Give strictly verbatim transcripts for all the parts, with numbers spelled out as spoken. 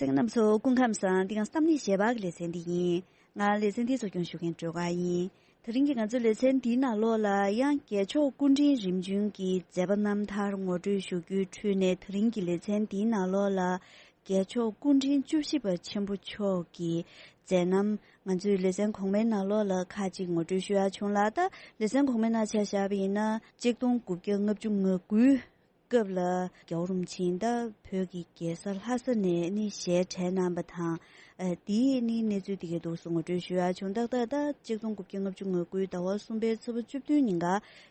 གསན་མཁན་རྣམ་པ་ཚོ་སྐུ་ཁམས་བཟང་། འདི་ག་བསམ་གླིང་ཞལ་པར་གྱི་ལེ་ཚན་འདི་ཡིན། ང་ལེ་ཚན་འདི་ཚོ་སྐྱོང་ཞུ་མཁན་སྒྲོལ་དཀར་ཡིན། དེ་རིང་གི་ང་ཚོའི་ལེ་ཚན་འདིའི་ནང་ལོགས་ལ་ཡང་རྒྱལ་མཆོག་སྐུ་ཕྲེང་རིམ་བྱོན་གྱི་མཛད་པ་རྣམ་ཐར་ངོ་སྤྲོད་ཞུ་རྒྱུའི་ཁྲོད་ནས། དེ་རིང་གི་ལེ་ཚན་འདིའི་ནང་ལོགས་ལ་རྒྱལ་མཆོག་སྐུ་ཕྲེང་བཅུ་བཞི་པ་ཆེན་པོ་མཆོག་གི་མཛད་རྣམ། ང་ཚོའི་ལེ་ཚན་གོང་མའི་ནང་ལོགས་ལ་ཁ་ཅིག་ངོ་སྤྲོད་ཞུ་ཡ་བྱུང་ལ། ད་ལེ་ཚན་གོང་མའི་ནང་ཆ་བཞག་པ་ཡིན་ན། ཆིག་སྟོང་དགུ་བརྒྱ་ལྔ་བཅུ་ང་དགུའི་སྐབས་ལ་རྒྱལ་བ་རིན་པོ་ཆེ་ད་བོད་ཀྱི་རྒྱལ་ས་ལྷ་ས་ནས་ནི་ཞལ་གྲངས་གནང་བ་དང་། ཨ། དེའི་ནི་གནས་ཚུལ་དེ་གའི་འདུག་སེ་ངོ་སྤྲོད་ཞུ་ཡ་བྱུང་། ཏག་ཏག་ད་ཆིག་སྟོང་དགུ་བརྒྱ་ལྔ་བཅུ་ང་དགུའི་ཟླ་བ་གསུམ་པའི་ཚེས་པ་བཅུ་བདུན་ཉིན་ཀ་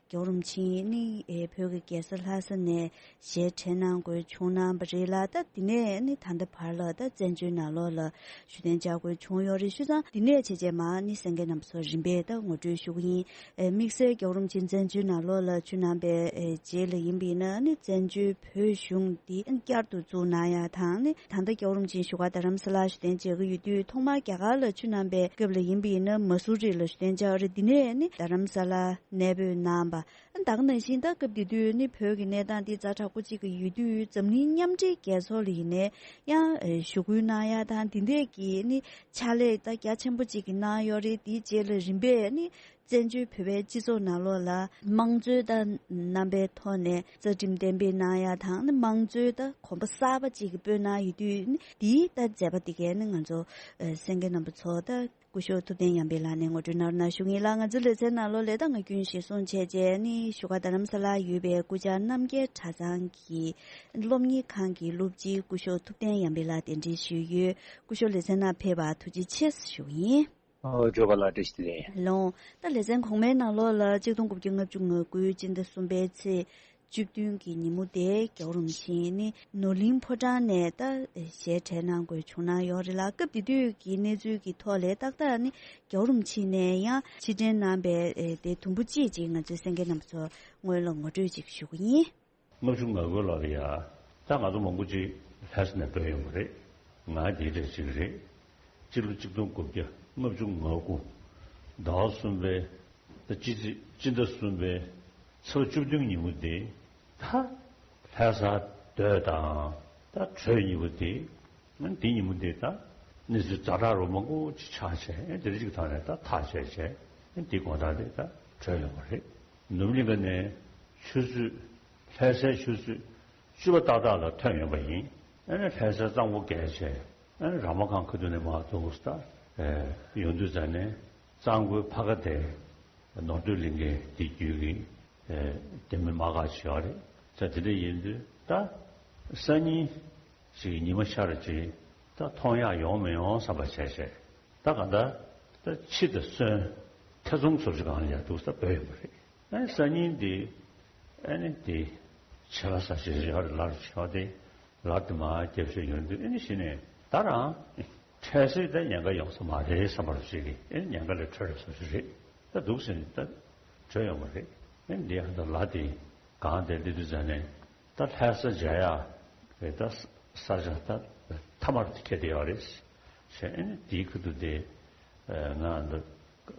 རྒྱལ་བ་རིན་པོ་ཆེ་ནི་ཨེ་བོད་ཀྱི་རྒྱལ་ས་ལྷ་ས་ནས་ཞལ་གྲངས་གནང་དགོས་བྱུང་གནང་བ་རེད་ལ། ད་དེ་ནས་ནི་ད་ལྟ་བར་ལ་ད་བཙན་བྱོལ་ནང་ལོགས་ལ་བཞུགས་གདན་འཇགས་དགོས་བྱུང་ཡོད་རེད། བྱས་ཙང་དེ་ནས་བྱས་རྗེས་མ་ནི་གསན་མཁན་རྣམ་པ་ཚོར་རིམ་པས་ད་ངོ་སྤྲོད་ཞུ་གི་ཡིན། ཨེ། དམིགས་བསལ་རྒྱལ་བ་རིན་པོ་ཆེ་བཙན་བྱོལ་ནང་ལོགས་ལ་བྱོན་གནང་བའི་ཨེ་རྗེས་ལ་ཡིན་པ་ཡིན་ན་ནི། བཙན་བྱོལ་བོད་གཞུང་འདི་བསྐྱར་དུ་བཙུགས་གནང་ཡ་དང་ནི། ད་ལྟ་རྒྱལ་བ་རིན་པོ་ཆེ་བཞུགས་སྒར་རྡ་རམ་ས་ལར་བཞུགས་གདན་འཇགས་ཀྱི་ཡོད་དུས། ཐོག་མར་རྒྱ་གར་ལ་བྱོན་གནང་བའི་སྐབས་ལ་ཡིན་པ་ཡིན་ན་མ་སུ་རི་ལ་བཞུགས་གདན་འཇགས་རེད། དེ་ནས་ནི་རྡ་རམ་ས་ལར་གནས་སྤོས་གནང་བ། ད་ག་ནང་བཞིན་ད་སྐབས་དེ་དུས་ནི་བོད་ཀྱི་གནས་སྟངས་འདི་ཛ་དྲག་པོ་གཅིག་གི་ཡོད་དུས། འཛམ་གླིང་མཉམ་འབྲེལ་རྒྱལ་ཚོགས་ལ་ཡིན་ནའི་ཡང་ཨེ་ཞུ་སྐུལ་གནང་ཡ་དང་། དེ་འདྲས་ཀྱི་ནི་ཕྱག་ལས་ད་རྒྱ་ཆེན་པོ་གཅིག་གི་གནང་ཡོད་རེད། དེའི་རྗེས་ལ་རིམ་པས་ནི་བཙན་བྱོལ་བོད་པའི་སྤྱི་ཚོགས་ནང་ལོགས་ལ་དམངས་གཙོའི་ད་རྣམ་པའི་ཐོག་ནས་རྩ་ཁྲིམས་གཏན་འབེབས་གནང་ཡ་དང་ནི། དམངས་གཙོའི་ད་གོམ་པ་གསར་པ་གཅིག་གི་སྤོས་གནང་ཡོད་དུས་ནི། དེའི་ད་མཛད་པ་དེ་གས་ནི་ང་ཚོ་ཨེ་གསན་མཁན་རྣམ་པ་ཚོ་ད་སྐུ་ཞབས་ཐུབ་བསྟན་ཡར་འཕེལ་ལགས་ནས་ངོ་སྤྲོད་གནང་རོགས་གནང་ཞུ་གི་ཡིན་ལགས། ང་ཚོའི་ལེ་ཚན་ནང་ལོགས་ལ་ད་ང་རྒྱུན་གཞིར་བཟུང་བྱས་རྗེས་ནི་བཞུགས་སྒར་རྡ་རམ་ས་ལར་ཡོད་པའི་སྐུ་བཅར་རྣམ་རྒྱལ་གྲྭ་ཚང་གི་སློབ་གཉེར་ཁང་གི་སློབ་སྤྱི་སྐུ་ཞབས་ཐུབ་བསྟན་ཡར་འཕེལ་ལགས་གདན་འདྲེན་ཞུས་ཡོད། སྐུ་ཞབས་ལེ་ཚན་ནང་ཕེབས་པར་ཐུགས་རྗེ་ཆེ་ཞུ་གི་ཡིན། ཨོ། སྒྲོལ་དཀར་ལགས་བཀྲ་ཤིས་བདེ་ལེགས། ལགས། ད་ལེ་ཚན་གོང་མའི་ནང་ལོགས་ལ་ཆིག་སྟོང་དགུ་བརྒྱ་ལྔ་བཅུ་ང་དགུའི་སྤྱི་ཟླ་གསུམ་པའི་ཚེས་བཅུ་བདུན་གྱི་ཉིན་མོ་དེ་རྒྱལ་བ་རིན་པོ་ཆེ་ནི་ནོར་གླིང་ཕོ་བྲང་ནས་ད་ཞལ་གྲངས་གནང་དགོས་བྱུང་གནང་ཡོད་རེད་ལགས། སྐབས་དེ་དུས་ཀྱི་གནས་ཚུལ་གྱི་ཐོག་ལ་ཏག་ཏག་ནི་རྒྱལ་བ་རིན་པོ་ཆེ་ནས་ཡང་ཕྱིར་དྲན་གནང་བའི་ཨེ་དེ་དུམ་བུ་གཅིག་ཅིག་ང་ཚོའི་གསན་མཁན་རྣམ་པ་ཚོར་སྔོན་ལ་ངོ་སྤྲོད་ཅིག་ཞུ་གི་ཡིན། ལྔ་བཅུ་ང་དགུ་ལོ་ལ་ཡ། ད་ང་ཚོ་མང་པོ་ཅིག་ལྷ་ས་ནས་འགྲོ་ཡོང་གི་རེད། ང་དེའི་གྲས་ཅིག་རེད། སྤྱི་ལོ་ཆིག་སྟོང་དགུ་བརྒྱ་ལྔ་བཅུ་ང་དགུ་ཟླ་བ་གསུམ་པའི་ད་སྤྱི་ཚེས་སྤྱི་ཟླ་གསུམ་པའི་ཚེས་པ་བཅུ་བདུན་ཉིན་མོ་དེ། ད་ལྷ་ས་སྡོད་དང་ད་བྲོས་ཉིན་མོ་དེ། ཨ་ནི་དེ་ཉིན་མོ་དེ་ད་གནས་ཚུལ་ཛ་དྲག་རུ་མང་པོ་ཅིག་ཆགས་བྱས། ཨ་ནི་དེ་རིགས་ཀྱི་ཐོག་ནས་ད་ཐག་བཅད་བྱས། ཨ་ནི་དེ་དགོང་དག་དེ་ད་བྲོས་ཡོང་བ་རེད། ནུབ་གླིང་ག་ནས་ཆུ་ཚོད་ལྷ་སའི་ཆུ་ཚོད་བཅུ་པ་ཏག་ཏག་ལ་ཐོན་ཡོང་པ་ཡིན། ཨ་ནི་ལྷ་སའི་གཙང་པོ་བརྒལ་བྱས། ཨ་ནི་ར་མ་ཁང་ཁ་ཐུག་ནས་མར་འདུག་སེ་ད་ཡོང་དུས་ཙམ་ནས། གཙང་པོའི་ཕ་ག་དེ་ནོར་སྟོད་གླིང་གའི་དེ་བརྒྱུད་ཀྱི་ཨེ་དེ་མི་མ་ག་ཅིག་ཡོད་རེད། ས་དེ་འདྲ་ཡིན་དུས་ད་སང་ཉིན་ཅིག་ཉི་མ་ཤར་རྗེས་ད་མཐོང་ཡག་ཡོང་མི་ཡོང་བསམ་པ་བྱས་བྱས། ད་ག་ད་ད་ཕྱི་དང་གསོན་ཐེ་ཚོམ་བཟོ་ཅིག་གང་ལ་ཡར་འདུག་སེ་བོས་ཡོང་བ་རེད། ཨ་ནི་སང་ཉིན་དེ་ཨ་ནི་དེ་བྱེད་པ་ས་ཞིག་ཡོད་རེད། ལར་བྱས་དེ་ལར་དེ་མར་རྒྱབ་བྱས་ཡོང་དུས། ཨ་ནི་གཞི་ནས་ད་རང་འཕྲལ་སེལ་ད་ཉེན་ཁ་ཡོང་ས་མ་རེད་བསམ་པ་ཅིག་གིས། ཨེ་ཉེན་ཁ་ལས་གྲོལ་བསམ་ཞིག་རེད། ད་འདུག་ཟེར་ནས་ད་བྲོས་ཡོང་བ་རེད། ཨེ་འདི་ཡང་ད་ལ་དེ་གང་དེ་སླེབས་དུས་ཙམ་ནས་ད་ལྷ་ས་མཇལ་ཡག་རེད། ད་ས་ཆ་ད་མཐའ་མར་ཁེལ་བསྡད་ཡོད་རེད། བྱས་ཨེ་ནི་དེའི་ཁུལ་དུ་དེ་ང་ད་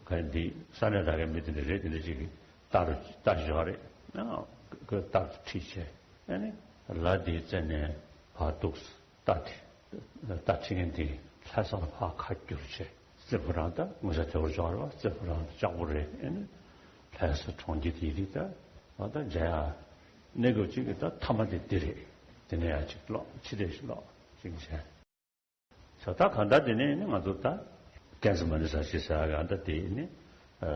ག་འདི་ས་གནས་ད་གའི་མི་དེ་འདྲ་རེད། དེ་འདྲ་ཅིག་གིས་ལྟ་རུ་ལྟ་བཞག་རེད། ཨ་ཁོས་ལྟ་རུ་ཁྲིད་བྱས། ཨེ་ནི་ལ་དེའི་རྩེ་ནས་ཕར་འདུག་སེ། རྟ་དེ། རྟ་ཁྲིད་མཁན་དེ་ལྷ་ས་ལ་ཕར་ཁ་བསྒྱུར་བྱས། རྩེ་ཕོ་བྲང་། ད་ངོ་ཤ་དེ་བོར་འཇོག་རེད་པ། རྩེ་ཕོ་བྲང་ལྕགས་པོ་རེད། ཨེ་ནི་ལྷ་ས་གྲོང་ཁྱེར་དེ་རིགས་ད་ང་ད་མཇལ་ཡག་གནས་སྐབས་ཅིག་གི་ད་མཐའ་མ་དེ་འདི་རེད། དེ་ནས་ཡར་ཅིག་ལོག་ཕྱི་དེ་ཞིག་ལོག་ཅིག་བྱས། ས་ད་གང་ལྟར་དེ་ནས་ནི་ང་ཚོ་ད་ཀན་སི་མ་ནི་ས་ཞེས་ཟེར་ཡག་གི་ཨ་ད་དེ་ནི་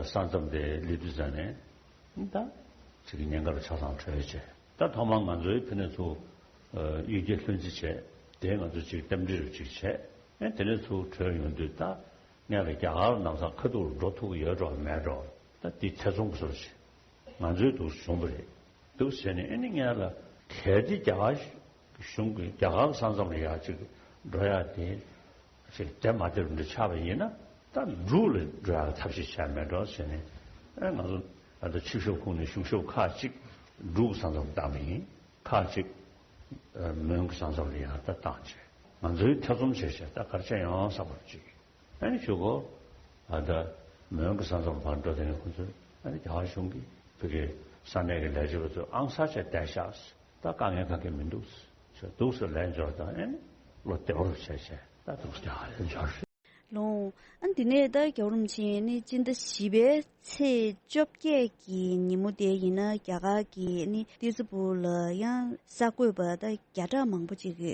ས་མཚམས་དེ་སླེབས་དུས་ཙམ་ནས་ད་ཅིག་གི་ཉེན་ཁ་རུ་ཆ་ཚང་བྲོས་བྱས། ད་ཐོག་མར་ང་ཚོའི་ཕ་ནས་ཚུར་གཡུལ་རྒྱལ་ལྷུན་རྩེ་བྱས། དེ་ང་ཚོ་ཅིག་རྟེན་འབྲེལ་རུ་ཅིག་བྱས། ཨེ་དེ་ནས་ཚུར་བྲོས་ཡོང་དུས་ད་སྔོན་ལ་རྒྱ་གར་ལ་ལམ་སང་ཁ་ཐུག་ལ་འགྲོ་ཐུབ་ཀྱི་ཡོད་འགྲོ་མེད་འགྲོ། ད་དེ་ཐེ་ཚོམ་བཟོ་བྱས། ང་ཚོའི་འདུག་བྱུང་བ་རེད། འདུག་བྱས་ནས་ཨེ་ནི་སྔོན་ལ་གལ་ཏེ་རྒྱ་གར་གཞུང་གི་རྒྱ་གར་ས་མཚམས་ལ་ཡར་ཅིག་འགྲོ་ཡག་དེ་ཅིག་དེ་མ་དེ་རུ་འདྲ་ཆགས་པ་ཡིན་ན། ད་འབྲུག་ལ་འགྲོ་ཡག་ཐབས་ཤེས་བྱས་མེད་འགྲོ་བྱས་ནས། ཨེ་ང་ཚོ་ད་ལྟ་ཕྱི་ཤོག་ཁུངས་ནས་གཞུང་ཤོག་ཁག་ཅིག་འབྲུག་ས་མཚམས་བཏང་བ་ཡིན། ཁག་ཅིག་མོན་གྱི་ས་མཚམས་ལ་ཡར་ད་བཏང་བྱས། ང་ཚོའི་ཐེ་ཚོམ་བྱས་བྱས་ད་ག་རེ་བྱས་ཡོང་བསམ་པ་ཅིག་ཨ་ནི་ཞུ་གོ། ཨ་ད་མོན་གྱི་ས་མཚམས་བར་འགྲོ་དེ་ནས་ཁོང་ཚོས་ཨ་ནི་རྒྱ་གར་གཞུང་གིས་བོད་ཀྱི་ས་གནས་ཀྱི་ལས་བྱེད་པ་ཚོ་ཨང་གསར་བྱས་བསྡད་ཤག་ད་དཀའ་ངལ་ག་གེ་མི་འདུག་ཟེར། འདུག་ཟེར་ལན་འབྱོར་དང་། ཨ་ནི་ བློ་བདེ་བོར་བྱས་བྱས་ད་དུང་བདེ་བ་ལ་འབྱོར། ལོང་། ཨ་འདི་ནས་ད་རྒྱལ་བ་རིན་པོ་ཆེ་ནི་སྤྱི་ཟླ་བཞི་པའི་ཚེས་བཅོ་བརྒྱད་ཀྱི་ཉིན་མོ་དེ་ཡིན་ན་རྒྱ་གར་གྱི་ནི་ཏི་སི་པུ་ལ་ཡང་གསར་འགོད་པ་ད་བརྒྱ་ཕྲག་མང་པོ་ཅིག་གི་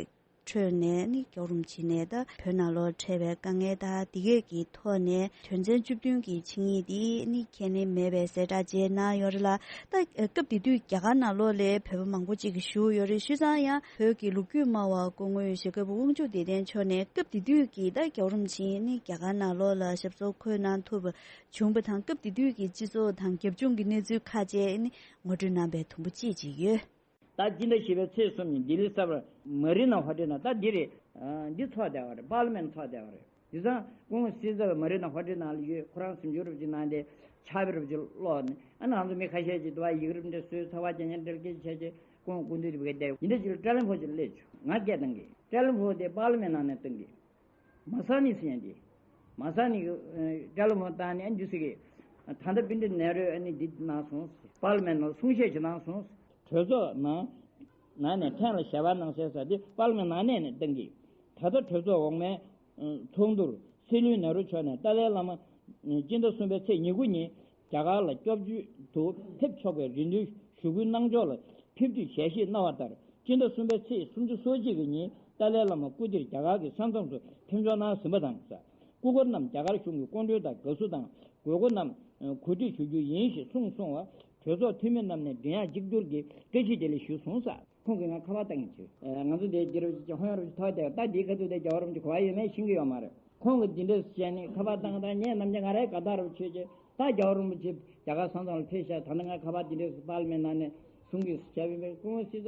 ཁྲོད་ནས་ནི་རྒྱལ་བ་རིན་པོ་ཆེ་ནས་ད་བོད་ནང་ལོགས་འཕྲད་པའི་དཀའ་ངལ་དང་དེ་གས་ཀྱི་ཐོག་ནས་དོན་ཚན་བཅུ་བདུན་གྱི་ཆིངས་ཡིག་འདི་ནི་ཁས་ལེན་མེད་པའི་གསལ་བསྒྲགས་བྱས་གནང་ཡོད་རེད་ལ། ད་སྐབས་དེ་དུས་རྒྱ་གར་ནང་ལོགས་ལ་བོད་པ་མང་པོ་ཅིག་བཞུགས་ཡོད་རེད། བྱས་ཙང་ཡང་བོད་ཀྱི་ལོ་རྒྱུས་སྨྲ་བ་སྐུ་ངོ་ཞྭ་སྒབ་དབང་ཕྱུག་བདེ་ལྡན་མཆོག་ནས་སྐབས་དེ་དུས་ཀྱི་ད་རྒྱལ་བ་རིན་པོ་ཆེ་ནི་རྒྱ་གར་ནང་ལོགས་ལ་ཞབས་སོར་འཁོད་གནང་ཐུབ་པ་བྱུང་བ་དང་སྐབས་དེ་དུས་ཀྱི་སྤྱི་ཚོགས་དང་རྒྱབ་ལྗོངས་ཀྱི་གནས་ཚུལ་ཁག་ཅིག་ནི་ངོ་སྤྲོད་གནང་པའི་དུམ་བུ་ཅིག་ཅིག་ཡོད། ད་སྤྱི་ཟླ་བཞི་པའི་ཚེས་གསུམ་ཉིན་ལྡི་ལི་གསར་པར་མ་རི་ན་ཧོ་ཊེལ་ནང་ད་འདི་རེད། ཨ་འདི་ཚོགས་བསྡད་པ་རེད། པར་ལི་མེན་ཚོགས་བསྡད་པ་རེད། དེང་སང་སྐུ་ངོ་སྲིད་ཚབ་མ་རི་ན་ཧོ་ཊེལ་ནང་ལ་ཡོད། ཁོ་རང་གཟིམ་ཆུང་རུབ་ཅིག་གནང་སྟེ་ཕྱག་དཔེ་རུབ་ཅིག་ཀློག་ནས། ཨ་ནི་ང་ཚོ་མི་ཁ་ཤས་ཅིག་འདུག་བ། ཡིག་རིགས་འདྲ་བཟོས། ཚ་བ་རྒྱག་མཁན་འདྲ་སྐད་ཆ་བྱས་བྱས་སྐུ་ངོ་སྐུ་མདུན་དེ་བ་བསྡད། ཡིན་འདྲ་ཅིག་ལ་ཀྲ་ལིན་ཕོ་ཅིག་ལ་སླེབས་བྱུང་། ང་སྐད་བཏང་གི། ཀྲ་ལིན་ཕོ་དེ་པར་ལི་མེན་ནང་ནས་བཏང་གི། མ་ས་ནི་ཟེར་མཁན་དེ། མ་ས་ནི་གི་ཀྲ་ལིན་ཕོ་བཏང་ནས་ཨ་འདི་ཟེར་གི། ད་ལྟ་པཎྜི་ཏ་ནེ་རུས་ཨ་ནི་འདི་གནང་སོང་། པར་ལི་མེན་ནང་གསུང་བཤད་ཅིག་གནང་སོང་། གྲོས་ཚོགས་ནང་ནང་ནས་ཕྲན་ལ་ཞལ་པར་གནང་གསལ་ཟེར་དེ་པར་ལི་མེན་ནང་ནས་ནས་བཏང་གི། ད་ལྟ་གྲོས་ཚོགས་འོག་མའི་ཚོགས་འདུར་སྲིད་བློན་ནེ་རུ་མཆོག་ནས་ཏཱ་ལའི་བླ་མ་སྤྱི་ཟླ་གསུམ་པའི་ཚེས་ཉེར་དགུ་ཉིན་རྒྱ་གར་ལ་སྐྱབས་བཅོལ་དུ་ཕེབས་ཆོག་པའི་རེ་འདུན་ཞུ་སྐུལ་གནང་ཕྱོགས་ལ་ཕེབས་དུས་ཞལ་བཞེས་གནང་བ་ལྟར། སྤྱི་ཟླ་གསུམ་པའི་ཚེས་སུམ་ཅུ་སོ་གཅིག་གི་ཉིན་ཏཱ་ལའི་བླ་མ་སྐུ་དེར་རྒྱ་གར་གྱི་ས་མཚམས་སུ་ཕེབས་འབྱོར་གནང་ཟིན་པ་དང་། སྐུ་འཁོར་རྣམས་རྒྱ་གར་གཞུང་གི་སྐུ་མགྲོན་དང་དགའ་བསུ་དང་དགོས་མཁོ་རྣམས་གོ་སྒྲིག་ཞུ་རྒྱུ་ཡིན་ཞེས་གསུངས་སོང་བ། གྲོས་ཚོགས་འཐུས་མི་རྣམས་ནས་མགྲིན་དབྱངས་གཅིག་གྱུར་གྱིས་བཀྲ་ཤིས་བདེ་ལེགས་ཞུས་སོང་ཟེར། ཁོང་གིས་ང་ཁ་པར་བཏང་གི་བྱོས། ང་ཚོ་འདིར་འདིར་ཧོན་ཡོར་ཐོག་དེ་ད་འདིའི་ཁ་ཐུག་དེ་རྒྱལ་བ་རིན་པོ་ཆེ་གོ་བ་ཡོད་མེད་ཤེས་ཀྱི་ཡོད་མ་རེད། ཁོང་གིས་འདི་འདྲས་བཤད་ནས་ཁ་པར་བཏང་། ད་ངས་ནམ་རྒྱུན་ང་རའི་དགའ་རྟགས་རུ་བྱས་རྗེས་ད་རྒྱལ་བ་རིན་པོ་ཆེ་རྒྱ་གར་ས་མཚམས་ལ་ཕེབས་ཤག་ད་ནི་ང་ཁ་པར་འདི་འདྲས་པར་ལི་མེན་ནང་ནས་གསུང་གི་བྱས་པའི་སྐུ་ངོ་སྲིད་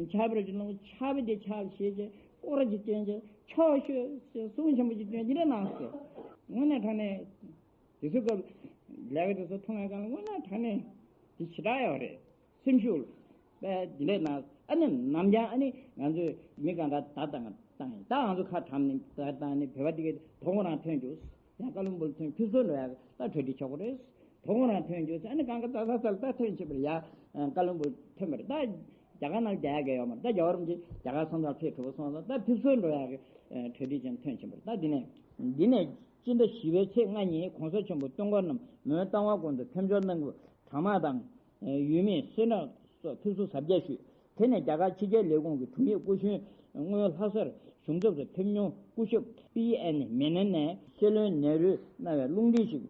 ཚབ་ཕྱག་དཔེ་རུ་ཅིག་གནང་། ཕྱག་དཔེ་དེ་ཕྱག་བཞེས་རྗེས་སྐོར་ར་ཅིག་བསྟན་རྗེས་ཆོག་ཤོད་ཟེར་གསུང་ཆེན་པོ་ཅིག་བསྟན། འདི་འདྲས་གནང་ཟེར། དངོས་གནས་དྲང་གནས། དེ་ཚོའི་སྐབས་ལས་ཀ་དེ་ཚོ་མཐོང་བའི་སྒང་ལ་དངོས་གནས་དྲང་གནས་དེ་ཞེ་དྲག་ཡོད་རེད། སེམས་ཤུགས་དཔེ་འདི་འདྲས་གནང་། ཨ་ནི་ནམ་རྒྱུན་ཨ་ནི་ང་ཚོས་མི་གང་ག་བརྡ་བཏང་བཏང་ཡིན། ད་ང་ཚོ་ཁ་གྲམ་ནས་བརྡ་བཏང་ནས་བོད་པ་དེ་གའི་དོ་དགོང་རང་ཐོན་རྒྱུ། ཡང་ཀ་ལོན་སྦུར་ཐོན་ཕེབས་བསུར་འགྲོ་ཡག་ད་གྲ་སྒྲིག་ཆོག་གི་རེད། དོ་དགོང་རང་ཐོན་རྒྱུ་ཟེར། ཨ་ནི་གང་ག་ད་ད་ད་ད་ཐོན་ཆེད་པར་ཡ་ཀ་ལོན་སྦུར་ཐོན་པ་རེད། ད་རྒྱ་གར་ནང་རྒྱ་ཡག་གི་ཡོད་མ་རེད། ད་རྒྱལ་བ་རིན་པོ་ཆེ་རྒྱ་གར་ས་མཚམས་ཕེབས་གྲུབ་སོང་ཙང་ད་ཕེབས་བསུར་འགྲོ་ཡག་གི་གྲ་སྒྲིག་ཅན་ཐོན་ཕྱིན་པ་རེད། ད་འདི་ནས་འདི་ནས་སྤྱི་ཟླ་བཞི་པའི་ཚེས་ལྔ་ཉིན་གོང་ས་ཆེན་པོ་སྟོན་འཁོར་རྣམས་མོན་རྟ་དབང་དགོན་དུ་ཕེབས་འབྱོར་གནང་སྐབས་གྲྭ་དམག་དང་ཡུལ་མིས་སེར་ནག་སོགས་ཕེབས་བསུ་གཟབ་རྒྱས་ཞུས། དེ་ནས་རྒྱ་གར་ཕྱི་རྒྱལ་ལས་ཁུངས་ཀྱི་དྲུང་ཡིག་སྐུ་གཞོན་སྔོན་ལྷ་སར་གཞུང་ཚབ་ཏུ་ཕེབས་མྱོང་སྐུ་ཞབས་པི་ཨེན་མེ་ནན་ནས་སྲིད་བློན་ནེ་རུས་གནང་བའི་རླུང་འཕྲིན་ཞིག་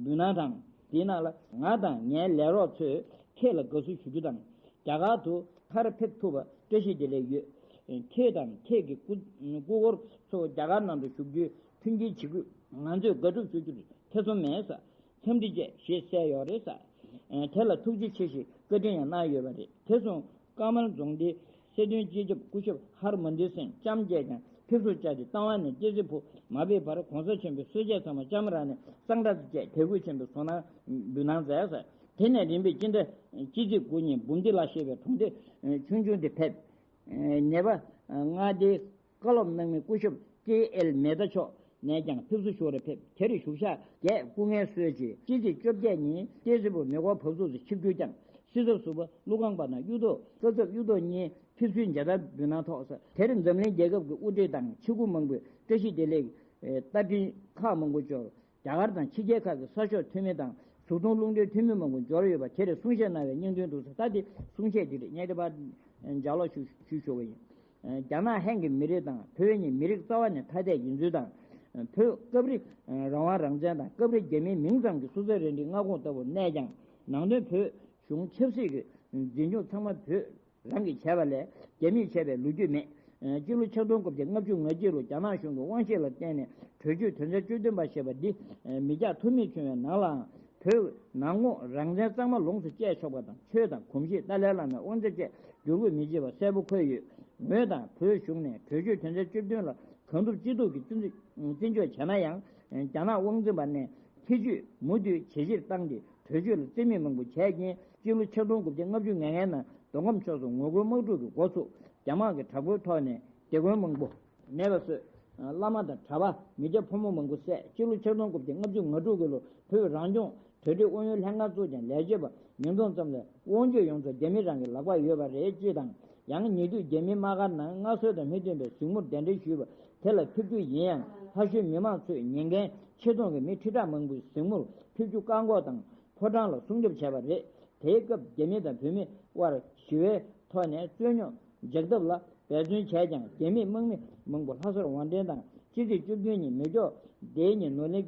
འབུལ་གནང་དང་། དེའི་ནང་ལ་ང་དང་ངའི་ལས་རོགས་ཚོས་ཁྱེད་ལ་དགའ་བསུ་ཞུ་རྒྱུ་དང་། རྒྱ་གར་དུ་མཐར་ཕེབས་ཐུབ་པ་བཀྲ་ཤིས་བདེ་ལེགས་ཡོད། ཁྱེད་དང་ཁྱེད་ཀྱི་སྐུ་སྐུ་འཁོར་ཚོ་རྒྱ་གར་ནང་དུ་བཞུགས་རྒྱུའི་མཐུན་རྐྱེན་བྱེད་དགོས། ང་ཚོས་དགའ་སྒྲུབ་ཞུ་རྒྱུར་ཐེ་ཚོམ་མེད་ཟེར། འཚམས་འདྲི་བཅས་ཞེས་གསལ་ཡོད་རེད་ཟེར། དེ་ལ་ཐུགས་རྗེ་ཆེ་ཞེས་བཀའ་དྲིན་ཡང་གནང་ཡོད་པ་རེད། དེ་སོང་ཀ་མལ་རྫོང་སྡེའི་སྲིད་དོན་སྤྱི་ཁྱབ་སྐུ་ཞབས་ཧར་མན་དི་སིང་ལྕམ་བཅས་ཀྱང་ཕེབས་བསུར་བཅར་ཏེ་རྟ་དབང་ནས་ལྕགས་རྩེ་བར་མ་ཕེབས་བར་གོང་ས་ཆེན་པོས་གསོལ་ཇ་ཚང་མ་ལྕམ་རང་ནས་གཙང་སྦྲ་བཅས་དད་གུས་ཆེན་པོས་གཟིགས་གནང་འབུལ་གནང་མཛད་ཟེར། དེ་ནས་རིམ་པས་སྤྱི་ཟླ་སྤྱི་ཚེས་དགུ་ཉིན་འབུམ་སྡེ་ལ་ཞེས་པའི་གྲོང་སྡེ་ཆུང་ཆུང་དེ་ཕེབས། ནེ་པ་མངའ་སྡེའི་བཀའ་སློབ་གནང་མི་སྐུ་ཞབས་ཀེ་ཨེལ་མེ་ཏཱ་མཆོག་ནས་ཀྱང་ཕེབས་བསུ་ཞུ་བར་ཕེབས། དེར་བཞུགས་ཞག་བརྒྱད་སྐུ་ངལ་གསོས་རྗེས་སྤྱི་ཚེས་བཅོ་བརྒྱད་ཉིན་ལྕགས་རྩེ་བར་མེ་འཁོར་བབས་ཚུགས་སུ་ཆིབས་བསྒྱུར་བསྐྱངས། སྲིད་ཚབ་ཟུར་པ་ཀླུ་ཁང་པ་དང་གཡུ་ཐོག་བཀའ་ཁབ་གཡུ་ཐོག་གཉིས་ཕེབས་བསུའི་མཇལ་དར་འབུལ་གནང་ཐོག་དེར་འཛམ་གླིང་རྒྱལ་ཁབ་ཀྱི་དབུ་ཁྲིད་དང་ཆེ་ཁུངས་མང་པོས་བཀྲ་ཤིས་བདེ་ལེགས་རྟ་མགྲིན་ཁག་མང་པོ་འབྱོར། རྒྱ་གར་དང་ཕྱི་རྒྱལ་ཁག་གི་གསར་ཤོག་འཐུས་མི་དང་གཟུགས་མཐོང་རླུང་འཕྲིན་འཐུས་མི་མང་པོ་འབྱོར་ཡོད་པ་དེར་གསུང་བཤད་གནང་བའི་སྙིང་དོན་དུ་ད་དེ་གསུང་བཤད་ཅིག་རེད། ངས་དེ་བར་ལྗགས་ཀློག་ཞུ་ཞུ་ཞུ་གི་ཡིན། རྒྱ་ནག་ཧན་གྱི་མི་རིགས་དང་བོད་གཉིས་མི་རིགས་རྩ་བ་ནས་ཐ་དད་ཡིན་ཚུལ་དང་། བོད་སྐབས་རེ་རང་དབང་རང་བཙན་དང་སྐབས་རེ་རྒྱ་མིའི་མིང་ཙམ་གྱི་སོ་སོའི་རང་རིགས་མངའ་ཁོངས་ལྟ་བུར་གནས་ཀྱང་ནང་དོན་བོད་གཞུང་ཆབ་སྲིད་ཀྱི་འཛིན་སྐྱོང་ཚང་མ་བོད་རང་གིས་བྱས་པ་ལས་རྒྱ་མིས་བྱས་པའི་ལོ་རྒྱུས་མེད། སྤྱི་ལོ་ཆིག་སྟོང་དགུ་བརྒྱ་ལྔ་བཅུ་ང་གཅིག་ལོར་རྒྱ་ནག་གཞུང་གི་དབང་ཤེད་ལ་བརྟེན་ནས་གྲོས་ཆོད་དོན་ཚན་བཅུ་བདུན་པ་ཞེས་པ་འདི་མི་རྒྱག་ཐུབ་མི་བྱུང་བའི་ནང་ལའང་བོད་ནང་ཁོངས་རང་བཙན་གཙང་མ་ལོངས་སུ་སྤྱད་ཆོག་པ་དང་ཆོས་དང་གོམས་གཤིས་ཏཱ་ལའི་བླ་མའི་དབང་ཆ་བཅས་བསྒྱུར་བཀོད་མི་བྱེད་པ་གསལ་པོ་འཁོད་ཡོད། ངོས་དང་བོད་གཞུང་ནས་གྲོས་ཆོད་དོན་ཚན་བཅུ་བདུན་ལ་གང་ཐུབ་ཅི་ཐུབ་ཀྱིས་བརྩི་བརྩི་འཇོག་བྱས་ན་ཡང་རྒྱ་ནག་དབང་འཛིན་པ་ནས་ཐེ་ཇུས་མུ་མཐུད་ཇེ་ཆེར་བཏང་སྟེ། གྲོས་ཆོད་ལ་རྩིས་མེད་མང་པོ་བྱས་རྐྱེན་སྤྱི་ལོ་ཆིག་སྟོང་དགུ་བརྒྱ་ལྔ་བཅུ་ང་ལྔའི་ནང་མདོ་ཁམས་ཕྱོགས་སུ་ངོ་རྒོལ་དམག་འཁྲུག་གི་འགོ་ཚུགས། རྒྱ་དམག་གི་དྲག་པོའི་ཐོག་ནས་སྡེ་དགོན་མང་པོ་མེད་པ་བཟོས། བླ་མ་དང་གྲྭ་པ་མི་སྐྱ་ཕོ་མོ་མང་པོ་བསད། སྤྱི་ལོ་ཆིག་སྟོང་དགུ་བརྒྱ་ལྔ་བཅུ་ང་དྲུག་གི་ལོ་བོད་རང་སྐྱོང་གྲ་སྒྲིག་ཨུ་ཡོན་ལྷན་ཁང་བཙུགས་ཀྱང་ལས་བྱེད་པ་མིང་ཐོ་ཙམ་ལས་དབང་སྒྱུར་ཡོངས་རྫོགས་རྒྱ་མི་རང་གི་ལག་པར་ཡོད་པ་རེད་ཅེས་དང་། ཡང་ཉེ་དུས་རྒྱ་མིའི་དམག་སྒར་ནང་མངའ་གསོལ་དང་མི་མཐུན་པའི་གཟིགས་མོར་གདན་འདྲེན་ཞུས་པ་དེ་ལ་ཕེབས་རྒྱུ་ཡིན་ཡང་། ལྷ་ཞོལ་མི་མང་ཚོས་ཉེན་ཁའི་ཆེ་མཐོང་གིས་མི་ཁྲི་ཕྲག་མང་པོའི་གཟིགས་མོར་ཕེབས་རྒྱུ་བཀག་འགོག་དང་ཕོ་བྲང་ལ་སྲུང་སྐྱོབ་བྱས་པ་རེད། དེའི་སྐབས་རྒྱ་མི་དང་བོད་མི་དབར་ཞི་བའི་ཐོག་ནས་རྩོད་རྙོག་འཇགས་ཐབས་ལ་འབད་བརྩོན་བྱས་ཀྱང་། རྒྱ་མིས་དམག་མི་མང་པོ་ལྷ་སར་དབོར་འདྲེན་དང་སྤྱི་ཚེས་བཅུ་བདུན་ཉིན་མེ་སྒྱོགས་དེའི་ཉིན་ནོར་གླིང་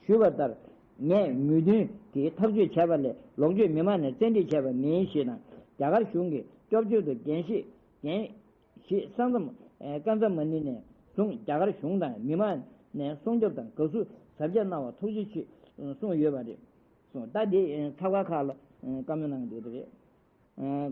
ཞུས་པ་ལྟར། ངས་མོས་མཐུན་གྱིས་ཐག་གཅོད་བྱས་པ་ལས་ལོག་སྤྱོད་མི་མང་ནས་བཙན་ཁྲིད་བྱས་པ་མིན་ཞེས་དང་། རྒྱ་གར་གཞུང་གིས་སྐྱོབ་བཅོལ་དུ་འགན་བཞེས་འགན་བཞེས་ས་མཚམས་ཀ་ཛ་མ་ནི་ནས་བཟུང་རྒྱ་གར་གཞུང་དང་མི་མང་ནས་སྲུང་སྐྱོབ་དང་དགའ་བསུ་གཟབ་རྒྱས་གནང་བར་ཐུགས་རྗེ་ཆེ་གསུངས་ཡོད་པ་རེད། གསུངས། ད་དེ་ཚགས་པར་ཁག་ལ་བཀའ་མོལ་གནང་གི་འདུག་རེད།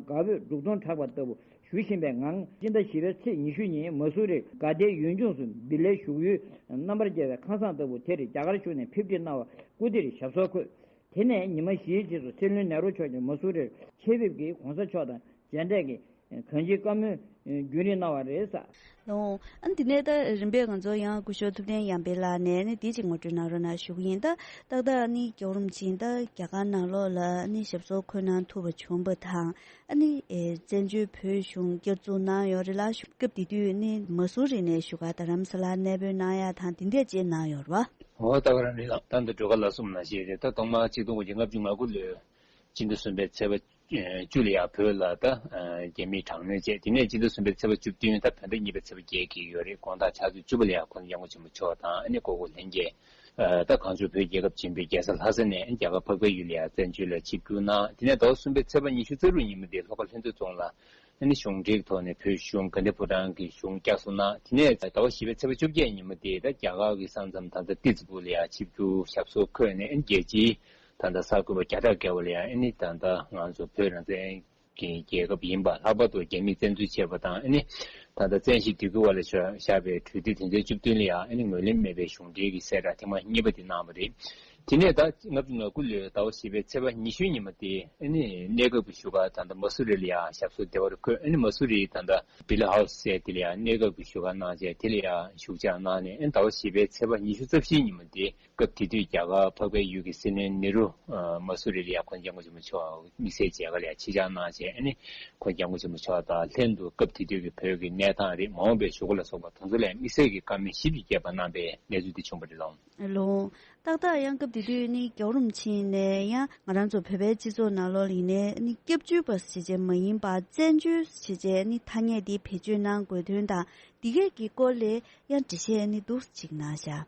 དགའ་བོས་འབྲུག་སྟོང་གྲགས་པ་ལྟ་བུ་ཞུ་བཞིན་པའི་ངང་། སྤྱི་ཟླ་བཞི་པའི་ཚེས་ཉི་ཤུ་ཉིན་མ་སུ་རིར་དགའ་ལྡན་ཡུལ་ལྗོངས་སུ་བི་ལའི་བཞུགས་ཡུལ་རྣམ་པར་རྒྱལ་བའི་ཁང་བཟང་ལྟ་བུ་དེར་རྒྱ་གར་གཞུང་ནས་ཕེབས་སྒྲིག་གནང་བ་སྐུ་དེར་ཞབས་སོར་འཁོད། དེ་ནས་ཉི་མ་བཞིའི་རྗེས་སུ་སྲིད་བློན་ནེ་རུ་མཆོག་ཀྱང་མ་སུ་རིར་ཆེད་ཕེབས་ཀྱིས་གོང་ས་མཆོག་དང་མཇལ་འཕྲད་ཀྱིས་གང་ཅིའི་བཀའ་མོལ་རྒྱུན་རིང་གནང་བ་རེད་ཟེར། ལོ། ཨ་ནི་དེ་ནས་ད་རིམ་པས་ང་ཚོ་ཡང་སྐུ་ཞབས་ཐུབ་བསྟན་ཡར་འཕེལ་ལགས་ནས་ནི་དེ་ཅིག་ངོ་སྤྲོད་གནང་རོགས་གནང་ཞུ་གི་ཡིན། ད་ཏག་ཏག་ནི་རྒྱལ་བ་རིན་པོ་ཆེ་ད་རྒྱ་གར་ནང་ལོགས་ལ་ནི་ཞབས་སོར་འཁོད་གནང་ཐུབ་པ་བྱུང་བ་དང་། ཨ་ནི་ཨེ་བཙན་བྱོལ་བོད་གཞུང་བསྐྱར་འཛུགས་གནང་ཡོད་རེད་ལ། སྐབས་དེ་དུས་ནི་མ་སུ་རི་ནས་བཞུགས་སྒར་རྡ་རམ་ས་ལར་གནས་སྤོས་གནང་ཡག་དང་དེ་འདྲས་ཅིག་གནང་ཡོད་རེད་པ། འོ་ད་ག་རང་རེད། ད་ད་འདི་སྒྲོལ་དཀར་ལགས་གསུངས་ནང་བཞིན་རེད། ད་ཐོག་མར་ཆིག་སྟོང་དགུ་བརྒྱ་ལྔ་བཅུ་ང་དགུ་ལོའི་སྤྱི་ཟླ་གསུམ་པའི་ཚེས་པ་བཅུ་ལ་ཡང་བོད་ལ་ད་རྒྱ་མིས་དྲག་གནོན་བྱས། དེ་ནས་སྤྱི་ཟླ་གསུམ་པའི་ཚེས་པ་བཅུ་བདུན་ད་བོད་ཟླ་གཉིས་པའི་ཚེས་པ་བརྒྱད་ཀྱི་ཡོད་རེད། དགོང་དག་ཆུ་ཚོད་བཅུ་པ་ལ་ཡང་༸གོང་ས་༸སྐྱབས་མགོན་ཆེན་པོ་མཆོག་དང་ཨ་ནི་གོ་གོ་ལྷན་རྒྱས་ད་གངས་ལྗོངས་བོད་རྒྱལ་ཁབ་ཆེན་པོའི་རྒྱལ་ས་ལྷ་ས་ནས་རྒྱ་གར་འཕགས་པའི་ཡུལ་ལ་ཡང་བཙན་བྱོལ་ལ་ཆིབས་བསྒྱུར་གནང་། དེ་ནས་ཟླ་བ་གསུམ་པའི་ཚེས་པ་ཉི་ཤུ་རྩ་དྲུག་ཉིན་མོ་དེ་ལྷོ་ཁ་ལྷུན་རྩེ་རྫོང་ལ་ཨ་ནི་གཞུང་འབྲེལ་གྱི་ཐོག་ནས་བོད་གཞུང་དགའ་ལྡན་ཕོ་བྲང་གི་གཞུང་བསྐྱར་གསོ་གནང་། དེ་ནས་ཟླ་བ་བཞི་པའི་ཚེས་པ་བཅོ་བརྒྱད་ཉིན་མོ་དེ་ད་རྒྱ་གར་གྱི་ས་མཚམས་ད་ལྟ་ཏི་ཙི་པུ་ལ་ཡང་ཆིབས་བསྒྱུར་ཞབས་སོར་འཁོད་ནས་ཨ་ནི་རྒྱལ་སྤྱིའི་ད་ལྟ་གསར་འགོད་པ་བརྒྱ་ཕྲག་བརྒལ་བ་ལ་ཡང་ཨ་ནི་ད་ལྟ་ང་ཚོ་བོད་རང་བཙན་གྱི་རྒྱལ་ཁབ་ཡིན་པ། ལྷག་པར་དུ་རྒྱ་མིས་བཙན་འཛུལ་བྱས་པ་དང་ཨ་ནི་ད་ལྟ་བཙན་ཤེད་དུས་འཁོར་བ་ལ་བཞག་པའི་གྲོས་མཐུན་དོན་ཚན་བཅུ་བདུན་ལ་ཡང་ཨ་ནི་ངོས་ལེན་མེད་པའི་གཞུང་འབྲེལ་གྱི་གསལ་བསྒྲགས་ཐེངས་མ་གཉིས་པ་དེ་གནང་བ་རེད། དེ་ནས་ད་ལྔ་བཅུ་ང་དགུ་ལོའི་ཟླ་བ་བཞི་པའི་ཚེས་པ་ཉི་ཤུ་ཉིན་མོ་དེ་ཨ་ནི་གནས་སྐབས་ཀྱི་བཞུགས་སྒར་ད་ལྟ་མ་སུ་རི་ལ་ཡང་ཞབས་སོར་བདེ་བར་འཁོད། ཨ་ནི་མ་སུ་རིའི་ད་ལྟ་བི་ལ་ཧའུ་སི་ཟེར་དེ་ལ་ཡང་གནས་སྐབས་ཀྱི་བཞུགས་སྒར་གནང་བྱས། དེ་ལ་ཡང་བཞུགས་ཕྱག་གནང་ནས་ཨ་ནི་ཟླ་བ་བཞི་པའི་ཚེས་པ་ཉི་ཤུ་རྩ་བཞི་ཉིན་མོ་དེ་སྐབས་དེ་དུས་རྒྱ་གར་འཕགས་པའི་ཡུལ་གྱི་སྲིད་བློན་ནེ་རུ་མ་སུ་རི་ལ་ཡང་༸གོང་ས་༸སྐྱབས་མགོན་ཆེན་པོ་མཆོག་དམིགས་བསལ་མཇལ་ཁ་ལ་ཡང་ཆེད་བཅར་གནང་བྱས། ཨ་ནི་༸གོང་ས་༸སྐྱབས་མགོན་ཆེན་པོ་མཆོག་དང་ལྷན་དུ་སྐབས་དེ་དུས་ཀྱི་བོད་ཀྱི་གནས་སྟངས་རེད། མ་འོངས་པའི་གཞུག་གུ་ལ་སོགས་པ་དེ་ཚོ་ལ་ཡང་དམིགས་བསལ་གྱི་བཀའ་མོལ་ཞིབ་ཏུ་བརྒྱབ་པ་གནང་པའི་གནས་ཚུལ་དེ་བྱུང་བ་རེད་ལགས། ལོ། ཏག་ཏག་ཡང་སྐབས་དེ་དུས་ནི་རྒྱལ་བ་རིན་པོ་ཆེ་ནས་ཡང་ང་རང་ཚོ་བོད་པའི་སྤྱི་ཚོགས་ནང་ལོགས་ལ་ཡིན་ནའི་ནི་སྐྱབས་བཅོལ་བ་ཞེས་བྱས་མ་ཡིན་པར་བཙན་བྱོལ་ཞེས་བྱས་ནི་ཐ་སྙད་འདི་བེད་སྤྱོད་གནང་དགོས་དོན་དང་འདི་གས་ཀྱི་སྐོར་ལས་ཡང་འགྲེལ་བཤད་ནི་འདུག་ཅིག་གནང་བཞག།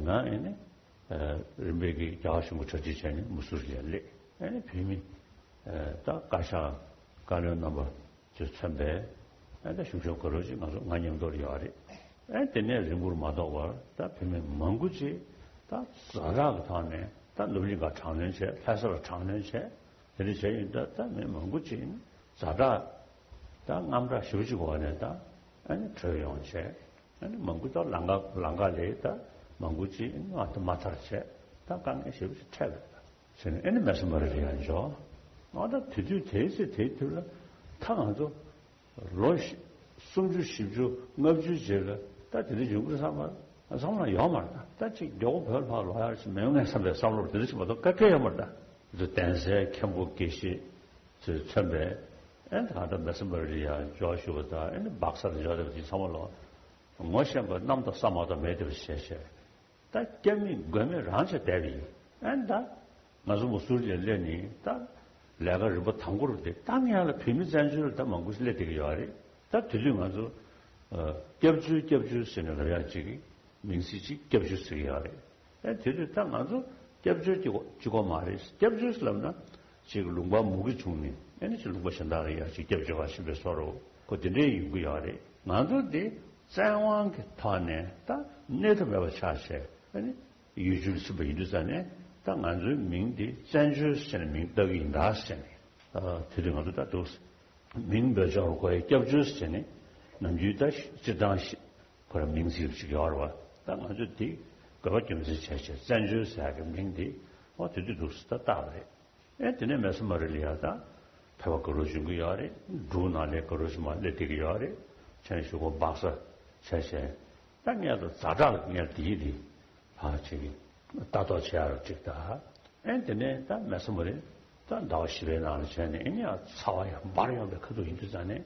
ང་ཨེ་ནི་རིམ་པས་ཀྱི་རྒྱལ་བ་ཆེན་པོ་གྲ་སྒྲིག་བྱས་ནས་མུ་སུར་ལ་སླེབས། ཨེ་ནི་བོད་མི་ད་བཀའ་ཤག་བཀའ་བློན་རྣམ་པ་ཚོས་མཚོན་པའི་ཨེ་ད་གཞུང་ཞབས་ག་རོ་ཅིག་ང་ཚོ་ང་མཉམ་དུ་ཡོད་རེད། ཨེ་དེ་ནས་རིང་པོར་མ་ཐོགས་པར་ད་བོད་མི་མང་པོ་ཅིག་ད་ཛ་དྲག་གི་ཐོག་ནས་ད་སྣུབ་གླིང་ག་དྲག་གནོན་བྱས། ལྷ་ས་ལ་དྲག་གནོན་བྱས། དེ་འདྲ་བྱས་ཡིན་ད་ད་མི་མང་པོ་ཅིག་ཛ་དྲག་ད་དངངས་སྐྲག་ཞེ་པོ་ཅིག་འོག་ནས་ད་ཨེ་ནི་བྲོས་ཡོང་བྱས། ཨ་ནི་མང་པོ་ད་ལམ་ཁ་ལམ་ཁ་ལས་ད་མང་པོ་ཅིག་ཨ་ནི་ང་ད་མ་ཐར་བྱས། ད་དཀའ་ངལ་ཞེ་པོ་ཅིག་འཕྲད་པ་རེད། ཟེར་ནས་ཨ་ནི་མེ་སོ་མ་རི་ལ་ཡར་འབྱོར། ང་ད་དེ་དུས་དེའི་ཚེ་དེའི་དུས་ལ་ད་ང་ཚོ་ལོ་བཞི་སུམ་ཅུ་བཞི་བཅུ་ལྔ་བཅུ་རྗེས་ལ་ད་དེ་འདྲ་ཡོང་གི་རེད་བསམ་པ་བསམ་བློ་ཡོད་མ་རེད། ད་ད་ཅིག་མགྱོགས་པོ་བོད་ལ་ཕར་ལོག་ཡག་ཅིག་མི་ཡོང་ངས་བསམ་པའི་བསམ་བློ་དེ་འདྲ་ཞིག་མ་གཏོགས་ག་གེ་ཡོད་མ་རེད། ད་དེ་ཚོ་གདན་སའི་མཁན་པོ་དགེ་བཤེས་ཚོས་མཚོན་པའི་ཨེ་ད་ད་མེ་སོ་མ་རི་ལ་ཡར་འབྱོར་ཞུ་བ་དང་ཨེ་ནི་སྦག་སར་འབྱོར་བསྡད་པ་དེ་ཚང་མ་ལོ་ངོ་ཤེས་པ་གནམ་དང་ས་མ་གཏོགས་མེད་བསྡད་པ་བྱས་བྱས། ད་སྐྱབས་མེད་མགོན་མེད་རང་བྱས་བསྡད་པ་ཡིན། ཨ་ནི་ད་ང་ཚོ་མུ་སུར་ལ་སླེབས་ནས་ད་ལས་ཀ་རིམ་པ་དང་པོ་རུ་དེ་ད་ངས་ལ་བོད་མི་བཙན་བྱོལ་ལ་ད་མང་པོ་ཞིག་སླེབས་བསྡད་ཀྱི་ཡོད་རེད། ད་དེ་དུས་ང་ཚོ་སྐྱབས་བཅོལ་སྐྱབས་བཅོལ་ཟེར་ནས་ལབ་ཡག་ཅིག་མིང་ཚིག་ཅིག་སྐྱབས་བཅོལ་ཟེར་གྱི་ཡོད་རེད། ཨ་དེ་དུས་ད་ང་ཚོ་སྐྱབས་བཅོལ་གྱི་གཅིག་པོ་མ་རེད། སྐྱབས་བཅོལ་ཟེར་ལབ་ན་ཅིག་ལུང་པ་མུ་གེ་བྱུང་ནས་ཨ་ནི་ཅིག་ལུང་པ་གཞན་དག་ལ་ཡར་ཅིག་སྐྱབས་བཅོལ་བ་ཕྱིན་པའི་བཟོ་འདྲ་ཁོ་དེ་འདྲའི་ཡོང་གི་ཡོད་རེད། ང་ཚོ་འདི་བཙན་དབང་གི་ཐོག་ནས་ད་གནས་ཐབས་མེད་པ་ཆགས་བྱས་ཨ་ནི་ཡུལ་གྲུར་ཕྱིན་པ་ཡིན་དུས་ཙང་ནས་ད་ང་ཚོའི་མིང་འདི་བཙན་བྱོལ་ཟེར་ནས་མིང་བཏགས་ཀྱི་ཡིན་ད་ཟེར་ནས་དེ་དུས་ང་ཚོ་ད་འདུག་མིང་འབོད་ཆོག་རུ་གོ་ཡ་སྐྱབས་བཅོལ་ཟེར་ནས་ནམ་རྒྱུན་ད་སྤྱིར་བཏང་ཞིག་ཁོ་རང་མིང་ཚིག་ཅིག་ཡོད་རེད་བ། ད་ང་ཚོས་འདི་དགོས་པ་རྒྱུ་མཚན་བྱས་བྱས་བཙན་བྱོལ་ཟེར་ཡག་གི་མིང་འདི་འོ་དེ་དུས་འདུག་སེ་ད་བཏགས་པ་རེད། ཨེ་དེ་ནས་མེ་སོ་མ་རི་ལ་ཡར་ད་བོད་པ་ག་རུ་བྱུང་གི་ཡོད་རེད། འབྲུག་ནང་ལ་ག་རུ་ཞིག་མར་སླེབས་བསྡད་ཀྱི་ཡོད་རེད། ཆེན་ཞུ་གོ་སྦག་ས་བྱས་བྱས་ད་ངས་ད་ཛ་དྲག་ངས་འདི་ཡིན་འདི་ཕར་ཅིག་ལྟ་རྟོག་བྱེད་ཡག་ཅིག་ད། ཨེ་དེ་ནས་ད་མེ་སོ་མ་རི་ད་ཟླ་བ་བཞི་པའི་ནང་ལ་བྱས་ནས་ཨེ་ནས་ཚ་བ་ཡང་འབར་ཡོང་པའི་ཁ་ཐུག་ཡིན་དུས་ཙང་ནས་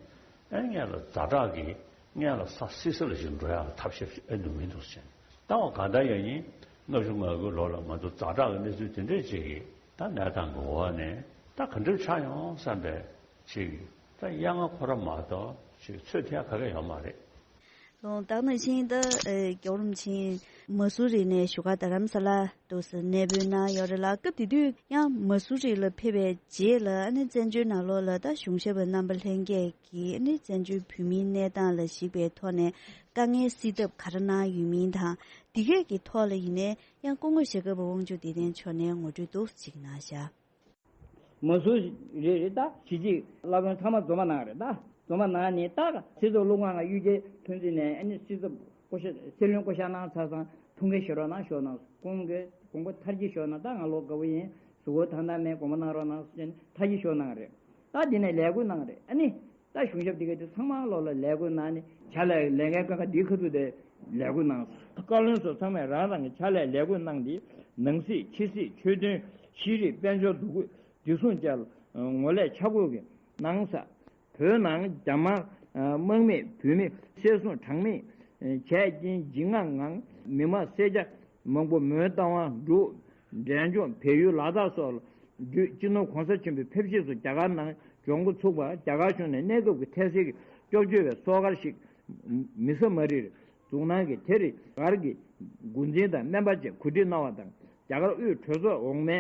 ཨེ་སྔོན་ལ་ཛ་དྲག་གིས་སྔོན་ལ་ས་སི་སི་ལ་ཞིག་འགྲོ་ཡག་ལ་ཐབས་ཤེས་ཨེ་འདུག་མི་འདུག་ཟེར་ནས། ད་འོ་གང་ལྟར་ཡང་ཡིན། ལྔ་བཅུ་ང་དགུའི་ལོ་ལ་ང་ཚོ་ཛ་དྲག་གི་གནས་ཚུལ་དེ་འདྲས་ཅིག་གིས་ད་གནས་སྟངས་ཀྱི་འོག་ནས་ད་ག་འདྲས་ཆགས་ཡོང་བསམ་པའི་ཅིག་ད་ཡ་ང་ཁོ་ར་མ་གཏོགས་ཅིག་ཚོད་ཐིག་ག་གེ་ཡོད་མ་རེད། ལོ་ད་ནང་བཞིན་ད་ཨེ་རྒྱལ་བ་རིན་པོ་ཆེ་མ་སུ་རི་ནས་བཞུགས་སྒར་རྡ་རམ་ས་ལ་དུ་གནས་སྤོས་གནང་ཡོད་རེད་ལ། སྐབས་དེ་དུས་ཡང་མ་སུ་རི་ལ་ཕེབས་པའི་རྗེས་ལ་ཨ་ནི་བཙན་བྱོལ་ནང་ལོགས་ལ་ད་གཞུང་ཞབས་པ་རྣམ་པ་ལྷན་རྒྱས་ཀྱིས་ཨ་ནི་བཙན་བྱོལ་བོད་མིའི་གནས་སྟངས་ལ་གཞིགས་པའི་ཐོག་ནས་དཀའ་ངལ་སེལ་ཐབས་ག་རེ་གནང་ཡོད་མིན་དང་། འདི་གས་ཀྱི་ཐོག་ལ་ཡིན་ནའི་ཡང་སྐུ་ངོ་ཞྭ་སྒབ་པ་དབང་ཕྱུག་བདེ་ལྡན་མཆོག་ནས་ངོ་སྤྲོད་ཏོག་ཙམ་ཅིག་གནང་བཞག། མ་སུ་རི་རེད་ད། གཞིས་བྱེས་བླ་དཔོན་ཚང་མ་འཛོམས་པ་གནང་རེད་ད། འཛོམས་པ་གནང་ནས་ད་སྲིད་ཚོགས་ཀླུ་ཁང་ལ་གཡུལ་རྒྱལ་ཐོན་རྩིས་ནས་ཨ་ནི་སྲིད་ཚོགས་བསྐོ་བཞག་སྲིད་བློན་བསྐོ་བཞག་གནང་ཚར་སོང་། ཐུགས་འགན་བཞེས་རོགས་གནང་ཞུ་གནང་། དགོངས་དགོངས་པ་མཐར་སྐྱེལ་ཞུ་གནང་། ད་ང་ལོ་དགའ་བོ་ཡིན། གཟུགས་པོ་ཐང་ཐང་མེད། དགོངས་པ་གནང་རོགས་གནང་ཟེར་ནས་མཐར་སྐྱེལ་ཞུ་གནང་རེད། ད་འདི་ནས་ལས་འགུལ་གནང་རེད། ཨ་ནི། ད་གཞུང་ཞབས་འདི་ག་དེ་ཚང་མ་ལོག་ལ་ལས་འགུལ་གནང་ནས་བྱ་ལས་ལས་འགན་ཀ་ཁ་འདིའི་ཁ་ཐུག་དེ་ལས་འགུལ་གནང་སོང་། བཀའ་བློན་ཚོ་ཚང་མས་རང་རང་གི་བྱ་ལས་ལས་འགུལ་གནང་སྟེ། ནང་སྲིད་ཕྱི་སྲིད་ཆོས་དོན་ཤེས་རིག་དཔལ་འབྱོར་འདུ་འགོད་བདེ་སྲུང་བཅས་ལ་ངོ་ལས་ཆ་བགོས་ཀྱིས་གནང་ས། བོད་ནང་རྒྱ་དམར་དམག་མིས་བོད་མི་བསད་གསོད་གྲངས་མེད་བྱས་རྐྱེན་འཇིགས་དངངས་ངང་མི་མང་སེར་སྐྱ་མང་པོ་མོན་རྟ་དབང་འབྲུག་འབྲས་ལྗོངས་བལ་ཡུལ་ལ་དྭགས་སོགས་ལ་བརྒྱུད་སྤྱི་ནོར་གོང་ས་ཆེན་པོའི་ཕེབས་བྱེད་སུ་རྒྱ་གར་ནང་འབྱོར་འགོ་ཚུགས་པ། རྒྱ་གར་གཞུང་ནས་གནས་སྐབས་ཀྱི་ཐལ་སེལ་གྱི་སྐྱོབ་བཅོལ་བའི་གསོག་སྒར་ཞིག་མི་ས་མ་རིར་འཛུགས་གནང་གིས་དེར་རྒྱ་གར་གྱི་འགོ་འཛིན་དང་སྨན་པ་བཅས་གོ་སྒྲིག་གནང་བ་དང་། རྒྱ་གར་དབུས་གྲོས་ཚོགས་འོག་མའི་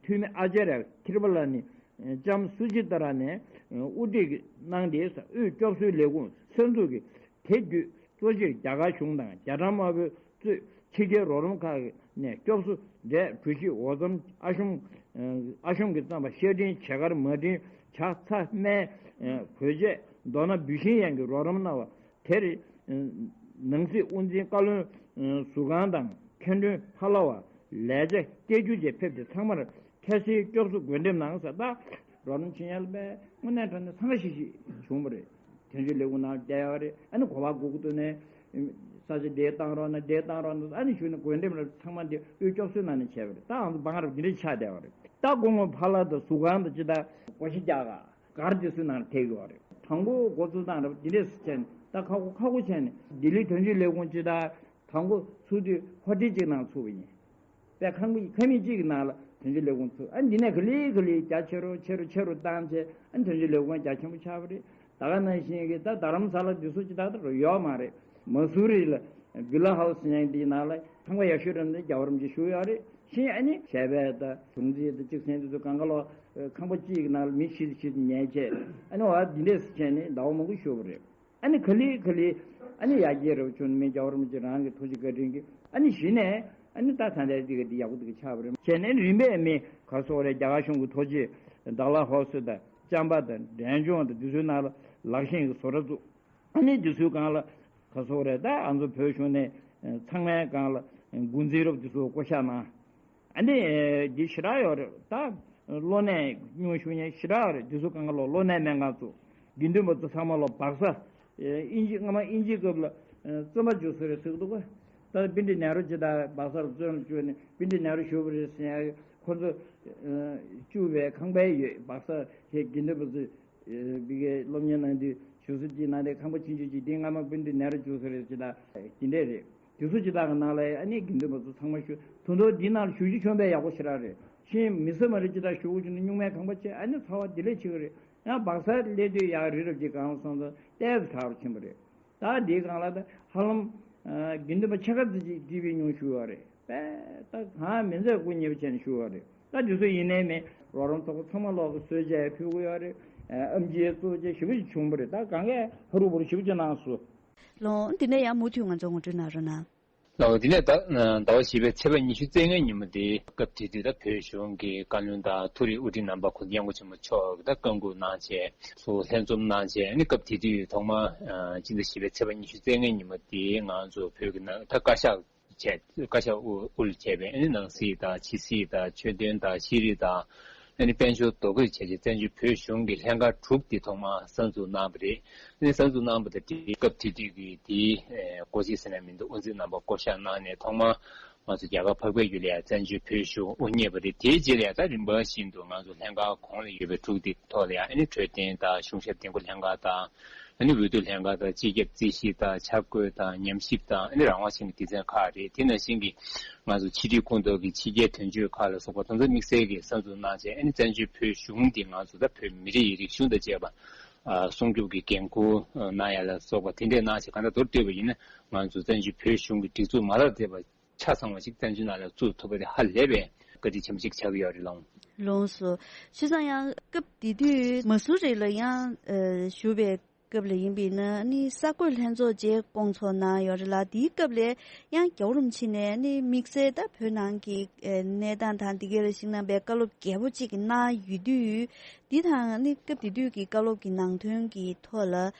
འཐུས་མི་ཨ་ཅཱརྱ་ཀིར་པ་ལ་ནི་ལྕམ་སུ་ཇི་ཏཱ་ར་ནས་དབུ་ཁྲིད་གནང་སྟེ། དབུས་སྐྱོབ་གསོའི་ལས་ཁུངས་གསར་འཛུགས་ཀྱིས་དེ་བརྒྱུད་གཙོ་ཆེར་རྒྱ་གར་གཞུང་དང་རྒྱ་གྲམ་དམར་པོས་གཙོས་ཕྱི་རྒྱལ་རོགས་རམ་ཁག་ནས་སྐྱོབ་གསོ་འབྲས་གྲོ་ཞིབ་འོ་རྩམ། ཨ་ཤོམ། ཨ་ཤོམ་གྱི་རྩམ་པ། ཤ་སྒྲིམ། བྱེ་མཁར། མ་སྒྲིམ། ཇ། ཚྭ། སྨན། གོས་ཆས། མདོར་ན་འབུལ་ཞིང་ཡན་གྱི་རོགས་རམ་གནང་བ་དེར། ནང་སྲིད་དབུ་འཛིན། བཀའ་བློན། ཟུར་ཁང་དང་། མཁན་དྲུང་། ཕ་ལ་བ། ལས་བྱ། སྐད་སྒྱུར་བཅས་ཕེབས་ཏེ། ཚང་མར་ཁ་སིལ་སྐྱོབ་གསོ་བགོ་འགྲེམས་གནང་ས། ད་རོགས་རམ་བྱེད་ཡ་ལ་དཔེ་དངོས་གནས་དྲང་གནས་འཚང་ཁ་ཤིག་ཤིག་བྱུང་བ་རེད། དོན་གཅོད་ལས་ཁུངས་ནང་བསྡད་ཡོད་རེད། ཨ་ནི་གོ་བ་སྒུག་གི་འདུག་ནས། ས་ཆ་འདིར་བཏང་རོགས་གནང་། འདིར་བཏང་རོགས་གནང་། ཨ་ནི་གཞུག་ནས་བགོ་འགྲེམས་ར་ཚང་མ་འདི་དབུས་སྐྱོབ་གསོའི་ནང་ནས་བྱས་པ་རེད། ད་ང་ཚོ་བང་རབས་འདི་འདྲ་ཆགས་བསྡད་པ་རེད། ད་སྐུ་ངོ་ཕ་ལ་དང་ཟུར་ཁང་དང་ཅི་ལྟར་སྒོ་ཕྱེ་རྒྱག་ག་སྒར་འདི་ཚོའི་ནང་ལ་ཐེག་ཡོད་རེད། དང་པོ་འགོ་ཚུགས་སྟངས་ར་འདི་འདྲས་བྱས་ནས། ད་ཁག་པོ་ཁག་པོ་བྱས་ནས་ལྡི་ལི་དོན་གཅོད་ལས་ཁུངས་ཅི་ལྟར། དང་པོ་ཚུགས་དུས་ཧོ་ཊེལ་གཅིག་ནང་ཚུགས་པ་ཡིན། པས་ཁང་པ་ཁང་མིག་གཅིག་གི་ནང་ལ་དོན་གཅོད་ལས་ཁུངས་ཚུགས། ཨ་འདི་ནས་ག་ལེ་ག་ལེ་རྒྱ་ཆེ་རུ་ཆེ་རུ་ཆེ་རུ་བཏང་བྱས། ཨ་དོན་གཅོད་ལས་ཁུངས་རྒྱ་ཆེན་པོ་ཆགས་པ་རེད། ད་ག་ནང་བཞིན་གྱི་ད་རྡ་རམ་ས་ལ་འདི་ཚོ་ཅི་ད་ད་ཡོད་མ་རེད། མ་སུ་རི་ལ་བི་ལ་ཧའུ་སི་ཡང་འདིའི་ནང་ལ་ཁང་པ་ཡག་ཤོས་རེད་འདི་རྒྱལ་བ་རིན་པོ་ཆེ་བཞུགས་ཡོད་རེད། ཤིང་ཨ་ནི་ཞལ་པས་ད་གཞུང་འཛིན་དང་གཅིག་སེང་འདི་ཚོ་གང་ག་ལོ་ཁང་པ་གཅིག་གི་ནང་ལ་མི་བཞི་བཞི་ཉལ་བྱས། ཨ་ནི་འོ་འདི་འདྲས་བྱས་ནས་ཟླ་བ་མང་པོ་བཞུགས་པ་རེད། ཨ་ནི་ག་ལེ་ག་ལེ་ཨ་ནི་ཡར་རྒྱས་རབ་བྱུང་། མི་རྒྱལ་བ་རིན་པོ་ཆེ་རང་གི་ཐུགས་རྗེ་བཀའ་དྲིན་གྱིས། ཨ་ནི་གཞི་ནས་ཨ་ནི་ད་ད་ལྟའི་འདི་ག་འདི་ཡག་པོ་འདི་ག་ཆགས་པ་རེད། བྱས་ནས་རིམ་པས་མི་ག་སོགས་རེད། རྒྱ་གར་གཞུང་གི་ཐུགས་རྗེ་ཌལ་ཧོ་སི་དང་ཅམ་པ་དང་འབྲས་ལྗོངས་དང་འདི་ཚོའི་ནང་ལ་ལག་ཤེས་ཀྱི་བཟོ་གྲྭ་བཙུགས། ཨ་ནི་འདི་ཚོའི་སྒང་ལ་ག་སོགས་རེད། ད་ང་ཚོ་བོད་གཞུང་ནས་ཚང་མའི་སྒང་ལ་འགོ་འཛིན་རབས་འདི་ཚོ་བསྐོ་བཞག་གནང་། ཨ་ནི་འདི་ཞེ་དྲག་ཡོད་རེད། ད་གློ་ནད་སྙུང་ཞུ་མཁན་ཞེ་དྲག་ཡོད་རེད། འདི་ཚོ་སྒང་ག་ལོ་གློ་ནད་སྨན་ཁང་བཙུགས། དགེ་འདུན་པ་ཚོ་ཚང་མ་ལོ་བག་ས། ཨིན་ཇི་སྔ་མ་ཨིན་ཇི་སྐབས་ལ་བཙོན་པ་བཅུག་ས་རེད་ཟེར་གི་འདུག་ག་ད་པཎྜི་ཏ་ནེ་རུ་ཇི་ལྟར་བག་སར་བཙོན་ལ་བཅུག་ནས་པཎྜི་ཏ་ནེ་རུ་བཞུགས་པ་རེད་ཟེར་ཡ། ཁོ་ཚོ་བཅུག་པའི་ཁང་པའི་ཡོད། བག་ས་ཁྱེད་དགེ་འདུན་པ་ཚོས་འདི་གའི་སློབ་གཉེར་གནང་དུས་བཞུགས་ས་ཅིག་ནང་དེ་ཁང་པ་ཆུང་ཆུང་ཅིག་འདི་སྔ་མ་པཎྜི་ཏ་ནེ་རུ་བཅུག་ས་རེད་ཅི་ལྟར་འདི་འདྲས་རེད། དེ་ཚོ་ཅི་ལྟར་གི་ནང་ལ་ཨ་ནི་དགེ་འདུན་པ་ཚོ་ཚང་མ་བཞུགས། ད་དུང་འདི་ནང་ལ་བཞུགས་རྒྱུ་བྱུང་བས་ཡག་པོ་ཞེ་དྲག་རེད། ཤིང་མི་ས་མ་རེད་ཅི་ལྟར་བཞུགས་བྱུང་ན་སྨྱུག་མའི་ཁང་པ་ཆེ། ཨ་ནི་ཚ་བ་དེ་ལས་ཆེ་གི་རེད། ཡང་བག་སར་སླེབས་དུས་ཡག་རི་རབ་ཅིག་གང་སོང་ཙང་ཏོག་ཙམ་དྲག་རུ་ཕྱིན་པ་རེད། ད་འདིའི་སྒང་ལ་ད་ཧ་ལམ་དགེ་འདུན་པ་ཕྱེད་ཀ་ཙམ་ཅིག་ཀྲི་བི་སྙུང་བཞུགས་ཡོད་རེད། པས་ད་གང་མི་མཛད་སྐུ་ཉེ་བ་བྱས་ནས་བཞུགས་ཡོད་རེད། ད་དེ་ཚོ་ཡིན་ནའི་མེད་རོགས་རམ་ཚོགས་པ་ཚང་མ་ལོག་གི་གསོལ་ཇ་ཕུལ་གི་ཡོད་རེད། ཨེམ་ཆི་གཙོ་ཆེ་ཞེ་པོ་ཅིག་བྱུང་བ་རེད། ད་གང་གས་ཧ་རུ་བ་རུ་ཞེ་པོ་ཅིག་གནང་སོང་། ལོ་འདི་ནས་ཡང་མུ་མཐུད་ང་ཚོ་ངོ་སྤྲོད་གནང་རོགས་གནང་། ལོ་འདི་ནས་ཟླ་ཟླ་བ་བཞི་པའི་ཚེས་པ་ཉི་ཤུ་རྩ་ལྔའི་ཉིན་མོ་དེ་སྐབས་དེ་དུས་ད་བོད་གཞུང་གི་བཀའ་བློན་དང་མཐོ་རིམ་དབུ་ཁྲིད་རྣམ་པ་གུང་ཐང་སྐྱབས་མགོན་ཆེན་པོ་མཆོག་གིས་ད་བཀའ་འགུག་གནང་བྱས་ཚུར་ལྷན་འཛོམས་གནང་བྱས། ཨ་ནི་སྐབས་དེ་དུས་ཐོག་མར་སྤྱི་ཟླ་བཞི་པའི་ཚེས་པ་ཉི་ཤུ་རྩ་ལྔའི་ཉིན་མོ་དེ་ང་ཚོ་བོད་ཀྱི་ནང་ད་བཀའ་ཤག་བྱས། བཀའ་ཤག་དབུ་དབུ་ལ་བྱས་པའི་ཨ་ནི་ནང་སྲིད་དང་ཕྱི་སྲིད་དང་ཆོས་དོན་དང་ཤེས་རིག་དང་ཨ་ནི་དཔལ་འབྱོར་ཐོ་འགོད་བྱས་རྗེས་བཙན་བྱོལ་བོད་གཞུང་གི་ལྷན་ཁང་དྲུག་དེ་ཐོག་མར་གསར་འཛུགས་གནང་བ་རེད། ཨ་ནི་གསར་འཛུགས་གནང་བ་དང་དེའི་སྐབས་དེ་དུས་ཀྱི་དེའི་སྒོ་འབྱེད་ཟེར་ན་མི་འདུག་དབུ་འཛིན་རྣམ་པ་བསྐོ་གཞག་གནང་ནས་ཐོག་མར་ང་ཚོ་རྒྱ་གར་འཕགས་པའི་ཡུལ་ལ་ཡང་བཙན་བྱོལ་བོད་གཞུང་དབུ་བརྙེས་པ་རེད། དེའི་རྗེས་ལ་ཡང་ད་རིམ་པ་བཞིན་དུ་ང་ཚོ་ལྷན་ཁང་གོང་ལ་ཡོད་པའི་དྲུག་དེ་ཐོག་ལ་ཡང་ཨ་ནི་འཕྲོད་བསྟེན་དང་གཞུང་ཞབས་བསྟེན་སྒོ་ལྷན་ཁང་དང་། ཨ་ནི་འོས་བསྡུ་ལྷན་ཁང་དང་སྤྱི་ཁྱབ་རྩིས་ཞིབ་དང་ཆ་བགོས་དང་ཉམས་ཞིབ་དང་ཨ་ནི་རང་དབང་ཅན་གྱི་སྡེ་ཚན་ཁག་རེད། དེ་ནང་བཞིན་གྱི་ང་ཚོ་ཕྱི་དྲིལ་ཁོངས་གཏོགས་ཀྱི་ཕྱི་རྒྱལ་དོན་གཅོད་ཁག་ལ་སོགས་པ་དེ་ཚོ་དམིགས་བསལ་གྱི་གསར་འཛུགས་གནང་བྱས། ཨ་ནི་བཙན་བྱོལ་བོད་གཞུང་འདི་ང་ཚོ་ད་བོད་མི་རིགས་ཀྱི་རིག་གཞུང་དང་བཅས་པ་ཨ་སྲུང་སྐྱོབ་ཀྱི་འགན་འཁུར་གནང་ཡ་ལ་སོགས་པ་དེ་འདྲས་གནང་བྱས། གང་ལྟར་མདོར་བསྡུས་པ་ཡིན་ན་ང་ཚོ་བཙན་བྱོལ་བོད་གཞུང་གི་སྒྲིག་འཛུགས་མ་ལག་དེ་བ་ཆ་ཚང་བ་ཞིག་བཙན་བྱོལ་ནང་ལ་བཙུགས་ཐུབ་པ་དེ་ཧ་ལས་པའི་བཀའ་དྲིན་ཆེན་པོ་ཞིག་ཆགས་ཀྱི་ཡོད་རེད་ལགས། ལགས་སོ། བྱས་ཙང་ཡང་སྐབས་དེ་དུས་མ་སུ་རི་ལ་ཡང་ཨ་བཞུགས་པའི་སྐབས་ལ་ཡིན་པས་ན་ནི་གསར་འགོད་ལྷན་ཚོགས་བཅས་བསྐོང་ཚོགས་གནང་ཡོད་རེད་ལ། དེའི་སྐབས་ལ་ཡང་རྒྱལ་བ་རིན་པོ་ཆེ་ནས་ནི་དམིགས་བསལ་ད་བོད་ནང་གི་ཨ་གནས་སྟངས་དང་དེ་གའི་ལ་གཞིགས་གནང་བའི་བཀའ་སློབ་རྒྱས་པོ་གཅིག་གནང་ཡོད་དུས། འདི་དང་ནི་སྐབས་དེ་དུས་ཀྱི་བཀའ་སློབ་ཀྱི་ནང་དོན་གྱི་ཐོག་ལ་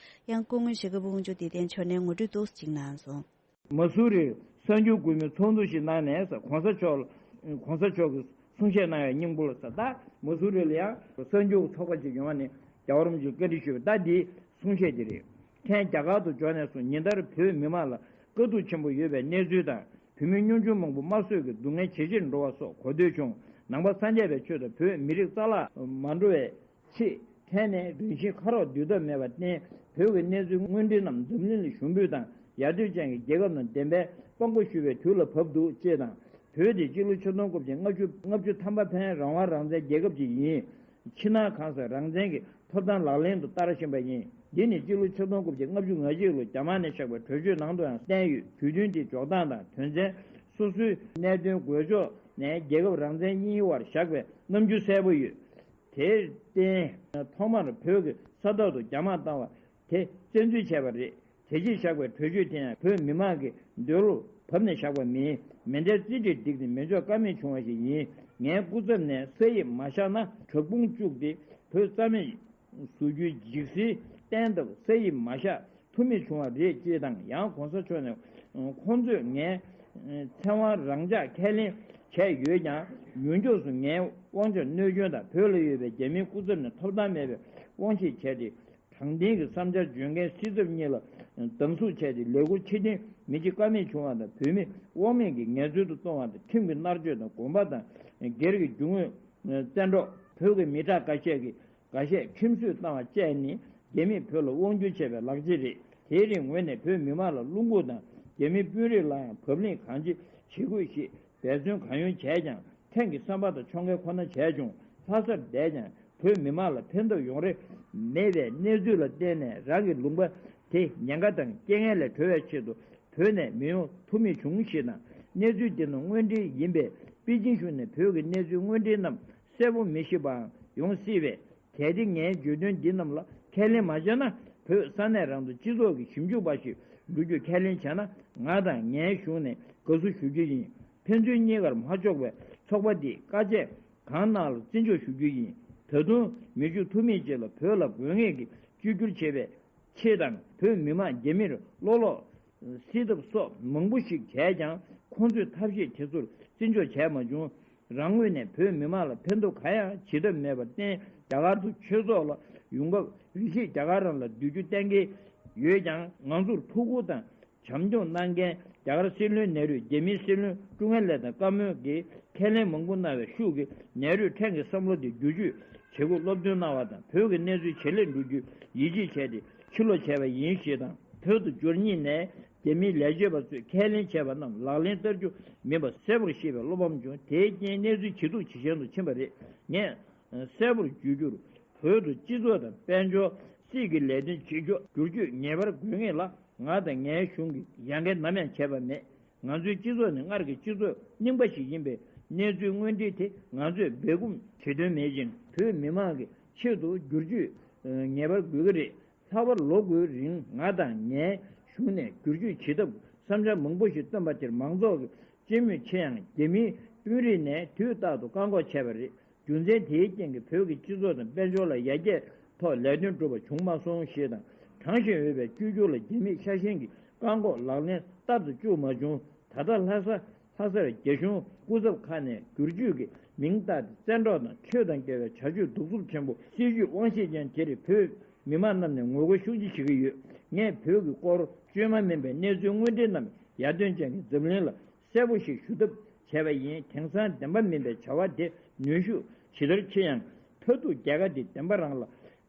ཡང་སྐུ་ངོ་ཞྭ་སྒབ་དབང་ཕྱུག་བདེ་ལྡན་མཆོག་ནས་ངོ་སྤྲོད་ཏོག་ཙམ་ཅིག་གནང་སོང་། མ་སུ་རི་གསར་འགྱུར་འགོད་མི་ཚོགས་འདུ་ཞིག་གནང་ནས་ས་གོང་ས་མཆོག་ལ་གོང་ས་མཆོག་གིས་གསུང་བཤད་གནང་བའི་སྙིང་པོ་ལ་ས་ད་མ་སུ་རི་ལ་ཡང་གསར་འགྱུར་ཚོགས་པ་ཅིག་ཡོང་བ་ནི་རྒྱལ་བ་རིན་པོ་ཆེས་བཀའ་འདྲི་ཞུས་པ་ད་འདིའི་གསུང་བཤད་ཅིག་རེད། ཐེངས་རྒྱ་གར་དུ་འབྱོར་ནས་བཟུང་ཉིན་ལྟར་བོད་མི་མང་ལ་དཀའ་སྡུག་ཆེན་པོ་ཡོད་པའི་གནས་ཚུལ་དང་བོད་མི་སྙོམ་ཆུང་མང་པོ་དམར་གསོད་ཀྱི་སྡུག་བསྔལ་ཇེ་ཆེར་འགྲོ་བ་སོགས་གོ་ཐོས་བྱུང་། ནང་པ་སངས་རྒྱས་པའི་ཆོས་དང་བོད་མི་རིགས་རྩ་བརླག་མ་འགྲོ་བའི་ཆེད་ཐད་ནས་རང་བཞིན་ཁ་རོག་སྡུད་ཐབས་མེད་པར་བརྟེན། བོད་ཀྱི་གནས་ཚུལ་དངོས་འབྲེལ་རྣམས་འཛམ་གླིང་ལ་ཞུ་འབོད་དང་ཡར་ཐོན་ཅན་གྱི་རྒྱལ་ཁབ་རྣམས་བདེན་པའི་དཔང་པོ་ཞུ་བའི་དུས་ལ་བབ་འདུག་ཅེས་དང་། བོད་དེ་སྤྱི་ལོ་ཆིག་སྟོང་དགུ་བརྒྱ་ལྔ་བཅུ་ལྔ་བཅུ་ཐམ་པ་ཕན་རང་དབང་རང་བཙན་རྒྱལ་ཁབ་ཅིག་ཡིན། ཕྱི་ནང་གང་སར་རང་བཙན་གྱི་ཐོབ་ཐང་ལག་ལེན་དུ་བསྟར་བཞིན་པ་ཡིན། འདི་ནི་སྤྱི་ལོ་ཆིག་སྟོང་དགུ་བརྒྱ་ལྔ་བཅུ་ང་གཅིག་ལོ་རྒྱ་དམར་ནས་བཞག་པའི་གྲོས་ཆོད་ནང་དུའང་བསྟན་ཡོད། དུས་སྟོན་དེའི་འཇོག་སྟངས་དང་དོན་ཚན། སོ་སོའི་གནད་དོན་འགོས་ཕྱོགས་ནས་རྒྱལ་ཁབ་རང་བཙན་གཉིས་བར་བཞག་པའི་རྣམ་འགྱུར་གསལ་པོ་ཡོད། དེར་བརྟེན། ཐོག་མར་བོད་ཀྱི་ས་ཐོག་ཏུ་རྒྱ་དམག་བཏང་བ་དེ་བཙན་འཛུལ་བྱས་པ་རེད། དེ་རྗེས་བཞག་པའི་གྲོས་ཆོད་དེ་ཡང་བོད་མི་མང་གི་འདོད་བློ་བབས་ནས་བཞག་པ་མིན། མེ་མདའི་རྩིས་ཁྲ་བསྒྲིགས་ཏེ་མེ་སྒྱོགས་ཀ་མེད་བྱུང་བ་ཞིག་ཡིན། ངའི་སྐུ་ཚབ་ནས་ས་ཡིབ་མ་བཞག་ན་བྲག་ཕུང་བཅུག་སྟེ་བོད་རྩ་མེད་བཟོ་རྒྱུའི་འཇིགས་སེལ་བསྟན་སྟབས་ས་ཡིབ་མ་བཞག་ཐུབ་མེད་བྱུང་བ་རེད་ཅེས་དང་། ཡང་གོང་ས་མཆོག་ནས་ཁོང་ཚོས་ངའི་ཚེ་དབང་རང་འཇགས་ཁས་ལེན་བྱས་ཡོད་ཀྱང་། ཡུན་རྒྱུན་སུ་ངའི་དབང་ཆ་གནོད་སྐྱོན་དང་། བོད་ལ་ཡོད་པའི་རྒྱ་མིའི་སྐུ་ཚབ་ནས་ཐོབ་ཐང་མེད་པའི་དབང་ཤེད་བྱས་ཏེ། དྲང་བདེན་གྱི་བསམ་འཆར་བརྗོད་མཁན་སྲིད་ཚབ་གཉིས་ལ་སྡང་ཟུག་བྱས་ཏེ་ལས་འཁུར་ཕྱིར་འཐེན་མི་བྱེད་ཀ་མེད་བྱུང་བ་དང་། བོད་མི་དབང་མེད་ཀྱི་ངལ་རྩོལ་དུ་གཏོང་བ་དང་། ཁྲིམས་ཀྱི་མནར་གཅོད་དང་། དགོན་པ་དང་སྒེར་གྱི་རྒྱུ་དངོས་བཙན་འཕྲོག་བོད་ཀྱི་མི་དྲག་འགའ་ཤས་ཀྱིས་འགའ་ཤས་ཁྲིམས་གསོད་བཏང་བ་བཅས་ནི་རྒྱ་མིས་བོད་ལ་དབང་བསྒྱུར་བྱས་པའི་ལག་རྗེས་རེད། དེའི་རིང་ངོས་ནས་བོད་མི་མང་ལ་བློ་འགུག་དང་། རྒྱ་མི་དཔོན་རིགས་ལ་ཡང་བབ་བརླིང་གང་ཅི་བྱེད་དགོས་ཞེས་འབད་བརྩོན་གང་ཡོང་བྱས་ཀྱང་། ཐེངས་ཀྱི་བསམ་པ་དང་ཕྱོགས་འགལ་ཁོ་ན་བྱས་བྱུང་། ལྷ་སར་བསྡད་ཀྱང་བོད་མི་མང་ལ་ཕན་ཐོགས་ཡོང་རེ་མེད་པའི་གནས་ཚུལ་ལ་བརྟེན་ནས། རང་གི་ལུང་པ་དེ་ཉེན་ཁ་དང་རྐྱེན་ངན་ལས་གྲོལ་བའི་ཆེད་དུ་བོད་ནས་མི་ཡོང་ཐུབ་མེད་བྱུང་ཞེས་དང་། གནས་ཚུལ་འདི་རྣམས་དངོས་འབྲེལ་ཡིན་པས། པེ་ཅིན་གཞུང་ནས་བོད་ཀྱི་གནས་ཚུལ་དངོས་འབྲེལ་རྣམས་གསལ་པོ་མི་ཤེས་པའང་ཡོང་སྲིད་པས། གལ་ཏེ་ངའི་བརྗོད་དོན་འདི་རྣམས་ལ་ཁས་ལེན་མ་བྱས་ན། བོད་ས་གནས་རང་དུ་སྤྱི་ཚོགས་ཀྱི་ཞིབ་འཇུག་པ་ཞིག་འགྲོ་རྒྱུ་ཁས་ལེན་བྱས་ན། ང་དང་ངའི་གཞུང་ནས་དགའ་བསུ་ཞུ་རྒྱུ་ཡིན། ཕན་ཚུན་གཉིས་ཀར་མ་ཕྱོགས་པའི་ཚོགས་པ་འདིས་དཀའ་སྤྱད་གང་གནང་ལ་བརྩི་འཇོག་ཞུ་རྒྱུ་ཡིན། ད་དུང་མི་རྒྱུ་ཐུབ་མིན་བཅས་ལ་བོད་ལ་དགོས་ངེས་ཀྱི་བཅོས་བསྒྱུར་བྱེད་པའི་ཆེད་དང་། བོད་མི་མང་རྒྱ་མིར་བློ་ལོག་སེལ་ཐབས་སོགས་མང་པོ་ཞིག་བྱས་ཀྱང་། ཁོང་ཚོས་ཐབས་ཤེས་དེ་ཚོར་བརྩི་འཇོག་བྱས་མ་བྱུང་། རང་ངོས་ནས་བོད་མི་མང་ལ་ཕན་ཐོགས་གང་ཡང་བྱེད་ཐབས་མེད་པར་བརྟེན། རྒྱ་གར་དུ་ཆོས་ཚོགས་ལ་ཡོང་སྐབས་རེ་ཞིག་རྒྱ་གར་རང་ལ་བསྡུ་རྒྱུ་གཏན་འཁེལ་ཡོད་ཀྱང་། ང་ཚོར་ཐུགས་ཁུར་དང་བྱམས་སྐྱོང་གནང་མཁན་རྒྱ་གར་སྲིད་བློན་ནེ་རུས། རྒྱ་མིའི་སྲིད་བློན་ཀྲུང་ཨེ་ལེ་དང་བཀའ་མོལ་གྱི་ཁས་ལེན་མང་པོ་གནང་བའི་ཤུགས་ཀྱིས། ནེ་རུས་ཕྲན་གྱི་བསམ་བློ་དེ་བསྒྱུར་བཅོས་བྱེད་སྒོ་སློབ་སྟོན་གནང་བ་དང་། བོད་ཀྱི་གནས་ཚུལ་ཇེ་ལེགས་འགྲོ་རྒྱུའི་ཡིད་ཆེས་བྱས་ཏེ་ཕྱིར་ལོག་བྱས་པ་ཡིན་ཞེས་དང་། བོད་དུ་འབྱོར་ཉིན་ནས་རྒྱ་མིའི་ལས་བྱེད་པ་ཚོས་ཁས་ལེན་བྱས་པ་རྣམས་ལག་ལེན་བསྟར་རྒྱུ་མིན་པ་གསལ་པོར་ཤེས་པའི་བློ་ཕམ་བྱུང་། དེའི་རྐྱེན་གནས་ཚུལ་ཇེ་སྡུག་ཇེ་ཞན་དུ་ཕྱིན་པ་རེད། ངས་གསལ་པོར་བརྗོད་རྒྱུར། བོད་དུ་སྤྱི་ཚོགས་དང་དཔལ་འབྱོར། སྲིད་ཀྱི་ལས་དོན་བྱེད་ཕྱོགས་བསྒྱུར་བཅོས་ངེས་པར་དགོས་ངེས་ལ། ང་དང་ངའི་གཞུང་གིས་ཡ་གི་ནམ་ཡང་བྱས་པ་མེད། ང་ཚོའི་སྤྱི་ཚོགས་ནི་སྔར་གྱི་སྤྱི་ཚོགས་རྙིང་པ་ཞིག་ཡིན་པས། གནས་ཚུལ་དངོས་འབྲེལ་དེ་ང་ཚོས་སྦས་སྐུང་བྱེད་དོན་མེད་ཅིང་། བོད་མི་མང་གི་ཆེད་དུ་བསྒྱུར་བཅོས་ངེས་པར་དགོས་ཀྱི་རེད། ལྷག་པར་ལོ་དགུའི་རིང་ང་དང་ངའི་གཞུང་ནས་བསྒྱུར་བཅོས་བྱེད་ཐབས་བསམ་འཆར་མང་པོ་ཞིག་བཏོན་པ་དེར། མང་ཚོགས་ཀྱི་སྤྱི་མོས་ཆེ་ཡང་རྒྱ་མིའི་དཔོན་རིགས་ནས་དུས་རྟག་ཏུ་བཀག་འགོག་བྱས་པ་རེད། རྒྱུ་མཚན་དེའི་རྐྱེན་གྱིས་བོད་ཀྱི་སྤྱི་ཚོགས་དང་དཔལ་འབྱོར་ལ་ཡར་རྒྱས་ཐོག་ལས་དོན་འགྲུབ་པ་བྱུང་མ་སོང་ཞེས་དང་། དྲང་ཞིང་འོས་པའི་བཅོས་བསྒྱུར་ལ་རྒྱ་མིས་ཤ་ཞེན་གྱིས་བཀག་འགོག་ལག་ལེན་བསྟར་དུ་བཅུག་མ་བྱུང་། ད་ལྟ་ལྷ་ས་ལྷ་སར་རྒྱ་གཞུང་སྐུ་ཚབ་ཁག་ནས་བསྒྱུར་བཅོས་ཀྱི་མིང་བཏགས་ཏེ། བཙན་འཕྲོག་དང་ཆོས་དང་འགལ་བའི་བྱ་སྤྱོད་གདུག་རྩུབ་ཆེན་པོ། སྲིད་ཇུས་དབང་ཤེད་ཅན་དེར་བོད་མི་མང་རྣམས་ནས་ངོ་རྒོལ་ཤུགས་ཆེ་བྱེད་ཀྱི་ཡོད། ངས་བོད་ཀྱི་སྐོར་བཅོས་མ་མིན་པའི་གནས་ཚུལ་དངོས་འབྲེལ་རྣམས་ཡར་ཐོན་ཅན་གྱི་འཛམ་གླིང་ལ་གསལ་པོ་ཞིག་ཞུ་ཐབས་བྱས་པ་ཡིན། དེང་སང་བདེན་པ་མིན་པའི་བྱ་བ་དེ་ནུས་ཤུགས་ཇི་ལྟར་ཆེ་ཡང་། མཐར་ཐུག་རྒྱལ་ཁ་དེ་བདེན་པ་རང་ལ་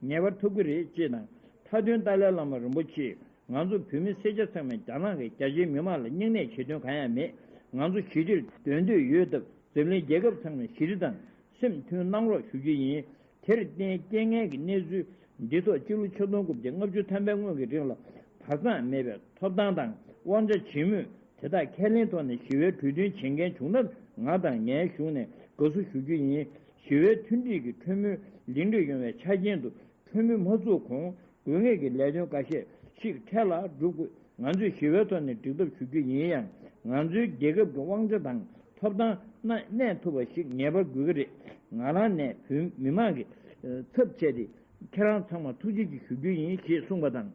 ངེས་པར་ཐོབ་ཀྱི་རེད་ཅེས་དང་། མཐའ་དོན་ཏཱ་ལའི་བླ་མ་རིན་པོ་ཆེས་ང་ཚོ་བོད་མི་སེར་སྐྱ་ཚང་མས་རྒྱ་ནག་གིས་རྒྱ་ཆེའི་མི་མང་ལ་སྙིང་ནད་བྱེད་དོན་གང་ཡང་མེད། ང་ཚོ་ཞི་བདེར་སྡོད་འདོད་ཡོད་སྟབས་འཛམ་གླིང་རྒྱལ་ཁབ་ཚང་མས་ཞི་བདེ་དང་སེམས་མཐུན་གནང་རོགས་ཞུ་རྒྱུ་ཡིན། དེར་བརྟེན་རྐྱེན་ངན་གྱི་གནས་ཚུལ་འདི་ཐོག་སྤྱི་ལོ་ཆིག་སྟོང་དགུ་བརྒྱ་ལྔ་བཅུ་ཐམ་པའི་སྔོན་གྱི་རིང་ལ་བར་མཚམས་མེད་པའི་ཐོབ་ཐང་དང་དབང་ཆ་ཇི་མོས་དེ་དག་ཁས་ལེན་ཐོག་ནས་ཞི་བའི་གྲོས་མཐུན་བྱེད་མཁན་བྱུང་ན་ང་དང་ངའི་གཞུང་ནས་དགའ་བསུ་ཞུ་རྒྱུ་ཡིན། ཞི་བའི་མཐུན་སྒྲིལ་གྱི་གྲོས་མོལ་ལེགས་འགྲུབ་ཡོང་བའི་ཆ་རྐྱེན་དུ་གྲོས་མོལ་མ་ཚུགས་གོང་དགོས་ངེས་ཀྱི་ལས་དོན་འགའ་ཤས་ཤིག་འཕྲལ་ལ་སྒྲུབ་དགོས། ང་ཚོས་ཞི་བའི་ཐོག་ནས་འགྲིག་ཐབས་ཞུ་རྒྱུ་ཡིན་ཡང་། ང་ཚོའི་རྒྱལ་ཁབ་ཀྱི་དབང་ཆ་དང་ཐོབ་ཐང་སྣ་གནས་ཐུབ་པ་ཞིག་ངེས་པར་དགོས་ཀྱི་རེད། ང་རང་ནས་བོད་མི་མང་གི་ཚབ་བྱས་ཏེ་ཁྱེད་རང་ཚང་མར་ཐུགས་རྗེ་ཆེ་ཞུ་རྒྱུ་ཡིན་ཞེས་གསུངས་པ་དང་།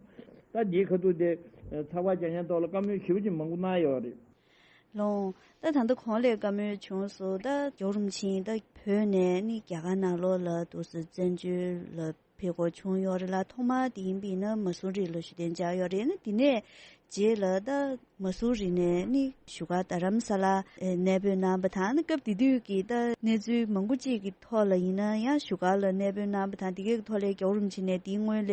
ད་འདིའི་ཁ་ཐུག་དེ་ཚགས་པར་རྒྱག་མཁན་ཐོག་ལ་བཀའ་མོལ་ཞེ་པོ་ཅིག་མང་པོ་གནང་ཡོད་རེད། ལོང་། ད་ད་ལྟ་གོང་ལ་བཀའ་མོལ་བྱུང་སོང་། ད་རྒྱལ་བ་རིན་པོ་ཆེ་ད་བོད་ནས་ནི་རྒྱ་གར་ནང་ལོགས་ལ་འདུག་སེ་བཙན་བྱོལ་ལ་ཕེབས་སྐོར་བྱུང་ཡོད་རེད་ལ། ཐོག་མར་དེ་ཡིན་པ་ཡིན་ན་མ་སུ་རི་ལ་བཞུགས་གདན་འཇགས་ཡོད་རེད། ནི་དེ་ནས་རྗེས་ལ་ད་མ་སུ་རི་ནས་ནི་བཞུགས་སྒར་རྡ་རམ་ས་ལ་གནས་སྤོས་གནང་བ་དང་། ནི་སྐབས་དེ་དུས་ཀྱི་ད་གནས་ཚུལ་མང་པོ་ཅིག་གི་ཐོག་ལ་ཡིན་ན་ཡང་བཞུགས་སྒར་ལ་གནས་སྤོས་གནང་བ་དང་། དེ་གའི་ཐོག་ལ་རྒྱལ་བ་རིན་པོ་ཆེ་ནས་དེའི་སྔོན་ལ་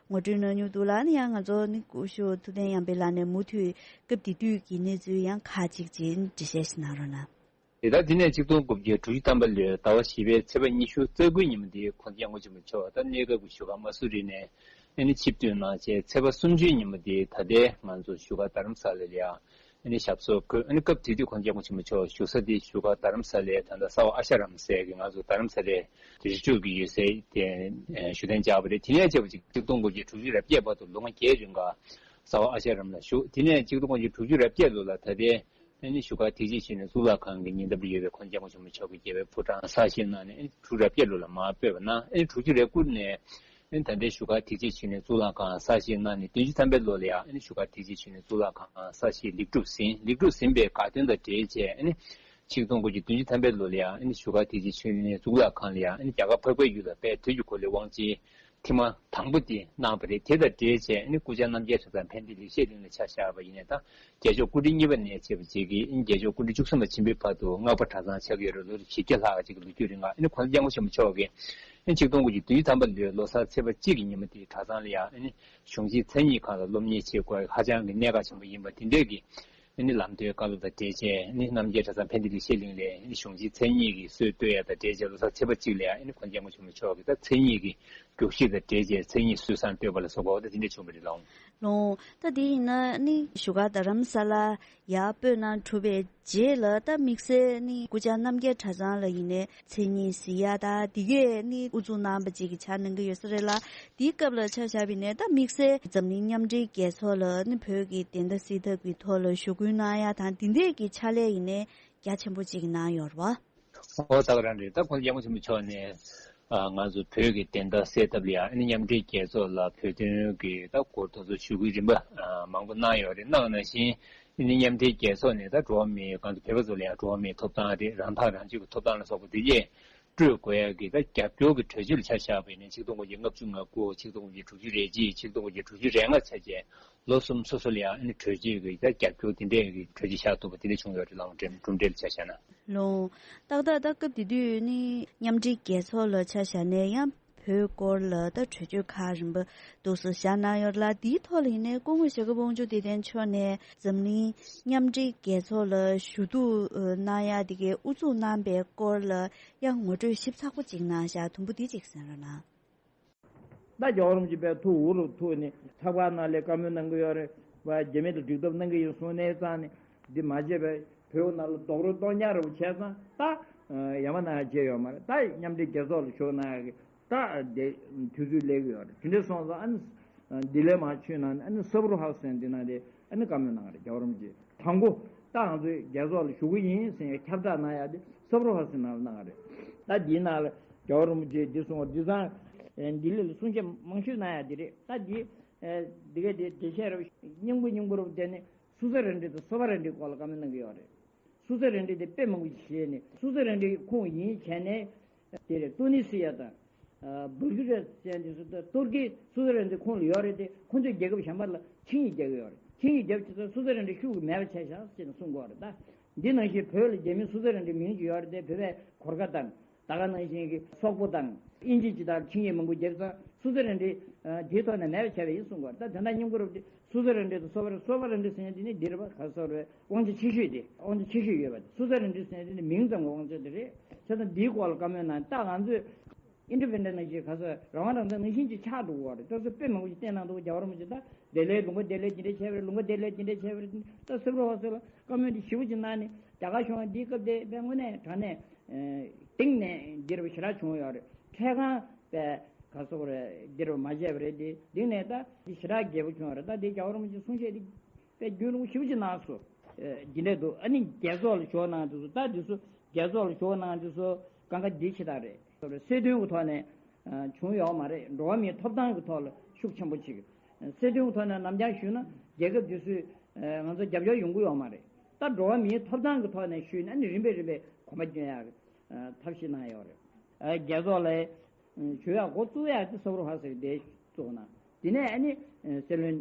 ངོ་སྤྲོད་གནང་མྱོང་འདུག་ལ། ནི་ཡང་ང་ཚོ་ནི་སྐུ་ཞབས་ཐུབ་བསྟན་དབྱངས་པའི་ལགས་ནས་མུ་མཐུད་སྐབས་དེ་དུས་ཀྱི་གནས་ཚུལ་ཡང་ཁག་ཅིག་ཅིག་འགྲེལ་བཤད་ཞིག་གནང་རོགས་གནང་། དེ་ལྟར་དེ་ནས་ཆིག་སྟོང་དགུ་བརྒྱ་དྲུག་ཅུ་ཐམ་པ་ལོའི་ཟླ་བ་བཞི་པའི་ཚེས་པ་ཉི་ཤུ་རྩ་དགུའི་ཉིན་མོ་དེ་༸གོང་ས་༸སྐྱབས་མགོན་ཆེན་པོ་མཆོག་ད་གནས་སྐབས་ཀྱི་བཞུགས་སྒར་མ་སུ་རི་ནས་ཨ་ནི་ཆིབས་བསྒྱུར་གནང་རྗེས་ཚེས་པ་སུམ་ཅུའི་ཉིན་མོ་དེ་ད་ལྟའི་ང་ཚོ་བཞུགས་སྒར་རྡ་རམ་ས་ལ་ལ་ཡང་ཨ་ནི་ཞབས་སོར་འཁོད། ཨ་ནི་སྐབས་དེ་དུས་༸གོང་ས་༸སྐྱབས་མགོན་ཆེན་པོ་མཆོག་བཞུགས་ས་དེ་བཞུགས་སྒར་རྡ་རམ་ས་ལའི་ད་ལྟ་ས་འོག་ཨ་ཤ་རམ་ཟེར་གྱི་ང་ཚོ་རྡ་རམ་ས་ལའི་རི་ཕྱོགས་ཀྱི་ཡོད་སའི་དེ་བཞུགས་གདན་འཇགས་པ་རེད། དེ་ནས་བྱས་པ་ཅིག་ཆིག་སྟོང་དགུ་བརྒྱ་དྲུག་ཅུ་རེ་བརྒྱད་བར་དུ་ལོ་ངོ་བརྒྱད་རིང་ག་ས་འོག་ཨ་ཤ་རམ་ལ་བཞུགས། དེ་ནས་ཆིག་སྟོང་དགུ་བརྒྱ་དྲུག་ཅུ་རེ་བརྒྱད་ལོ་ལ་ད་ལྟའི་ཨ་ནི་བཞུགས་སྒར་ཐེག་ཆེན་ཞིང་ལས་གཙུག་ལག་ཁང་གི་ཉེ་འདབས་ལ་ཡོད་པའི་༸གོང་ས་༸སྐྱབས་མགོན་ཆེན་པོ་མཆོག་གི་རྒྱལ་བའི་ཕོ་བྲང་གསར་བཞེངས་གནང་ནས་ཨ་ནི་དྲུག་ཅུ་རེ་དགུ་ནས་ཨ་ནི་ད་ལྟའི་བཞུགས་སྒར་ཐེག་ཆེན་ཞིང་ལས་གཙུག་ལག་ཁང་གསར་བཞེངས་གནང་ནས་བདུན་ཅུ་ཐམ་པའི་ལོ་ལ་ཡང་ཨ་ནི་བཞུགས་སྒར་ཐེག་ཆེན་ཞིང་ལས་གཙུག་ལག་ཁང་གསར་བཞེངས་ལེགས་གྲུབ་ཟིན། ལེགས་གྲུབ་ཟིན་པའི་དགའ་སྟོན་དང་འབྲེལ་བྱས་ཨ་ནི་ཆིག་སྟོང་དགུ་བརྒྱ་བདུན་ཅུ་ཐམ་པའི་ལོ་ལ་ཡང་ཨ་ནི་བཞུགས་སྒར་ཐེག་ཆེན་ཞིང་ལས་གཙུག་ལག་ཁང་ལ་ཡང་ཨ་ནི་རྒྱ་གར་འཕགས་པའི་ཡུལ་ལ་དཔལ་དུས་ཀྱི་འཁོར་ལོའི་དབང་ཆེན་ཐེངས་མ་དང་པོ་དེ་གནང་བ་རེད། དེ་དང་འབྲེལ་བྱས་ནི་སྐུ་བཅར་རྣམ་རྒྱལ་གྲྭ་ཚང་ཕན་བདེ་ལེགས་བཤད་གླིང་ལ་ཆ་བཞག་པ་ཡིན་ནའི་ད་རྒྱལ་མཆོག་སྐུ་ཕྲེང་གཉིས་པ་ནས་བྱས་པ་བྱེད་ཀྱི་ཨིན། རྒྱལ་མཆོག་སྐུ་ཕྲེང་བཅུ་གསུམ་པ་ཕྱིན་པའི་བར་དུ་སྔགས་པ་གྲྭ་ཚང་ཆགས་ཀྱི་ཡོད་རེད། ལོ་རབས་བཞི་བརྒྱ་ལྷག་ཅིག་གི་ལོ་རྒྱུས་རིང་ལ་ཨ་ནི་༸གོང་ས་༸སྐྱབས་མགོན་ཆེན་པོ་མཆོག་གིས་ཨ་ནི་ཆིག་སྟོང་དགུ་བརྒྱ་བདུན་ཅུ་ཐམ་པ་ལོའི་ལོ་གསར་ཚེས་པ་གཅིག་གི་ཉིན་མོ་དེའི་གྲྭ་ཚང་ལ་ཡང་ཨ་ནི་གཞུང་ཆེན་མཚན་ཉིད་སྒང་ལ་སློབ་གཉེར་བྱེད་དགོས་ཧ་ཅང་གི་གནད་འགག་ཆེན་པོ་ཡིན་པ་དེ་འདྲས་ཀྱི་ཨ་ནི་ལམ་སྟོན་བཀའ་སློབ་དང་འབྲེལ་བྱས་ཨ་ནི་རྣམ་རྒྱལ་གྲྭ་ཚང་ཕན་བདེ་ལེགས་བཤད་གླིང་ལས་ཨ་ནི་གཞུང་ཆེན་མཚན་ཉིད་ཀྱི་སྲོལ་གཏོད་ཡ་དང་འབྲེལ་བྱས་ལོ་གསར་ཚེས་པ་གཅིག་ལ་ཡང་ཨ་ནི་༸གོང་ས་༸སྐྱབས་མགོན་ཆེན་པོ་མཆོག་གིས་ད་མཚན་ཉིད་ཀྱི་རྒྱུགས་གཞི་དང་འབྲེལ་བྱས་མཚན་ཉིད་སྲོལ་བཟང་གཏོད་པ་ལ་སོགས་པ་འོ་ད་དེ་འདྲས་བྱུང་བ་རེད་ལགས། ལོང་། ད་དེ་ཡིན་ན་ནི་བཞུགས་སྒར་རྡ་རམ་ས་ལ་ཡར་སྤོས་གནང་གྲུབ་པའི་རྗེས་ལ་ད་དམིགས་བསལ་ནི་སྐུ་བཅར་རྣམ་རྒྱལ་གྲྭ་ཚང་ལ་ཡིན་ནའི་མཚན་ཉིད་གཟིགས་ཡ་ད་དེ་གས་ནི་དབུ་འཛུགས་གནང་བ་ཅིག་གི་ཆ་གནང་གི་ཡོད་ས་རེད་ལ། དེའི་སྐབས་ལ་ཆ་བཞག་པ་ཡིན་ནའི་ད་དམིགས་བསལ་འཛམ་གླིང་མཉམ་འབྲེལ་རྒྱལ་ཚོགས་ལ་ནི་བོད་ཀྱི་བདེན་མཐའ་གསལ་ཐབས་ཀྱི་ཐོག་ལ་ཞུ་སྐུལ་གནང་ཡ་དང་དེ་འདྲས་ཀྱི་ཕྱག་ལས་ཡིན་ནའི་རྒྱ་ཆེན་པོ་ཅིག་གནང་ཡོད་རེད་བ། ཨོ་ད་ག་རང་རེད། ད་༸གོང་ས་༸སྐྱབས་མགོན་ཆེན་པོ་མཆོག་ནས་ཨ་ང་ཚོ་བོད་ཀྱི་བདེན་མཐའ་གསལ་ཐབས་ལ་ཡང་ཨ་ནི་མཉམ་འབྲེལ་རྒྱལ་ཚོགས་ལ་བོད་དོན་གྱི་ད་སྐོར་དུ་ཞུ་སྐུལ་རིམ་པ་ཨ་མང་པོ་གནང་ཡོད་རེད། གནང་ནང་བཞིན་ཨ་ནི་མཉམ་འབྲེལ་རྒྱལ་ཚོགས་ནས་ད་འགྲོ་བ་མིའི་ང་ཚོ་བོད་པ་ཚོ་ལ་ཡང་འགྲོ་བ་མིའི་ཐོབ་ཐང་རེད། རང་ཐག་རང་གཅོད་ཀྱི་ཐོབ་ཐང་ལ་སོགས་པ་དེ་རྗེས་སྤྲོད་དགོས་ཡ་གི་ད་རྒྱབ་སྐྱོར་གྱི་གྲོས་ཆོད་ལ་ཆ་བཞག་པ་ཡིན་ན་ཆིག་སྟོང་དགུ་བརྒྱ་ལྔ་བཅུ་ང་དགུ། ཆིག་སྟོང་དགུ་བརྒྱ་དྲུག་ཅུ་རེ་གཅིག། ཆིག་སྟོང་དགུ་བརྒྱ་དྲུག་ཅུ་རེ་ལྔ་ཆ་བྱས་ལོ་གསུམ་སོ་སོ་ལ་ཡང་ཨ་ནི་གྲོས་ཆོད་ཀྱི་ད་རྒྱབ་སྐྱོར་དེ་འདྲས་ཀྱི་གྲོས་ཆོད་བཞག་ཐུབ་པ་དེ་འདྲས་བྱུང་ཡོད་རེད་ལགས། གྲུབ་འབྲས་ལ་ཆ་བཞག་ན། ལོང་། ཏག་ཏག་ད་སྐབས་དེ་དུས་ནི་མཉམ་འབྲེལ་རྒྱལ་ཚོགས་ལ་ཆ་བཞག་ནས་ཡང་བོད་སྐོར་ལ་ད་གྲོས་ཆོད་ཁག་རིམ་པ་འདུག་སེ་བཞག་གནང་ཡོད་ལ། དེའི་ཐོག་ལ་ཡིན་ནའི་སྐུ་ངོ་ཞྭ་སྒབ་དབང་ཕྱུག་བདེ་ལྡན་མཆོག་ནས་འཛམ་གླིང་མཉམ་འབྲེལ་རྒྱལ་ཚོགས་ལ་ཞུ་གཏུག་གནང་ཡ་དེ་གའི་དབུ་འཛུགས་གནང་པའི་སྐོར་ལ་ཡང་ངོ་སྤྲོད་ཞིབ་ཚགས་པོ་ཅིག་གནང་བཞག་དུམ་བུ་དེ་ཅིག་གསན་རོགས་གནང་། ད་རྒྱལ་བ་རིན་པོ་ཆེ་དཔལ་ཐུགས་འུ་རུ་ཐུག་ནས་ཚགས་པར་ནང་ལ་བཀའ་མོལ་གནང་གི་ཡོད་རེད་བ། རྒྱ་མི་དང་འགྲིག་ཐབས་གནང་གི་ཡིན་གསུངས་ནས་ཙང་ནས་འདི་མ་བྱས་པའི་བོད་ནང་ལ་རྡོག་རོལ་གཏོང་རྐྱང་རེ་བྱས་ཙང་ད་ཡ་མ་ན་ཡ་བྱས་ཡོད་མ་རེད། ད་མཉམ་འབྲེལ་རྒྱལ་ཚོགས་ལ་ཞུགས་གནང་ཡ་གི་ད་དེ་དུས་ཚོད་སླེབས་ཀྱི་ཡོད་རེད། དེ་འདྲ་སོང་ཙང་ཨ་ནི་ལྡི་ལི་མ་ཆུ་ནང་ནས་ཨ་ནི་སབ་རུ་ཧའུ་སི་འདི་ནང་དེ་ཨ་ནི་བཀའ་མོལ་གནང་རེད། རྒྱལ་བ་རིན་པོ་ཆེ་དང་པོ་ད་ང་ཚོའི་རྒྱལ་ཚོགས་ལ་ཞུ་གི་ཡིན་ཟེར་ཡ་ཁྱབ་བསྒྲགས་གནང་ཡ་དེ་སབ་རུ་ཧ་སི་ནང་ལ་གནང་རེད། ད་འདིའི་ནང་ལ་རྒྱལ་བ་རིན་པོ་ཆེས་འདི་གསུངས་པ་འདི་ཚང་ལྡི་ལི་ལ་གསུང་བཤད་མང་ཤོས་གནང་ཡ་འདི་རེད། ད་འདི་འདི་ག་དེ་དེ་བཤད་རབས་སྙིང་པོ་སྙིང་པོ་རབས་དེ་ནི་སུ་ས་ར་འདྲི་དང་སོ་པ་ར་འདྲི་སྐོར་ལ་བཀའ་མོལ་གནང་གི་ཡོད་རེད། སུ་ས་ར་འདྲི་དེ་དཔེ་མང་པོ་ཞིག་བཤད་ནས་སུ་ས་ར་འདྲི་ཁོང་ཡིན་བྱས་ནས། དེ་རེད། ཏུ་ནི་སི་ཡ་དང་། བུལ་གི་རི་ཡ་ཟེར་འདི་ཚོ་ད་ཏུར་ཀི་སུ་ས་ར་འདི་ཁོང་ལ་ཡོད་རེད་དེ། ཁོང་ཚོས་རྒྱལ་ཁབ་གཞན་པ་ལ་ཆིངས་ཡིག་རྒྱག་གི་ཡོད་རེད། ཆིངས་ཡིག་རྒྱབ་ཆེད་དུ་སུ་ས་ར་འདི་ཤུགས་མེད་པ་བྱས་ཤག་ཟེར་ནས་གསུང་གི་ཡོད་རེད། ད་འདི་ནང་བཞིན་བོད་ལ་རྒྱ་མི་སུ་ས་ར་འདི་མིང་ཅིག་ཡོད་རེད་དེ། བོད་པའི་གོར་ཁ་དང་ད་ག་ནང་བཞིན་གྱི་སོག་པོ་དང་དབྱིན་ཇི་ཇི་ལྟར་ཆིངས་ཡིག་མང་པོ་རྒྱབ་ཙང་ སུ་ཛ་རན་ཏི་དེའི་ཐོག་ནས་མེད་པ་བྱས་པ་ཡིན་གསུང་གི་ཡོད་རེད། ད་དོན་དག་སྙོམས་འགྲོགས་དེ་སུ་ཛ་རན་ཏི་དང་སོ་བ་སོ་བ་རན་ཏི་ཟེར་མཁན་དེ་ནི་འདི་རེད་པ། ག་སོ་རེད། དབང་ཆ་ཆེ་ཤོས་དེ། དབང་ཆ་ཆེ་ཤོས་ཡོད་པ་དེ། སུ་ཛ་རན་ཏི་ཟེར་མཁན་དེ་ནི་མིང་ཙམ་གྱི་དབང་ཆ་དེ་རེད། བྱས་ཙང་འདིའི་སྐོར་ལ་བཀའ་མོལ་གནང་། ད་ང་ཚོས་ཨིན་ཌི་པེན་ཌེན་ཊི་ནང་བཞིན་ག་ས་རང་དབང་རང་བཙན་ནང་བཞིན་གྱི་ཆགས་འགྲོ་གི་ཡོད་རེད། ད་སོ་དཔེ་མང་པོ་ཞིག་བསྟན་གནང་འདུག་རྒྱལ་བ་རིན་པོ་ཆེ། ད་བདེ་ལེགས་ལུང་པ་བདེ་ལེགས་འདི་འདྲ་བྱས་པ་རེད། ལུང་པ་བདེ་ལེགས་འདི་འདྲ་བྱས་པ་རེད། ད་སེ་བོ་ལྷ་ས་ལ་བཀའ་མོལ་འདི་ཞེ་པོ་ཅིག་གནང་ནས། རྒྱ་གར་གཞུང་འདིའི་སྐབས་དེ་དཔེ་དངོས་གནས་དྲང་གནས་གཏིང་ནས་འདི་རེད་པ། ཞེ་དྲག་བྱུང་ཡོད་རེད། འཕྲལ་སྒང་དཔེ་ག་སོགས་རེད། འདི་རེད་པ། མ་བྱས་པ་རེད། དེ་འདི་ནས་ད་འདི་ཞེ་དྲག་རྒྱས་པོ་བྱུང་བ་རེད། ད་འདི་རྒྱལ་བ་རིན་པོ་ཆེ་གསུང་བཤད་འདི་དཔེ་རྒྱུན་རིང་པོ་ཞེ་པོ་ཅིག་གནང་སོང་། ཨེ། འདི་འདྲ་འདུག་ཨ་ནི་རྒྱལ་ཚོགས་ལ་ཞུ་གནང་འདུག་ད་འདི་ཚོ་རྒྱལ་ཚོགས་ལ་ཞུ་གནང་འདི་ཚོ་གང་ག་འདི་ཆེ་དྲགས་རེད། སྲིད་དོན་གྱི་ཐོག་ནས་ཨ་བྱུང་ཡོད་མ་རེད། འགྲོ་བ་མིའི་ཐོབ་ཐང་གི་ཐོག་ལ་ཤུགས་ཆེན་པོ་ཅིག་སྲིད་དོན་གྱི་ཐོག་ནས་ནམ་ཡང་ཞུས་ན་རྒྱལ་ཁབ་འདི་ཚོས་ཨ་ང་ཚོ་རྒྱབ་སྐྱོར་ཡོང་གི་ཡོད་མ་རེད། ད་འགྲོ་བ་མིའི་ཐོབ་ཐང་གི་ཐོག་ནས་ཞུས་ན་ནི་རིམ་པས་རིམ་པས་གོམ་པ་སྐྱོན་ཡག་གི་ཨ་ཐབས་ཤེས་གནང་ཡོད་རེད། ཨ་རྒྱལ་ཚོགས་ལ་ཞུ་ཡག་འགོ་བཙུགས་ཡག་དེ་སེ་བོ་ལྷ་ས་ཟེར་གི་དེ་བཙུགས་གནང་། དེ་ནས་ཨ་ནི་ཨ་སྲིད་བློན་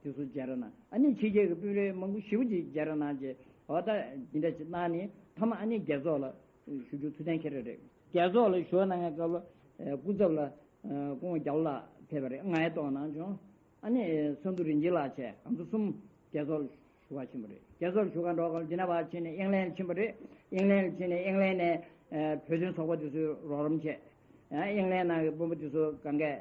དེ་ཚོ་མཇལ་ར་གནང་། ཨ་ནི་ཕྱི་རྒྱལ་གྱི་དཔོན་རིགས་མང་པོ་ཞེ་པོ་ཅིག་མཇལ་ར་གནང་རྗེས། འོ་ད་འདི་འདྲ་ཅིག་གནང་ནས་མཐའ་མ་ཨ་ནི་རྒྱལ་ཚོགས་ལ་ཞུ་རྒྱུ་ཐུགས་གཏན་འཁེལ་རེད། རྒྱལ་ཚོགས་ལ་ཞུ་གནང་མཁན་སྐབས་ལ་ཨ་སྐུ་ཚབ་ལ་ཨ་སྐུ་ངོ་རྒྱ་ལོ་ལགས་ཕེབས་པ་རེད། ང་ཡང་གཏོང་གནང་བྱུང་། ཨ་ནི་ཨ་ཚོགས་འདུ་རིན་ཆེན་ལགས་བཅས་ང་ཚོ་གསུམ་རྒྱལ་ཚོགས་ལ་ཞུ་ག་ཕྱིན་པ་རེད། རྒྱལ་ཚོགས་ལ་ཞུ་ག་འགྲོ་སྐབས་ལ་ཇི་ནི་ཝ་ཕྱིན་ནས་ཨིང་ལན་ཕྱིན་པ་རེད། ཨིང་ལན་ཕྱིན་ནས་ཨིང་ལན་ནས་ཨ་བོད་དོན་ཚོགས་པ་དེ་ཚོས་རོགས་རམ་བྱས། ཨ་ཨིང་ལན་ནང་གི་དཔོན་པོ་དེ་ཚོ་གང་གས་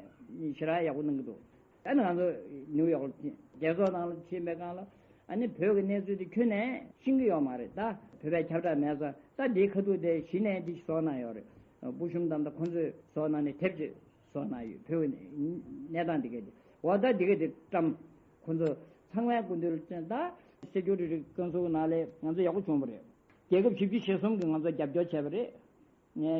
ཞེ་དྲག་ཡག་པོ་གནང་གི་འདུག་ཨ་ནི་ང་ཚོ་ནིའུ་ཡོག་ལ་རྒྱལ་ཚོགས་ནང་ལ་ཕྱིན་པའི་སྒང་ལ་ཨ་ནི་བོད་ཀྱི་གནས་ཚུལ་དེ་ཁྱོན་ནས་ཤེས་ཀྱི་ཡོད་མ་རེད། ད་བོད་པས་ཁྱབ་བསྒྲགས་མེད་ཙང་ད་འདིའི་ཁ་ཐུག་དེ་གཞི་ནས་འདི་བཟོ་གནང་ཡོད་རེད། སྐུ་གཞོན་དམ་དང་ཁོང་ཚོས་བཟོ་གནང་ནས་དེབ་ཅིག་བཟོ་གནང་ཡོད། བོད་ཀྱི་གནས་སྟངས་འདི་གས་དེ། འོ་ད་འདི་གས་དེ་བཀྲམ། ཁོང་ཚོ་ཚང་མའི་སྐུ་མདུན་ལ་བསྟན། ད་སེ་ཀུ་རི་ཊི་ཀོན་སིལ་གྱི་ནང་ལ་ང་ཚོ་ཡག་པོ་བྱུང་བ་རེད། རྒྱལ་ཁབ་བཞི་བཅུ་ཞེ་གསུམ་གྱིས་ང་ཚོ་རྒྱབ་སྐྱོར་བྱས་པ་རེད།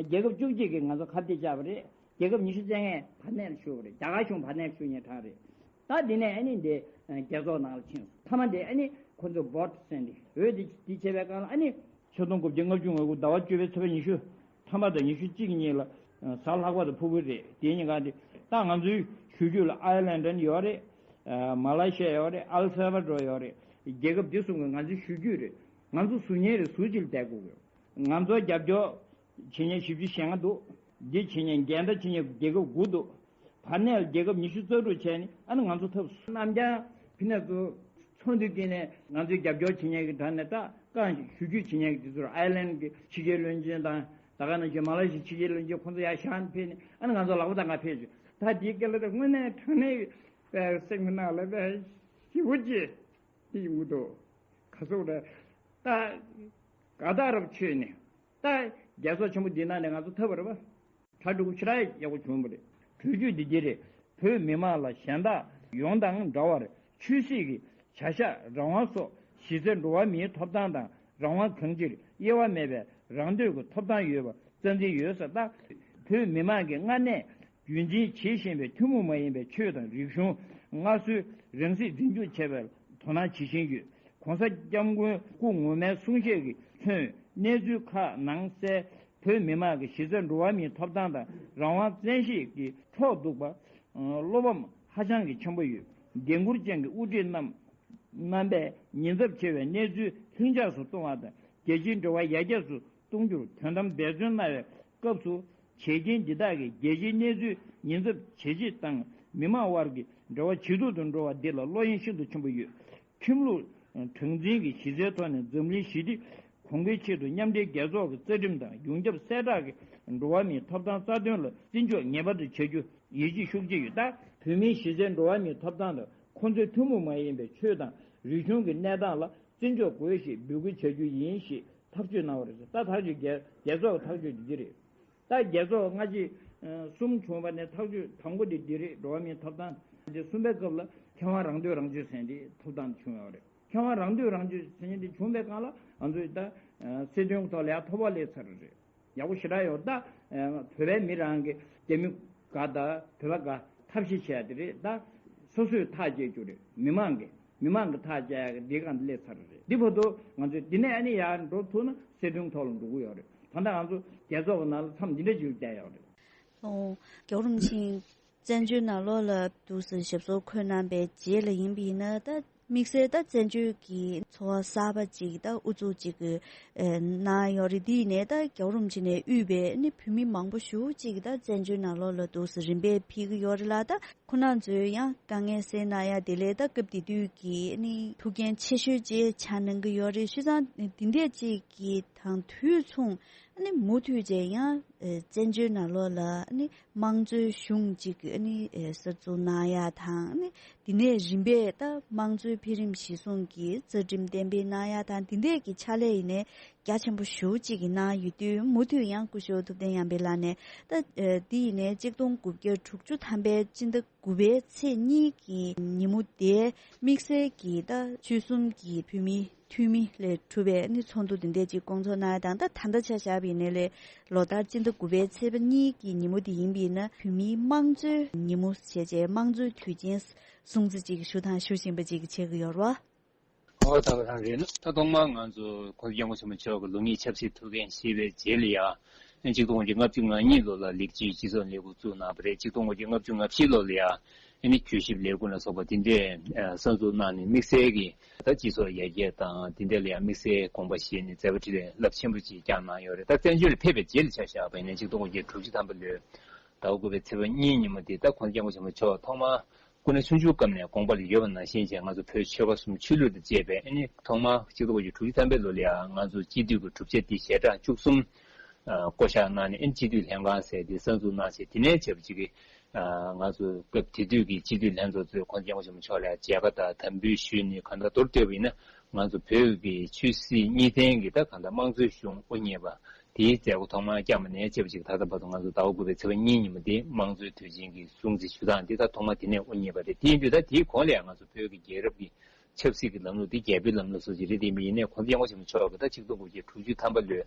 རྒྱལ་ཁབ་བཅུ་གཅིག་གིས་ང་ཚོ་ཁ་གཏད་བཅག་པ་རེད། རྒྱལ་ཁབ་ཉི་ཤུ་རྩ་ལྔས་བར་གནས་ལ་ཞུགས་པ་རེད། རྒྱ་གར་གཞུང་བར་གནས་ཞུགས་མཁན་གྲངས་རེད། ད་འདི་ནས་ཨ་ནི་འདི་རྒྱལ་ཚོགས་ནང་ལ་ཕྱིན་སོང་། མཐའ་མ་འདི་ཨ་ནི་ཁོ་ཚོས་བྷོ་ཊི་བསད་འདི་འོས་འདི་འདི་བྱས་པའི་སྒང་ལ་ཨ་ནི་ཆིག་སྟོང་དགུ་བརྒྱ་ལྔ་བཅུ་ང་དགུ་ཟླ་བ་བཅུ་པའི་ཚེས་པ་ཉི་ཤུ་ཐམ་པ་དང་ཉི་ཤུ་གཅིག་གཉིས་ལ་གཟའ་ལྷག་པ་དང་ཕུར་བུ་རེད། དེ་གཉིས་ཀ་འདི་ད་ང་ཚོའི་ཞུ་རྒྱུ་ལ་ཨའི་ལན་ཌན་ཡོད་རེད། མ་ལེ་ཤི་ཡ་ཡོད་རེད། ཨལ་སེལ་ཝ་ཌོར་ཡོད་རེད། རྒྱལ་ཁབ་འདི་གསུམ་གྱི་ང་ཚོའི་ཞུ་རྒྱུ་རེད། ང་ཚོ་ཟུར་ཉན་རེད། ཟུར་གཅིག་ལ་བསྡད་དགོས་ཀྱི་ཡོད། ང་ཚོ་རྒྱབ་སྐྱོར་བྱེད་མཁན་བཞི་བཅུ་ཞེ་ལྔ་འདུག་འདི་བྱེད་མཁན་འགལ་ཟླ་བྱེད་མཁན་རྒྱལ་ཁབ་དགུ་འདུག་བར་གནས་ལ་རྒྱལ་ཁབ་ཉི་ཤུ་རྩ་དྲུག་བྱས་ནས་ཨ་ནི་ང་ཚོ་ཐོབ་སོང་། རྣམ་རྒྱལ་ཕི་ནས་ཚོ་ཚོགས་འདུ་དེ་ནས་ང་ཚོའི་རྒྱབ་སྐྱོར་བྱེད་མཁན་གྱི་གྲས་ནས་ད་རྐང་ཞུ་རྒྱུ་བྱེད་མཁན་གྱི་དེ་ཚོར་ཨའི་ལན་གྱི་ཕྱི་རྒྱལ་བློན་ཆེན་དང་ད་ག་ནང་བཞིན་མ་ལེ་ཤི་ཕྱི་རྒྱལ་བློན་ཆེན་ཁོང་ཚོ་ཡར་བཞེངས་ཕེབས་ནས་ཨ་ནི་ང་ཚོ་ལག་པ་བརྡབ་ག་ཕེབས་བྱུང་། ད་དེའི་སྐད་ལ་ད་དངོས་གནས་དྲང་གནས་པའི་སེམས་ཀྱི་ནང་ལ་པའི་ཞེ་པོ་ཅིག་དེ་ཡོང་གི་འདུག་ག་སོགས་རེད། ད་ག་ད་རབ་ཆོས་ནས་ད་རྒྱལ་ཚོགས་ཆེན་པོ་འདི་ནང་ནས་ང་ཚོ་ཐོབ་པ་རེད་པ། གྲ་སྒྲིག་ཞེ་དྲག་ཡག་པོ་བྱུང་བ་རེད། གྲོས་ཆོད་འདི་འདི་རེད། བོད་མི་མང་ལ་གཞན་དག་ཡོངས་དང་འདྲ་བར་ཆོས་སྲིད་ཀྱི་བྱ་གཞག་རང་དབང་སོགས་གཞི་རྩའི་འགྲོ་བ་མིའི་ཐོབ་ཐང་དང་རང་དབང་གང་ཅིར་དབྱེ་བ་མེད་པའི་རང་འདོད་ཀྱི་ཐོབ་ཐང་ཡོད་པ་རྩ་འཛིན་ཡོད་ཟེར། ད་བོད་མི་མང་གིས་སྔར་ནས་རྒྱུན་འཛིན་བྱེད་བཞིན་པའི་ཐུན་མོང་མ་ཡིན་པའི་ཆོས་དང་རིག་གཞུང་སྔར་སྲོལ་རིང་བསྲེལ་འཛིན་སྐྱོང་བྱེད་པར་དོ་སྣང་བྱེད་བཞིན་ཡོད། ༸གོང་ས་༸སྐྱབས་མགོན་སྐུ་ངོ་མའི་གསུང་བཤད་ཀྱིས་མཚོན་གནས་ཚུལ་ཁག་ནང་གསལ། བོད་མི་མང་གི་གཞི་རྩའི་འགྲོ་བ་མིའི་ཐོབ་ཐང་དང་རང་དབང་བཙན་ཤེད་ཀྱི་ཁྲོག་གཏུགས་པ། བློ་ཕམ་ཧ་ཅང་གི་ཆེན་པོ་ཡོད། འགན་འཁུར་ཅན་གྱི་དབུ་ཁྲིད་རྣམས་རྣམ་པས་ཉེན་ཚབས་ཆེ་བའི་གནས་ཚུལ་ལྷིང་འཇགས་སུ་གཏོང་བ་དང་རྒྱལ་སྤྱིའི་འབྲེལ་བ་ཡར་རྒྱས་སུ་གཏོང་རྒྱུར་དོན་དམ་འབད་བརྩོན་གནང་བའི་སྐབས་སུ་བྱེད་རྐྱེན་འདི་དག་གིས་རྒྱལ་སྤྱིའི་གནས་ཚུལ་ཉེན་ཚབས་ཇེ་ཆེ་དང་མི་མང་དབར་གྱི་འབྲེལ་བ་ཇེ་སྡུག་ཏུ་འགྲོ་བ་འདི་ལ་བློ་གཡེང་ཤིན་ཏུ་ཆེན་པོ་ཡོད། ཁྲིམས་ལུགས་གྲངས་འཛིན་གྱི་གཞི་རྩའི་ཐོག་ནས་འཛམ་གླིང་ཞི་བདེ་གོང་འཕེལ་ཆེད་དུ་མཉམ་འབྲེལ་རྒྱལ་ཚོགས་ཀྱི་རྩ་ཁྲིམས་དང་ཡོངས་ཁྱབ་གསལ་བསྒྲགས་ཀྱི་འགྲོ་བ་མིའི་ཐོབ་ཐང་རྩ་དོན་ལ་བརྩི་འཇོག་ངེས་པར་དུ་བྱ་རྒྱུ་ཡིད་ཆེས་ཤུགས་ཆེ་ཡོད། ད་བོད་མིའི་གཞི་རྩའི་འགྲོ་བ་མིའི་ཐོབ་ཐང་དང་ཁོང་ཚོའི་ཐུན་མོང་མ་ཡིན་པའི་ཆོས་དང་རིག་གཞུང་གི་གནས་སྟངས་ལ་བརྩི་འཇོག་དགོས་ཞེས་འབོད་སྐུལ་བྱ་རྒྱུ་ཡིན་ཞེས་ཐག་གཅོད་གནང་བ་རེད། ད་ཐག་གཅོད་རྒྱལ་རྒྱལ་ཚོགས་ཀྱི་ཐག་གཅོད་འདི་འདི་རེད། ད་རྒྱལ་ཚོགས་སྔ་ཕྱི་གསུམ་བྱུང་བ་ནས་ཐག་གཅོད་དང་པོ་དེ་འདི་རེད། འགྲོ་བ་མིའི་ཐོབ་ཐང་། དེ་གསུམ་པའི་སྐབས་ལ་མཁས་དབང་རང་སྟོད་རང་སྐྱོང་ཟེར་འདི་ཐོབ་ཐང་བྱུང་ཡོད་རེད། མཁས་དབང་རང་སྟོད་རང་སྐྱོང་ཟེར་འདི་བྱུང་བའི་སྒང་ལ་ང་ཚོས་ད་སྲིད་དོན་ཐོག་ལ་ཡང་ཐོབ་པ་སླེབས་ཚར་རེད། ཡག་པོ་ཞེ་དྲག་ཡོད། ད་བོད་པའི་མི་རང་གི་རྒྱ་མི་དགའ་ད་བོད་པ་དགའ་ཐབས་ཤེས་བྱས་དེ་རེད། ད་སོ་སོས་ཐག་བཅད་རྒྱུ་རེད། མི་མང་གི་མི་མང་གི་ཐག་བཅད་ཡག་གི་འདི་གང་སླེབས་ཚར་རེད། འདི་བར་དུ་ང་ཚོས་འདི་ནས་ཨ་ནི་ཡར་འགྲོ་ཐུབ་ན་སྲིད་དོན་ཐོག་ལ་འགྲོ་གི་ཡོད་རེད། ད་ལྟ་ང་ཚོ་རྒྱལ་ཚོགས་ཀྱི་ནང་ལ་མཚམས་འདི་འདྲ་ཅིག་བསྡད་ཡོད་རེད། ཨོ། རྒྱལ་བ་རིན་པོ་ཆེ་བཙན་བྱོལ་ནང་ལོགས་ལ་འདུག་སེ་ཞབས་སོར་འཁོད་གནང་པའི་རྗེས་ལ་ཡིན་པ་ཡིན་ན་ད་ དམིགས་བསལ་ད་བཙན་བྱོལ་གྱི་འཚོ་བ་གསར་པ་ཅིག་ད་ཨུ་ཚུགས་ཅིག་གི་ཨེ་གནང་ཡོད་རེད། དེ་ཡིན་ནའི་ད་རྒྱལ་བ་རིན་པོ་ཆེ་ནས་དབུས་པའི་ཨ་ནི་བོད་མི་མང་པོ་ཞེ་པོ་ཅིག་ད་བཙན་བྱོལ་ནང་ལོགས་ལ་འདུག་སེ་རིམ་པས་ཕེབས་ཀྱི་ཡོད་རེད་ལ། ད་ཁོང་རྣམ་ཚོས་ཡང་དཀའ་ངལ་སེལ་གནང་ཡ་དེ་ལས་ད་སྐབས་དེ་དུས་ཀྱི་ཨ་ནི་ཐུགས་འགན་ཆེ་ཤོས་ཅིག་ཆགས་གནང་གི་ཡོད་རེད། བྱས་ཙང་འདི་འདྲས་ཅིག་གི་དང་དུས་མཚུངས་ཨ་ནི་མུ་མཐུད་བྱས་ཡང་ཨེ་བཙན་བྱོལ་ནང་ལོགས་ལ་ཨ་ནི་དམངས་གཙོའི་གཞུང་ཅིག་ཨ་ནི་ཨེ་གསར་འཛུགས་གནང་ཡ་དང་ཨ་ནི་དེ་ནས་རིམ་པས་ད་དམངས་གཙོའི་འཕེལ་རིམ་གཞིར་བཟུང་གི་རྩ་ཁྲིམས་གཏན་འབེབས་གནང་ཡ་དང་དེ་འདྲས་ཀྱི་ཕྱག་ལས་ཡིན་ནའི་རྒྱ་ཆེན་པོ་ཞེ་པོ་ཅིག་གིས་གནང་ཡོད་དུས། མུ་མཐུད་ཡང་སྐུ་ཞབས་ཐུབ་བསྟན་དབྱངས་པད་ལགས་ནས་ད་ཨེ་འདི་ཡིན་ནའི་གཅིག་སྟོང་དགུ་བརྒྱ་དྲུག་ཅུ་ཐམ་པའི་སྤྱི་ཟླ་དགུ་པའི་ཚེས་གཉིས་ཀྱི་ཉིན་མོ་དེ་དམིགས་བསལ་གྱིས་ད་ཆོལ་གསུམ་གྱི་བོད་མིའི་འཐུས་མི་ལས་གྲུབ་པའི་ཨ་ནི་ཚོགས་འདུ་དེ་འདྲས་ཅིག་བསྐོང་ཚོགས་གནང་ཡ་དང་། ད་ད་ལྟ་ཆ་བཞག་པ་ཡིན་ནའི་ལས་ལོ་ལྟར་སྤྱི་ཟླ་དགུ་པའི་ཚེས་པ་གཉིས་ཀྱི་ཉིན་མོ་དེ་ཡིན་པ་ཡིན་ན་བོད་མིའི་དམངས་གཙོའི་ཉིན་མོ་བྱས་རྗེས་དམངས་གཙོའི་དུས་ཆེན་སྲུང་བརྩི་ཅིག་ཞུ་དང་ཞུ་བཞིན་པ་ཅིག་བྱེད་ཀྱི་ཡོད་རེད་བ། ཨོ་ད་ག་རང་རེད་ན། ད་ཐོག་མར་ང་ཚོ་༸གོང་ས་༸སྐྱབས་མགོན་ཆེན་པོ་མཆོག་གི་ལུགས་གཉིས་ཆབ་སྲིད་ཐུགས་འགན་བཞེས་པའི་རྗེས་ལ་ཡ། ཨ་ནི་གཅིག་སྟོང་དགུ་བརྒྱ་ལྔ་བཅུ་ང་གཉིས་ལོ་ལ་ལེགས་བཅོས་སྤྱི་ཚོགས་ལས་ཁུངས་བཙུགས་གནང་བ་རེད། གཅིག་སྟོང་དགུ་བརྒྱ་ལྔ་བཅུ་ང་བཞི་ལོ་ལ་ཡ་ཨ་ནི་གྱོད་ཞིབ་ལས་ཁུངས་ལ་སོགས་པ་དེ་འདྲས་ཨ་གསར་འཛུགས་གནང་ནས་དམིགས་བསལ་གྱི་ད་སྤྱི་ཚོགས་ཡར་རྒྱས་དང་དེ་འདྲས་ལ་ཡ་དམིགས་བསལ་དགོངས་པ་བཞེས་ནས་མཛད་པ་འཕྲིན་ལས་རླབས་ཆེན་པོ་ཅིག་བསྐྱངས་གནང་ཡོད་རེད། ད་བཙན་བྱོལ་ལ་ཕེབས་པའི་རྗེས་ལ་ཆ་བཞག་པ་ཡིན་ན་གཅིག་སྟོང་དགུ་བརྒྱ་དྲུག་ཅུ་ཐམ་པ་ལོའི་ཟླ་བ་དགུ་པའི་ཚེས་པ་གཉིས་ཉིན་མོ་དེ་ད་༸གོང་ས་༸སྐྱབས་མགོན་ཆེན་པོ་མཆོག་ཐོག་མར་སྐུ་ན་ཆུང་ཆུང་སྐབས་ནས་དགོངས་པ་ལ་ཡོད་པ་ནང་བཞིན་བྱས་ང་ཚོ་བོད་ཆོལ་ཁ་གསུམ་ཆོས་ལུགས་དང་བཅས་པའི་ཨ་ནི་ཐོག་མར་གཅིག་སྟོང་དགུ་བརྒྱ་དྲུག་ཅུ་ཐམ་པའི་ལོ་ལ་ཡང་ང་ཚོ་སྤྱི་འཐུས་ཀྱི་གྲུབ་ཆ་དེ་ཞལ་གྲངས་བཅུ་གསུམ་ཨ་བསྐོ་བཞག་གནང་ནས་ཨ་ནི་སྤྱི་འཐུས་ལྷན་ཁང་ཟེར་དེ་གསར་འཛུགས་གནང་བྱས། དེ་ནས་བྱས་པ་ཅིག་གིས་ཨ་ང་ཚོ་སྐབས་དེ་དུས་ཀྱི་སྤྱི་འཐུས་ལྷན་ཚོགས་ཚོས་༸གོང་ས་༸སྐྱབས་མགོན་ཆེན་པོ་མཆོག་ལ་མཇལ་ཁ་དང་དམ་འབུལ་ཞུས་ནས་གང་ལྟར་མདོར་བསྡུས་པ་ཡིན་ན་ང་ཚོ་བོད་ཀྱི་ཆོས་སྲིད་གཉིས་ལྡན་གྱི་ད་གང་ལྟར་དམངས་གཙོའི་གཞུང་དབུ་བརྙེས་པ་དེའི་མཛད་སྒོ་ཐོག་མར་བསྐྱངས་པ་ནས་བྱས་པ་ཅིག་ད་ལྟ་བར་དུ་ང་ཚོ་ཟླ་བ་དགུ་པའི་ཚེས་པ་གཉིས་ཉིན་མོ་དེ་དམངས་གཙོའི་དུས་ཆེན་གྱི་སྲུང་བརྩི་ཞུ་སྟངས་དེ་ད་ཐོག་མ་དེ་ནས་དབུ་བརྙེས་པ་རེད། དེ་ཡིན་དུས་ད་དེའི་གོང་ལ་ཡང་ང་ཚོ་བོད་ཀྱི་རྒྱལ་རབས་ཀྱི་ཆབ་སྲིད་ཀྱི་ལམ་ལུགས་དེ་རྒྱལ་པོའི་ལམ་ལུགས་སོགས་ཀྱི་རིགས་དེ་ཡིན་པ་ཡིན་ནའི་༸གོང་ས་༸སྐྱབས་མགོན་ཆེན་པོ་མཆོག་གིས་ད་ཆིག་སྟོང་དགུ་བརྒྱ་དྲུག་ཅུ་ཐམ་པ་ལོའི་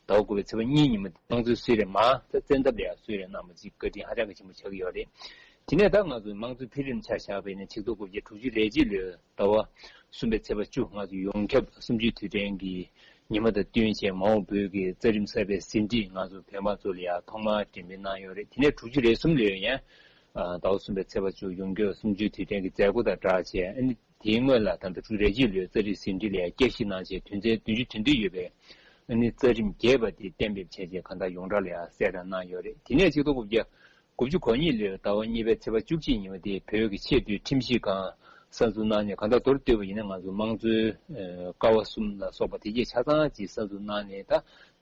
ཟླ་བ་དགུ་པའི་ཚེས་པ་གཉིས་ཉིན་མོ་དེ་དམངས་གཙོའི་གསོལ་རས་མར་ད་བཙན་ཐབས་ལ་ཡང་གསོལ་རས་གནང་བ་ཅིག་བཀའ་དྲིན་ཧ་ཅང་གི་ཆེན་པོ་ཆགས་ཀྱི་ཡོད་རེད། དེ་ནས་ད་ང་ཚོའི་དམངས་གཙོའི་འཕེལ་རིམ་ཆ་བཞག་པ་ཡིན་ན་ཆིག་སྟོང་དགུ་བརྒྱ་དྲུག་ཅུ་རེ་གཅིག་ལོའི་ཟླ་བ་གསུམ་པའི་ཚེས་པ་བཅུ་ང་ཚོ་ཡོངས་ཁྱབ་གསུམ་བཅུའི་དུས་དྲན་གྱི་ཉི་མ་དང་བསྟུན་བྱས་མ་འོངས་བོད་ཀྱི་རྩ་ཁྲིམས་གསར་པའི་ཟིན་བྲིས་ང་ཚོ་བོད་དམངས་ཚོ་ལ་ཡང་ཐོག་མར་འགྲེམས་སྤེལ་གནང་ཡོད་རེད། དེ་ནས་དྲུག་ཅུ་རེ་གསུམ་ལོའི་ཡང་ཨ་ཟླ་བ་གསུམ་པའི་ཚེས་པ་བཅུ་ཡོངས་ཁྱབ་གསུམ་བཅུའི་དུས་དྲན་གྱི་མཛད་སྒོ་དང་སྦྲགས་བྱས། ཨ་ནི་དེའི་སྔོན་ལ་ད་ལྟ་དྲུག་ཅུ་རེ་གཅིག་ལོའི་རྩ་ཁྲིམས་ཟིན་བྲིས་ལ་ཡང་བསྐྱར་ཞིབ་གནང་བྱས་དོན་ཚན་བདུན་ཅུ་དོན་བདུན་ཡོད་པའི་ཨ་ནི་རྩ་ཁྲིམས་རྒྱས་པ་དེ་གཏན་འབེབས་བྱས་རྗེས་གང་ལྟར་ཡོངས་གྲགས་ལ་ཡང་གསལ་བསྒྲགས་གནང་ཡོད་རེད། དེ་ནས་ཆིག་སྟོང་དགུ་བརྒྱ་དགུ་བཅུ་གོ་གཉིས་ལོའི་ཟླ་བ་གཉིས་པའི་ཚེས་པ་བཅུ་གཅིག་ཉིན་མོ་དེ་བོད་ཀྱི་ཆེས་མཐོའི་ཁྲིམས་ཞིབ་ཁང་གསར་འཛུགས་གནང་ནས་གང་ལྟར་མདོར་བསྡུས་པ་ཡིན་ན་ང་ཚོ་དམངས་གཙོའི་ཀ་བ་གསུམ་ལ་སོགས་པ་དེ་གྱད་ཆ་ཚང་ཅིག་གསར་འཛུགས་གནང་ནས་ད་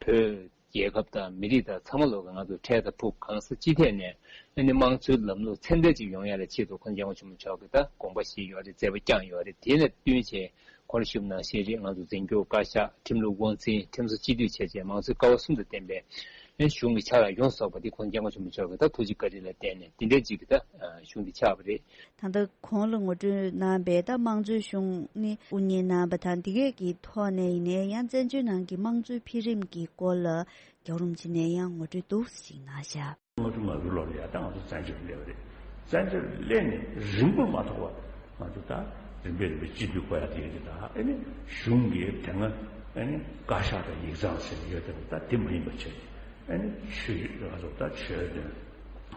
བོད་རྒྱལ་ཁབ་དང་མི་རིགས་དང་ཚང་མ་ལོག་གི་ང་ཚོ་འཕྲལ་དང་ཕུགས་གང་ས་ཅི་ཐད་ནས་ཨ་ནི་དམངས་གཙོའི་ལམ་ལུགས་ཚད་ལྡན་ཅིག་ཡོང་ཡ་ལ་ཆེད་དུ་༸གོང་ས་༸སྐྱབས་མགོན་ཆེན་པོ་མཆོག་གིས་ད་དགོངས་པ་བཞེས་ཡོད་རེད། མཛད་པ་བསྐྱངས་ཡོད་རེད། དེ་ལ་བསྟུན་བྱས་ཁོང་ཞུས་པ་ནང་བཞིན་རེད། ང་ཚོ་འཛིན་སྐྱོང་བཀའ་ཤག་ཁྲིམས་ལུགས་དབང་འཛིན་ཁྲིམས་བཟོ་སྤྱི་འཐུས་བྱས་རྗེས་དམངས་གཙོའི་ཀ་བ་གསུམ་དང་ལྡན་པའི་ཨ་ནི་གཞུང་གི་ཕྱག་ལ་ཡོངས་རྫོགས་པ་དེ་༸གོང་ས་༸སྐྱབས་མགོན་ཆེན་པོ་མཆོག་གིས་ད་ཐུགས་རྗེ་བཀའ་དྲིན་ལ་བརྟེན་ནས་དེ་འདྲས་ཅིག་གི་ད་གཞུང་འདི་ཆགས་པ་རེད། ད་ལྟ་གོང་ལ་ངོ་སྤྲོད་གནང་བའི་ད་དམངས་གཙོའི་གཞུང་ནི་དབུ་བརྙེས་གནང་བ་དང་། འདི་གས་ཀྱི་ཐོག་ནས་ཡིན་ནའི་ཡང་བཙན་བྱོལ་ནང་གི་དམངས་གཙོའི་འཕེལ་རིམ་གྱི་སྐོར་ལ་རྒྱལ་བ་རིན་པོ་ཆེ་ནས་ཡང་ངོ་སྤྲོད་འདུག་སེ་ཞིག་གནང་ཤག་ལྔ་བཅུ་ང་དྲུག་ལོ་ལ་ཡ་ད་ང་ཚོ་བཙན་བྱོལ་སླེབས་པ་རེད། བཙན་བྱོལ་སླེབས་ནས་རིང་པོ་མ་ཐོགས་པ་ང་ཚོ་ད་རིམ་པས་རིམ་པས་སྤྱི་འཐུས་བསྐོ་ཡ་དེ་ཡོད་དེ། ད་ཨ་ནི་གཞུང་གི་དེ་སྔ་ཨ་ནི་བཀའ་ཤག་དང་ཡིག་ཚང་ཟེར་ཡོད་དེ། ད་དེ་མ་ཡིན་པ་བྱས་ཨ་ནི་ཆོས་ང་ཚོ་ད་ཆོས་དོན་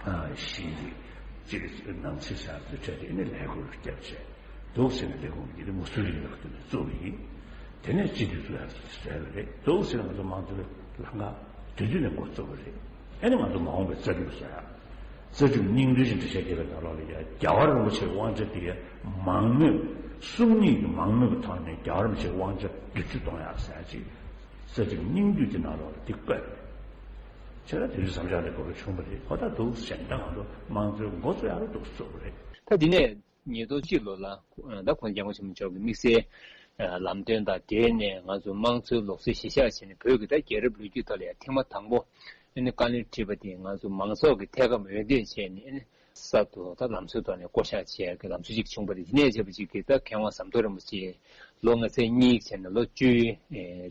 ཨ་ཞིང་གི་ཅིག་ནང་ཚིག་ཟེར་དུ་འཕྲད་དེ་ཨ་ནི་ལས་འགུལ་བརྒྱབ་བྱས་འདུག་ཟེར་ནས་ལས་ཁུངས་ཀྱི་དེ་མུ་སུ་རིང་ལ་བསྐོས་ནས་བཙུགས་པ་ཡིན། དེ་ནས་སྤྱི་འཐུས་བཙུགས་ཡ་བཟོས་པ་རེད། འདུག་ཟེར་ནས་ང་ཚོ་དམངས་གཙོའི་ལམ་ཁ་དེ་དུས་ནས་འགོ་བཙུགས་པ་རེད། ཨ་ནི་ང་ཚོ་མ་འོངས་པའི་རྩ་ཁྲིམས་བཟོ་ཡ། རྩ་ཁྲིམས་སྙིང་བསྡུས་ཀྱི་འགྲེལ་བཤད་རྒྱབ་པའི་ནང་ལོགས་ལ་ཡ་རྒྱལ་བ་རིན་པོ་ཆེའི་དབང་ཆ་དེ་ཡ་མང་མོས་གསུམ་གཉིས་ཀྱི་མང་མོས་ཀྱི་ཐོག་ནས་རྒྱལ་བ་རིན་པོ་ཆེའི་དབང་ཆ་བསྡུ་ཚུལ་གཏོང་ཡག་ཟེར་ཡག་ཅིག་རྩ་ཁྲིམས་སྙིང་བསྡུས་ཀྱི་ནང་ལོགས་ལ་དེ་བཀོད་པ་རེད། བྱས་ཙང་དེ་དུས་བསམ་འཆར་དེ་གོ་རྒྱུ་བྱུང་བ་རེད། ཨོ་ད་འདུག་ཟེར་ད་ང་ཚོ་དམངས་གཙོའི་འགོ་བཙུགས་ཡག་ལ་འདུག་བཙུགས་པ་རེད། ད་དེ་ནས་ཉིས་སྟོང་གཅིག་ལོ་ལ་ད་༸གོང་ས་༸སྐྱབས་མགོན་ཆེན་པོ་མཆོག་གི་དམིགས་བསལ་ལམ་སྟོན་དང་འབྲེལ་ནས་ང་ཚོ་དམངས་གཙོའི་ལུགས་སྲོལ་གཞིར་བཞག་བྱས་ནས་བོད་ཀྱི་ད་རྒྱལ་རབས་ལོ་རྒྱུས་ཐོག་ལ་ཡང་ཐེངས་མ་དང་པོ་ཨ་ནི་བཀའ་བློན་ཁྲི་པ་དེ་ང་ཚོ་མང་ཚོགས་ཀྱི་ཐད་ཀར་འོས་འདེམས་བྱས་ནས་ཨ་ནི་གསར་དུ་ད་ལམ་སྲོལ་ཐོག་ནས་བསྐོ་བཞག་བྱས་ཀྱི་ལམ་སྲོལ་ཅིག་བྱུང་བ་རེད། དེ་ནས་བྱས་པ་ཅིག་གིས་ད་མཁས་དབང་ཟམ་གདོང་རིན་པོ་ཆེ་ལོ་ལྔ་ཚན་གཉིས་བྱས་ནས་ལོ་བཅུའི་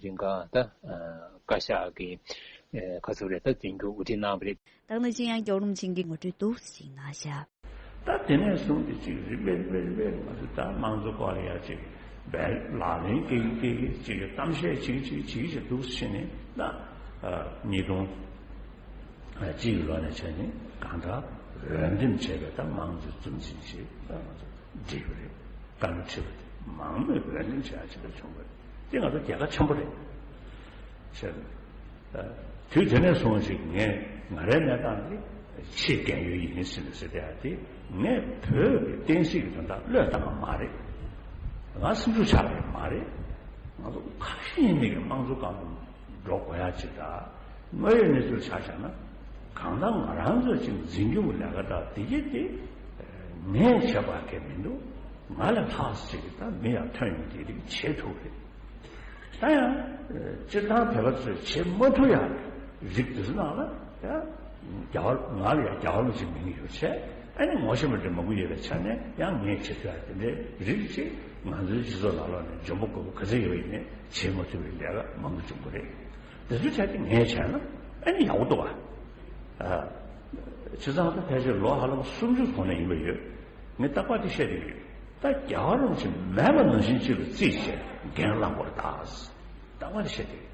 རིང་ག་ད་བཀའ་ཤག་གི་ཁ་ཚུགས་རེད་ད་འཛིན་སྐྱོང་དབུ་ཁྲིད་གནང་བ་རེད། ད་ག་ནང་བཞིན་ཡང་རྒྱལ་བ་རིན་པོ་ཆེ་གིས་ངོ་སྤྲོད་འདུག་སེ་ཞིག་གནང་ཤག་ད་དེ་ནས་བཟུང་སྟེ་ཅིག་རིམ་པས་རིམ་པས་རིམ་པས་ང་ཚོ་ད་དམངས་གཙོ་སྐོར་ལ་ཡ་ཅིག་བས་ལག་ལེན་སྐྱེལ་གྱི་སྐྱེལ་གྱི་ཅིག་གཏམ་བཤད་བྱེད་ཀྱི་བྱེད་ཀྱི་བྱེད་ཀྱི་ཅིག་འདུག་སེ་བྱས་ནས་ད་ཉིས་སྟོང་གཅིག་ལོ་ནས་བྱས་ནས་གང་ལྟར་འོས་འདེམས་བྱས་པའི་ད་དམངས་གཙོའི་གཙོ་འཛིན་ཞིག་ད་ང་ཚོ་བསྒྲིགས་པ་རེད། བཀའ་བློན་ཁྲི་པ་དེ། མང་མོས་འོས་འདེམས་བྱེད་ཡ་ཅིག་ལ་བྱུང་བ་རེད། དེ་ང་ཚོ་རྒྱལ་ཁ་ཆེན་པོ་རེད། ཟེར། དུས་དེ་ནས་བཟུང་ཞིག་ངས་ང་རའི་གནས་སྟངས་འདི་ཆེས་རྒན་ཡོལ་ཡིན་ཟེར་ནས་ཟེར་བསྡད་ཡ་དེ། ངས་བོད་ཀྱི་བསྟན་སྲིད་ཀྱི་དོན་དག་བློས་བཏང་བ་མ་རེད། ང་སེམས་ཤུགས་ཆག་པ་མ་རེད། ང་ཚོ་ཁ་ཞེ་གཉིས་མེད་ཀྱི་དམངས་གཙོ་སྒང་འགྲོ་དགོས་ཡ་ཅིག་དང་། དངོས་ཡོད་གནས་ཚུལ་ཆ་བཞག་ན། གང་ལྟར་ང་རང་ཚོས་ཅིག་འཛིན་སྐྱོང་གི་ལས་ཀ་དང་དེ་གྱད་དེ་ངས་བྱས་པ་གང་ཡང་མི་འདུག་ང་ལས་ལྷག་ཅིག་ད་མི་ཡང་ཐོན་ཡོང་དེ་རིགས་བྱེད་ཐུབ་རེད། ད་ཡང་སྤྱིར་བཏང་བོད་པ་ཚོས་བྱེད་མ་ཐུབ་ཡ་རིགས་དེ་ཚོ་ནང་ལ་ཡང་རྒྱ་གར། ང་ལ་ཡང་རྒྱ་གར་མི་ཅིག་མིང་ཡོད་བྱས། ཨ་ནི་ངོ་ཤེས་པ་འདྲ་མང་པོ་ཡོད་པའི་ཆ་ནས་ཡང་ངས་བྱེད་ཐུབ་ཡ་དེ་འདྲའི་རིགས་ཅིག་ང་ཚོའི་སྤྱི་ཚོགས་ནང་ལོགས་ནས་འཇོན་པོ་རྒོད་པོ་ག་ཚོད་ཡོད་ཡིན་ནའི་བྱེད་མ་ཐུབ་པའི་ལས་ཀ་མང་པོ་བྱུང་གི་རེད། དེ་ཚོའི་གྲས་དེ་ངས་བྱས་ན་ཨ་ནི་ཡག་པོ་འདུག་བ། ཨ། བྱས་ཙང་ད་ཕལ་ཆེར་ལོ་ཧ་ལམ་སུམ་ཅུ་གོང་ནས་ཡིན་པ་ཡོད། ངས་རྟག་པར་དེ་བཤད་བསྡད་ཀྱི་ཡོད། ད་རྒྱལ་བ་རིན་པོ་ཆེ་མེད་པ་ནང་བཞིན་ཅིག་ལ་བརྩིས་བྱས་འགན་བླངས་པར་གདའ། རྟག་པར་དེ་བཤད་བསྡད་ཀྱི་ཡོད།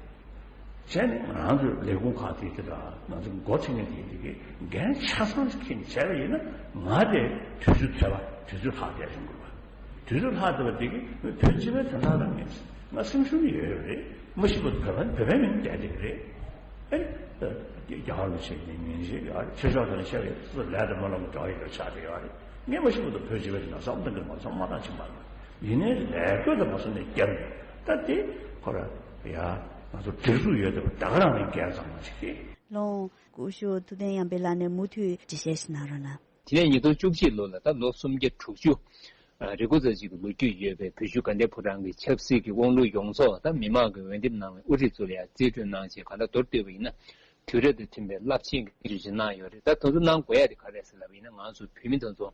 བྱས་ནས་ང་རང་ཚོའི་ལས་ཁུངས་ཁག་དེ་དེ་དང་ང་ཚོ་འགོ་ཁྲིད་མཁན་དེ་དེ་གའི་འགན་ཆ་ཚང་ཞིག་འཁྱེར་ནས་བྱས་པ་ཡིན་ན། ང་དེ་དུས་ཚོད་ཐོས་པ་དུས་ཚོད་ལྷག་བསྡད་ཡོང་དགོས་པ། དུས་ཚོད་ལྷག་བསྡད་པ་དེ་གིས་བོད་སྤྱི་པའི་དོན་དག་ལ་ངས་ང་སེམས་ཤུགས་ཡོད་རེད། མ་གཞི་བོད་པ་བོད་པའི་མིང་བསྡད་དེ་རེད། ཨེ། རྒྱལ་བ་རིན་པོ་ཆེ་གི་མིང་ཞིག་ཡོད་རེད། ཆོས་ཕྱོགས་དང་ཆབ་ཡོད་ཚུལ་ལས་དང་སྨོན་ལམ་གྱི་འབྲེལ་བ་ཡོད་པའི་ཆ་དེ་ཡོད་རེད། ངས་མ་གཞི་བོད་དུ་བོད་སྤྱི་པའི་ནང་བསམ་བློ་གཏོང་གི་མ་སོང་མ་བཏང་ཕྱིན་པ་ལ། ཡིན་ནའི་ལས་འགུལ་དུ་མ་སོང་ནས་བརྒྱབ་ནས་ད་དེ་ཁོ་ར་ཡ་ང་ཚོ་སྒྲིག་འཛུགས་ཡོད་དེ་བ་ད་ག་རང་ནས་འགན་གཙང་མ་ཞིག་གིས། ལོང་། སྐུ་ཞབས་ཐུབ་བསྟན་ཡར་འཕེལ་ལགས་ནས་མུ་མཐུད་འགྲེལ་བཤད་ཞིག་གནང་རོགས་གནང་། དེ་ནས་ཉིས་སྟོང་བཅུ་གཅིག་ལོ་ལ་ད་ལོ་སུམ་བརྒྱ་དྲུག་ཅུ་རེ་དགུ་ཙམ་ཅིག་གི་ལོ་རྒྱུས་ཡོད་པའི་བོད་བརྒྱུད་དགའ་ལྡན་ཕོ་བྲང་གི་ཆབ་སྲིད་ཀྱི་དབང་ལུང་ཡོངས་རྫོགས་ད་མི་མང་གི་འོས་འདེམས་གནང་བའི་དབུ་ཁྲིད་ཚོ་ལ་ཡང་རྩིས་སྤྲོད་གནང་བྱས་གང་ལྟར་མདོར་བསྡུས་པ་ཡིན་ན་དུས་རབས་དང་མཐུན་པའི་རླབས་ཆེན་གྱི་སྒྲིག་གཞི་གནང་ཡོད་རེད། ད་དེ་ཚོ་གནང་དགོས་ཡ་དེ་ག་རེད་ཟེར་ལབ་པ་ཡིན་ན་ང་ཚོ་བོད་མི་དེ་ཚོ་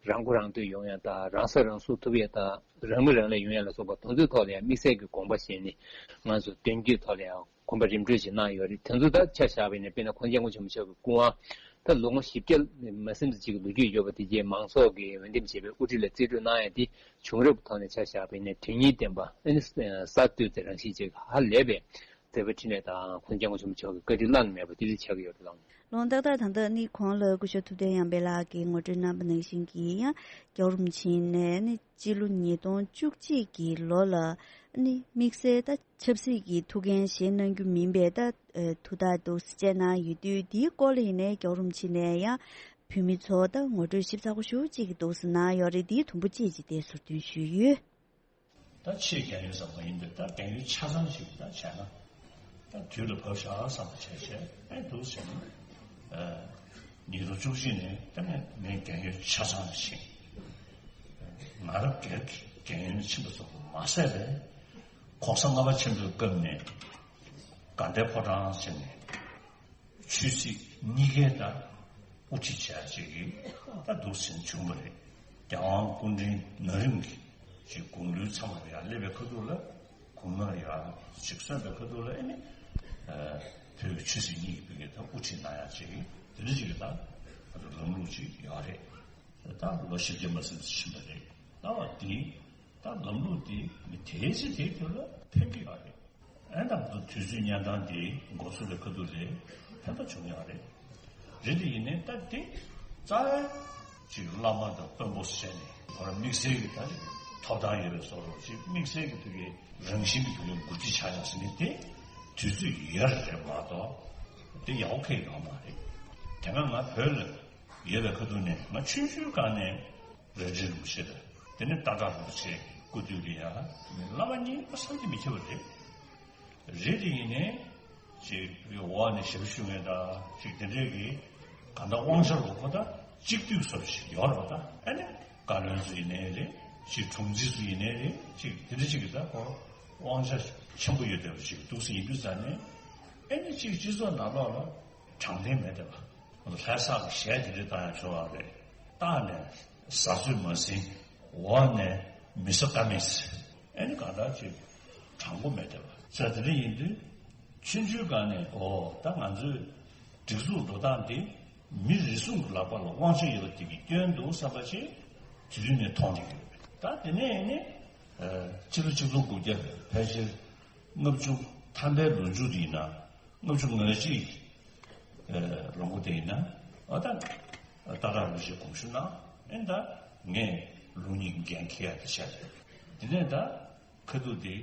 རང་མགོ་རང་ཐོན་ཡོང་ཡ་དང་རང་ས་རང་སྲུང་ཐུབ་ཡ་དང་རང་མི་རང་ལས་ཡོང་ཡ་ལ་སོགས་པ་དེ་ཚོའི་ཐོག་ལ་ཡང་དམིགས་བསལ་གྱི་དགོངས་པ་བཞེས་ནས་ང་ཚོ་དོན་བརྒྱུད་ཐོག་ལ་ཡང་། གོམ་པ་རིམ་བགྲོད་ཅིག་གནང་ཡོད་རེད། དེ་ཚོ་ད་ཆ་བཞག་པ་ཡིན་ན་དཔེར་ན་ཁོང་སྐྱབས་མགོན་ཆེན་པོ་མཆོག་གི་སྐུ་དབང་ད་ལོ་ངོ་བཞི་བརྒྱ་མ་ཟིན་ཙམ་ཅིག་གི་ལོ་རྒྱུས་ཡོད་པ་དེ་རྗེས་མང་ཚོགས་ཀྱིས་འོས་འདེམས་བྱས་པའི་དབུ་ཁྲིད་ལ་རྩིས་སྤྲོད་གནང་ཡ་དེ་བྱུང་རབས་ཀྱི་ཐོག་ནས་ཆ་བཞག་པ་ཡིན་ན་དོན་སྙིང་ལྡན་པ་ཨ་ནི་གསར་གཏོད་དེ་རང་བཞིན་ཅན་གྱི་ཧ་ལས་པའི་མཛད་པ་འཕྲིན་ལས་དང་ཁོང་སྐྱབས་མགོན་ཆེན་པོ་མཆོག་གི་བཀའ་དྲིན་བླ་ན་མེད་པ་དེ་འདྲ་ཆགས་ཀྱི་ཡོད་རེད་ལགས། ལོང་། ཏག་ཏག་ད་ལྟ་ནི་གོང་ལ་སྐུ་ཞབས་ཐུབ་བསྟན་ཡར་འཕེལ་ལགས་ཀྱིས་ངོ་སྤྲོད་གནང་པ་ནང་བཞིན་གྱི་ཡང་རྒྱལ་བ་རིན་པོ་ཆེ་ནས་ནི་སྤྱི་ལོ་ཉིས་སྟོང་བཅུ་གཅིག་གི་ལོ་ལ་ནི་དམིགས་བསལ་ད་ཆབ་སྲིད་ཀྱི་ཐུགས་འགན་བཞེས་གནང་རྒྱུ་མིན་པའི་ད་ཐུགས་ཐག་འདུག་སེ་བཅད་གནང་ཡོད་དུས། དེའི་སྐོར་ལ་ཡིན་ནའི་རྒྱལ་བ་རིན་པོ་ཆེ་ནས་ཡང་བོད་མི་ཚོ་ད་ངོ་སྤྲོད་ཞིབ་ཚགས་པོ་ཞེ་པོ་ཅིག་གི་འདུག་སེ་གནང་ཡོད་རེད། དེའི་དུམ་བུ་གཅིག་ཅིག་དེ་ཟུར་འདོན་ཞུས་ཡོད། ད་ཆེས་རྒན་ཡོལ་ཙམ་མ་ཡིན་པའི་ད་རྒན་ཡོལ་ཆ་ཚང་ཞིག་ད་བྱས་ན། ད་དུས་ལ་བབས་ཤག་བསམ་པ་བྱས་བྱས་ཨེ་འདུག་ཟེར་ན། ཨ། ཉིས་སྟོང་བཅུ་གཅིག་ནས་ད་ནས་ངས་རྒན་ཡོལ་ཆ་ཚང་ཞིག་ང་རང་སྒེར་གྱི་རྒན་ཡོལ་ཕྱིན་པ་ཙམ་མ་ཟད་པའི་གོང་ས་ལྔ་པ་ཆེན་པོའི་སྐབས་ནས་དགའ་ལྡན་ཕོ་བྲང་ཟེར་ནས། ཆོས་སྲིད་གཉིས་ཀའི་ད་དབུ་ཁྲིད་བྱས་ཅིག་གིས་ད་འདུག་ཟིན་བྱུང་བ་རེད། རྒྱལ་དབང་སྐུ་ཕྲེང་ན་རིམ་གྱི་ཅིག་དགུང་ལོའི་མཚམས་ལ་ཡར་སླེབས་པའི་ཁ་ཐུག་ལ་དགུང་ན་ཡར་ཅིག་སོན་པའི་ཁ་ཐུག་ལ་ཨེ་ནི་བོད་ཀྱི་ཆོས་སྲིད་གཉིས་ཀྱི་བོད་ཀྱི་ད་དབུ་ཁྲིད་གནང་ཡག་ཅིག་དེ་འདྲ་ཅིག་གི་ད་ལམ་ལུགས་ཅིག་ཡོད་རེད། ད་ལོ་བཞི་བརྒྱ་མ་ཟིན་ཙམ་ཕྱིན་པ་རེད། ད་བ་འདི་ད་ལམ་ལུགས་འདི་མི་དེའི་ཚེ་དེའི་དུས་ལ་ཕན་གྱི་ཡོད་རེད། ཨེ་ད་དུས་ཚོད་གཉན་འཕྲང་འདི་འགོ་ཚུགས་པའི་ཁ་ཐུག་ལས་ཕན་པ་བྱུང་ཡོད་རེད། རེད་དེ་ཡིན་ནའི་ད་འདི་རྩ་བའི་ཅིག་བླ་མ་དང་དཔོན་པོ་བྱས་ནས་ཁོ་རང་དམིགས་བསལ་གྱི་ད་ཅིག་ཐོབ་ཐང་ཡོད་པའི་བཟོ་འདྲ་ཅིག་དམིགས་བསལ་གྱི་དུས་ཀྱི་རང་བཞིན་གྱི་དུས་ཀྱི་འགོ་ཁྲིད་ཆགས་ཡོང་ཟེར་ནས་དེ་དུས་ཚོད་ཡོད་རེད་མ་གཏོགས་དེ་ཡག་པོ་ཁེལ་ཡོད་མ་རེད། དེ་སྔ་ང་བོད་ལ་ཡོད་པའི་ཁ་ཐུག་ནས་ང་ཆུང་ཆུང་སྒང་ནས་རལ་གྲི་རིན་པོ་ཆེ་དང་དེ་ནས་སྟག་བྲག་རིན་པོ་ཆེ་སྐུ་དུས་ལ་ཡང་བླ་མ་གཉིས་པ་བསམ་གྱིས་མི་ཁྱབ་པ་རེད། རེད་དེ་ཡིན་ནའི་ཅིག་འོག་ནས་ཞབས་ཞུ་མཁན་དང་ཅིག་དེ་འདྲས་ཀྱི་གང་ལྟར་དབང་ཆ་ལོག་པ་དང་གཅིག་བསྡུས་སོགས་ཞིག་ཡོད་རེད་པ། ད་ཨ་ནི་བཀའ་བློན་ཚོ་ཡིན་ནའི་རེད། ཅིག་དྲུང་འཛིན་ཚོ་ཡིན་ནའི་རེད། ཅིག་དེ་འདྲ་ཅིག་གི་ད་ཁོ་དབང་ཆ་ཆེན་པོ་ཡོད་བསྡད་པ་ཅིག་འདུག་སེ་ཡིན་དུས་ཙང་ནས་ཨ་ནི་ཅིག་སྤྱི་ཚོགས་ནང་ལོགས་ལ་དྲང་བདེན་མེད་བསྡད་པ། ལྷ་ས་ལ་གཞས་དེ་འདྲ་བཏང་ཡང་ཆོག་པ་རེད། སྟག་ནས་ཟ་ཚོད་མ་ཟིན། འོག་ནས་མི་ཟ་ཀ་མེད་ཟེར། ཨ་ནི་གང་ལྟར་ཅིག་དྲང་པོ་མེད་བསྡད་པ། ས་དེ་འདྲ་ཡིན་དུས་ཆུང་ཆུང་སྒང་ནས་ཨོ་ད་ང་ཚོའི་སྒྲིག་འཛུགས་འགྲོ་སྟངས་འདི་མི་རེ་ཟུང་གི་ལག་པ་ལ་དབང་ཆ་ཡོད་པ་དེ་གི་སྐྱོན་འདུག་བསམ་པ་ཞིག་དེ་དུས་ནས་མཐོང་བསྡད་ཀྱི་ཡོད་རེད། ད་དེ་ནས་ནི་ཨ་ཕྱི་ལོ་ཆིག་སྟོང་དགུ་བརྒྱ་ཕལ་ཆེར་ལྔ་བཅུ་ཐམ་པའི་ལོ་མཇུག་དེ་ཡིན་ན། ལྔ་བཅུ་ང་གཅིག་ལོ་འགོ་དེ་ཡིན་ན་ཨ་ད་སྟག་བྲག་རིན་པོ་ཆེ་དགོངས་ཞུ་གནང་། ཨེ་ད་ངས་ལུགས་གཉིས་འགན་འཁྱེར་ཡ་དེ་བྱས་རེད། དེ་ནས་ད་ཁ་ཐུག་དེ་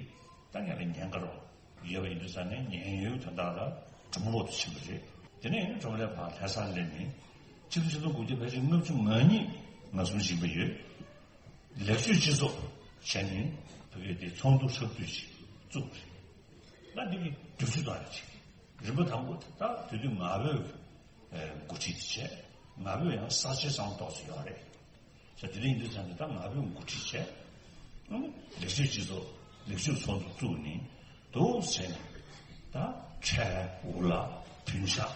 ད་ངས་ལ་ཉན་ག་རོགས་ཡོད་པ་ཡིན་དུས་ཙང་ནས་ཉན་ཡོད་དོན་དག་ལ་གྲུབ་མོ་དུ་ཕྱིན་པ་རེད། དེ་ནས་ཡིན་ན་གྲུབ་མོ་ལས་ཕར་ལྷ་སར་སླེབས་ནས་ཆིག་སྟོང་དགུ་བརྒྱ་ཕལ་ཆེར་ལྔ་བཅུ་ང་གཉིས་ང་གསུམ་ཕྱིན་པ་ཡོད། ལེགས་བཅོས་སྤྱི་ཚོགས་བྱས་ནས་བོད་སྐད་དེ་ཚོགས་འདུ་ཧྲག་བསྡུས་ཤིག་བཙུགས་པ་རེད། ད་འདི་གི་བསྒྱུར་བཅོས་གཏོང་ཡ་ཅིག་རིམ་པ་དང་པོ་དེ་ད་དེ་དུས་ང་ཕོད་འགོ་ཁྲིད་དེ་བྱས། ང་ཕོད་ཡང་གསར་བརྗེ་བསམ་ཏོག་ཙམ་ཡོད་རེད། ས་དེ་རིང་འདི་ཚང་གི་ད་ང་ཕོད་འགོ་ཁྲིད་བྱས། ལེགས་བཅོས་སྤྱི་ཚོགས་ལེགས་བཅོས་ཚོགས་འདུ་བཙུགས་ནས་འདུག་བྱས་ནས་ད་ཁྲལ་འུ་ལག་བུན་ཆག་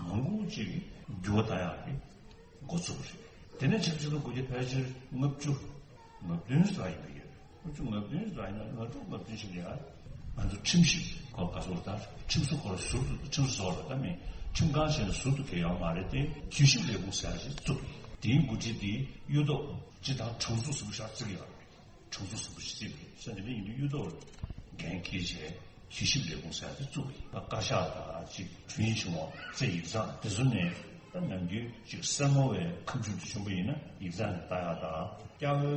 མང་པོ་ཅིག་འགྱུར་བ་བཏང་ཡག་གི་འགོ་བཙུགས་རེད། དེ་ནས་ཆིག་སྟོང་དགུ་བརྒྱ་ཕལ་ཆེར་ལྔ་བཅུ་ང་བདུན་ཙམ་ཡིན་པ་ཡོད། ལྔ་བཅུ་ང་བདུན་ཙམ་ཡིན་ན་ལྔ་དྲུག་ང་བདུན་ཞིག་ཡང་ང་ཚོ་ཁྲིམས་ཞིབ་ཁོ་ག་ཚོར་ད་ཁྲིམས་བཟོ་ཁོ་ལ་ཟུར་དུ་ཁྲིམས་བཟོ་ལ་ད་མི་ཁྲིམས་ཁང་བྱས་ནས་ཟུར་དུ་གས་ཡོང་མ་རེད་དེ། གུས་ཞིབ་ལས་ཁུངས་ཟེར་ཡག་ཅིག་བཙུགས་རེད། དེའི་འགོ་ཁྲིད་དེ་གཡུ་ཐོག་སྤྱི་བཏང་གྲངས་ཚུགས་ཟིན་པ་ཤར་བརྩི་གི་ཡོད་རེད། གྲངས་ཚུགས་ཟིན་པ་ཞིག་བརྩིས་པ་རེད། ས་འདི་ལ་ཡིན་དུས་གཡུ་ཐོག་ལ་འགན་འཁྱེར་བྱས་གུས་ཞིབ་ལས་ཁུངས་ཟེར་ཡག་དེ་བཙུགས་པ་ཡིན། བཀའ་ཤག་དང་ཅིག་དྲུང་ཡིག་ཆེན་མོ་རྩེ་ཡིག་ཚང་དེ་ཚོ་ནས་ད་ནམ་རྒྱུན་ཅིག་སེར་མོ་བའི་ཁ་མཆུ་དེ་བྱུང་པ་ཡིན་ན་ཡིག་ཚང་ནས་ལྟ་ཡག་དང་སྐྱ་བོའི་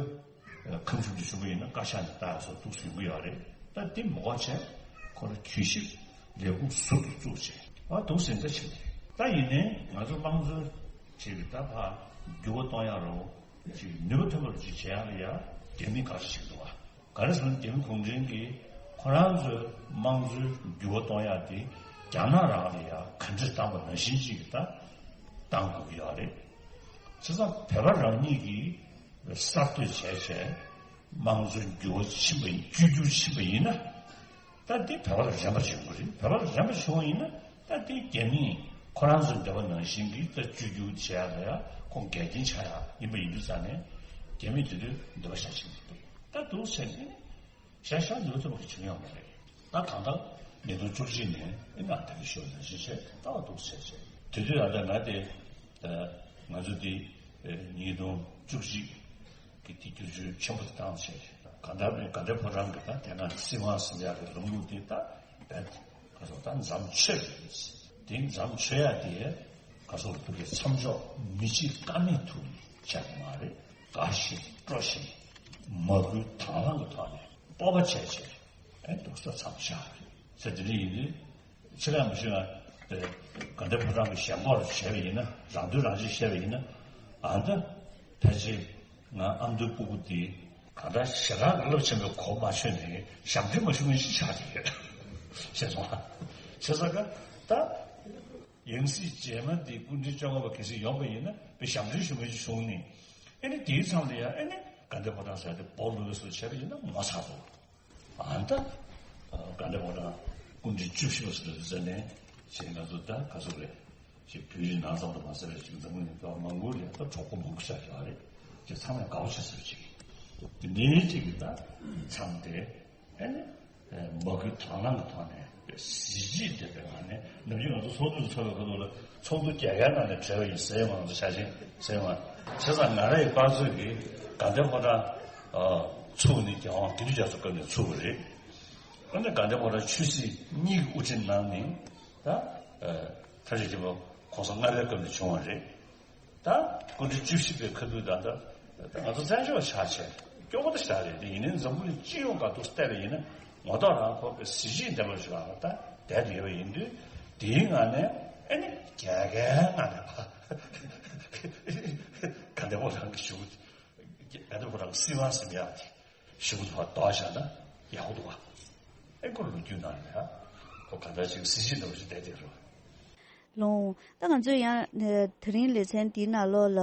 ཁ་མཆུ་དེ་བྱུང་པ་ཡིན་ན་བཀའ་ཤག་ནས་ལྟ་ཡག་སོགས་འདུག་སེ་ཡོང་གི་ཡོད་རེད། ད་དེ་མ་དགོས་བྱས་ཁོ་རང་གུས་ཞིབ་ལས་ཁུངས་ཟུར་དུ་བཙུགས་བྱས་ཨ་འདུག་སེ་འདྲ་བྱས་ནས། ད་ཡིན་ནའི་ང་ཚོ་དམངས་གཙོ་བྱས་པའི་ད་ཕར་འགྱུར་བ་གཏོང་ཡག་རོགས། ཅིག་ནུས་པ་ཐོན་པར་ཅིག་བྱེད་ཡག་ལ་ཡ་རྒྱ་མི་དགའ་ཞིག་འདུག་བ། ག་རེ་ཟེར་ན་རྒྱ་མི་གུང་ཁྲན་གྱིས་ཁོ་རང་ཚོའི་དམངས་གཙོའི་འགྱུར་བ་གཏོང་ཡག་དེ་རྒྱ་ནག་རང་ལ་ཡ་ག་འདྲས་བཏང་པ་ནང་བཞིན་ཅིག་ད་བཏང་དགོས་ཀྱི་ཡོད་རེད། བྱས་ཙང་བོད་པ་རང་ཉིད་ཀྱིས་གསར་གཏོད་བྱས་བྱས་དམངས་གཙོའི་འགྱུར་བ་ཕྱིན་པ་ཡིན། བཅོས་བསྒྱུར་ཕྱིན་པ་ཡིན་ན། ད་འདི་བོད་པ་ལ་རན་པ་བྱེད་དགོས་རེད། བོད་པ་ལ་རན་པ་བྱུང་བ་ཡིན་ན་ད་འདི་རྒྱ་མིས་ཁོ་རང་ཚོའི་འདོད་པ་ནང་བཞིན་གྱི་ད་བཅོས་བསྒྱུར་བྱེད་ཡག་ལ་ཡ་ཁོང་འགལ་རྐྱེན་ཆགས་ཡག་ཡིན་པ་ཡིན་དུས་ཙང་ནས་རྒྱ་མིས་དེ་དུས་འདོད་པ་བཞག་བཞིན་འདུག་ད་འདུག་བྱས་ནས་ཤ་ཤ་འདོད་ཐུབ་པ་བྱུང་ཡོད་མ་རེད། ད་གང་ལྟར་ཉིས་སྟོང་བཅུ་གཅིག་ནས་ཨེ་ང་ད་གི་ཤོད་ནང་བཞིན་བྱས་ད་བ་འདུག་བྱས་བྱས་དེ་དུས་ཨ་ད་ང་དེ་ང་ཚོ་དེ་ཉིས་སྟོང་བཅུ་གཅིག་གི་དེ་བསྒྱུར་བཅོས་ཆེན་པོ་དེ་བཏང་བྱས། ག་ད་དགའ་ལྡན་ཕོ་བྲང་གི་ད་དེ་སྔ་སྲིད་དབང་ཟིན་ཡག་གི་ལམ་ལུགས་དེ་ད་བེད་ག་སོགས་ད་མཚམས་ཆོད་རེད། དེ་མཚམས་ཆོད་ཡག་དེ་ག་སོགས་ཐུག་གི་མཚམས་འཇོག་མི་བྱེད་ཀ་མེད་ཐུག་ནས་བྱས་པ་མ་རེད། དགའ་ཞིང་སྤྲོ་ཞིང་མ་བསྐུལ་དང་བླངས་ཀྱི་ཐོག་ནས་སྤོབས་པ་བྱས་བྱས་ཨེ་འདུག་ས་མཚམས་བཞག་རེད་ཟེར། དེ་འདྲ་ཡིན་དུས། ཕྱི་ལ་མི་ཤེས་ན། དགའ་ལྡན་ཕོ་བྲང་གི་ཞེན་ཁོག་བྱས་པ་ཡིན་ན། རང་དོན་རང་གཅེས་བྱས་པ་ཡིན་ན། ཨ་ད་ཕལ་ཆེར་ང་ཨ་མདོའི་སྤུ་གུ་དེ་གང་ལྟར་ཞེ་དྲག་རླབས་ཆེན་པོའི་གོ་མ་ཆོད་ནས་ཞབས་འདྲེན་མ་ཞུ་མཁན་ཞིག་ཆགས་ཀྱི་ཡོད། ཤེས་སོང་ཨ། བྱས་ཙང་ཀ་ད་ཡང་སྲིད་རྗེས་མ་དེ་སྐུ་ཕྲེང་བཅོ་ལྔ་པ་གལ་སྲིད་ཡོང་པ་ཡིན་ན་དཔེ་ཞབས་འདྲེན་ཞུ་མཁན་ཞིག་བྱུང་ནས་ཨེ་ནི་དེའི་མཚམས་ལ་ཡང་ཨེ་ནི་དགའ་ལྡན་ཕོ་བྲང་ཟེར་དེ་སྦོ་ལུག་ལུག་སུ་བྱས་པ་ཡིན་ན་ངོ་ཚ་འདུག་ཨ་ད། དགའ་ལྡན་ཕོ་བྲང་སྐུ་ཕྲེང་བཅུ་བཞི་པ་ཟེར་དུས་ཙམ་ནས་ཞེས་ང་ཚོ་ད་ག་ཚོད་རེད། ཞེས་བོད་རིགས་ནང་ཙམ་དུ་མ་ཟད་པའི་ཞིག་འཛམ་གླིང་ཐོག་མང་པོ་ལས་ད་གྲོགས་པོ་མང་པོ་ཆགས་ཡོད་རེད། ཅེས་ཚང་མས་དགའ་བོ་བྱེད་ས་ཅིག་ཡིན། དེ་འདྲའི་ཅིག་གི་ད་མཚམས་དེ་ཨ་ནི་མ་བསྐུལ་དང་བླངས་ཀྱི་ཐོག་ནས་གཟི་བརྗིད་ལྡན་པའི་ངང་ནས་ནམ་རྒྱུན་ང་ཚོ་ཚོགས་འདུ་ཚོགས་པའི་ཁ་ཐུག་ལ་ཚོགས་འདུ་རྒྱག་ཡག་ནང་ནས་བྲལ་བ་ཡིན་ཟེར་ཡོང་ང་ཚོ་ཆ་ཤས་ཟེར་ཡོང་ང་བྱས་ཙང་ང་རའི་དཔའ་མཛོད་ཀྱི་དགའ་ལྡན་ཕོ་བྲང་ཚུགས་ནས་རྒྱལ་དབང་དགེ་ལྡན་རྒྱ་མཚོ་སྐབས་ནས་ཚུགས་པ་རེད། ཨ་ནི་དགའ་ལྡན་ཕོ་བྲང་ཆོས་སྲིད་གཉིས་ཀྱི་དབུ་ཁྲིད་གནང་ནས་ད་ཨ་མཐར་ཕྱིན་ཆེན་པོ་གོང་ས་ལྔ་པའི་སྐབས་ནས་བྱུང་བ་རེད། ད་སྐུ་ཕྲེང་བཅུ་བཞི་པའི་ཁ་ཐུག་ད་ལྟ་ད་ང་ཚོ་བཙན་བྱོལ་བ་ཆགས་བྱས་སྐྱོ་པོ་ད་ཞེ་དྲག་རེད་དེ། ཡིན་ནའི་འཛམ་བུ་གླིང་སྤྱི་ཡོངས་སྒང་དུ་བལྟས་པ་ཡིན་ན་ངོ་ཐོག་རང་ཁོ་པའི་གཟི་བརྗིད་ལྡན་པ་ཞིག་ལ་ད་བསྡད་ཡོད་པ་ཡིན་དུས་དེའི་ངང་ནས་ཨ་ནི་རྒྱལ་ཁའི་ངང་ནས་ཕ་དགའ་ལྡན་ཕོ་བྲང་གི་ཞུ་དགའ་ལྡན་ཕོ་བྲང་གི་སྲིད་དབང་ཟིན་ཡག་དེ། ཞིག་པོ་ཚོ་ལ་དོགས་བཞག་ན་ཡག་པོ་འདུག་བ། ཨེ་ཁོ་ལོ་རྒྱུས་ནང་ནས་ཨ་ཁོ་ག་འདྲ་ཞིག་གཟི་བརྗིད་འདྲ་བོ་ཞིག་བསྡད་དེ་རེད་བ། ལོང་། ད་ང་ཚོས་ཡང་དེ་རིང་ལེ་ཚན་འདིའི་ནང་ལོགས་ལ་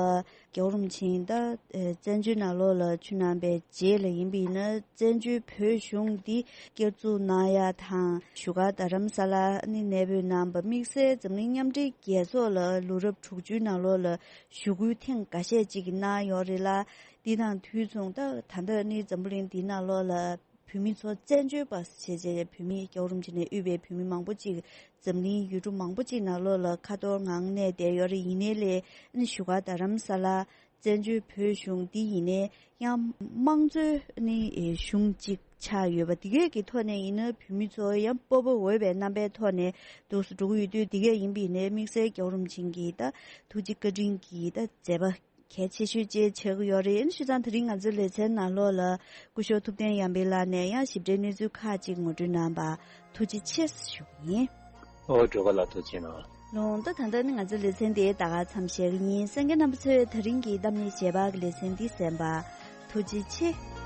རྒྱལ་བ་རིན་པོ་ཆེ་ད་བཙན་བྱོལ་ནང་ལོགས་ལ་ཆུ་ནང་པའི་རྗེས་ལ་ཡིན་པ་ཡིན་ན་བཙན་བྱོལ་བོད་གཞུང་འདི་བསྐྱར་འཛུགས་གནང་ཡ་དང་བཞུགས་སྒར་རྡ་རམ་ས་ལ་ནི་གནས་སྤོས་གནང་པ་དམིགས་བསལ་འཛམ་གླིང་མཉམ་འབྲེལ་རྒྱལ་ཚོགས་ལ་ལོ་རབས་དྲུག་ཅུའི་ནང་ལོགས་ལ་ཞུ་སྐུལ་ཐེངས་འགའ་ཤས་ཅིག་གནང་ཡོད་རེད་ལ། འདི་དང་དུས་མཚུངས་ད་ད་ལྟ་ནི་འཛམ་བུ་གླིང་འདིའི་ནང་ལོགས་ལ་བོད་མི་ཚོ་བཙན་བྱོལ་བ་བྱས་བྱས་བོད་མི་རྒྱལ་བ་རིན་པོ་ཆེ་ནས་དབུས་པའི་བོད་མི་མང་པོ་ཅིག་འཛམ་གླིང་ཡུལ་གྲུ་མང་པོ་ཅིག་ནང་ལོགས་ལ་ཁ་འཐོར་ངང་གནས་བསྡད་ཡོད་རེད། ཡིན་ནའི་ལས་ནི་བཞུགས་སྒར་རྡ་རམ་ས་ལ་བཙན་བྱོལ་བོད་གཞུང་འདི་ཡིན་ནའི་ཡང་དམངས་གཙོའི་ནི་གཞུང་ཅིག་ཆགས་ཡོད་པ་འདི་གས་ཀྱི་ཐོག་ནས་ཡིན་ན་བོད་མི་ཚོ་ཡང་སྤོབས་པ་འོས་པའི་རྣམ་པའི་ཐོག་ནས་འདུག་སེ་འགྲོ་གི་ཡོད་དུས་འདི་གས་ཡིན་པ་ཡིན་ནའི་དམིགས་བསལ་རྒྱལ་བ་རིན་པོ་ཆེ་གི་ད་ཐུགས་རྗེ་བཀའ་དྲིན་གྱི་ད་མཛད་པ། གལ་ཆེ་ཤོས་ཅིག་ཆགས་ཀྱི་ཡོད་རེད། ཨ་ནི་བྱས་ཙང་དེ་རིང་ང་ཚོའི་ལེ་ཚན་ནང་ལོགས་ལ་སྐུ་ཞབས་ཐུབ་བསྟན་ཡར་འཕེལ་ལགས་ནས་ཡང་ཞིབ་ཕྲའི་གནས་ཚུལ་ཁག་ཅིག་ངོ་སྤྲོད་གནང་བར་ཐུགས་རྗེ་ཆེ་ཞུ་གི་ཡིན། ཨོ་སྒྲོལ་དཀར་ལགས་ཐུགས་རྗེ་གནང་། ལགས་སོ། ད་ལྟ་ནི་ང་ཚོའི་ལེ་ཚན་དེ་ད་ག་མཚམས་བཞག་གི་ཡིན། གསན་མཁན་རྣམ་པ་ཚོས་དེ་རིང་གི་གཏམ་གླེང་རྗེས་དཔག་གི་ལེ་ཚན་འདི་གསན་པར་ཐུགས་རྗེ་ཆེ།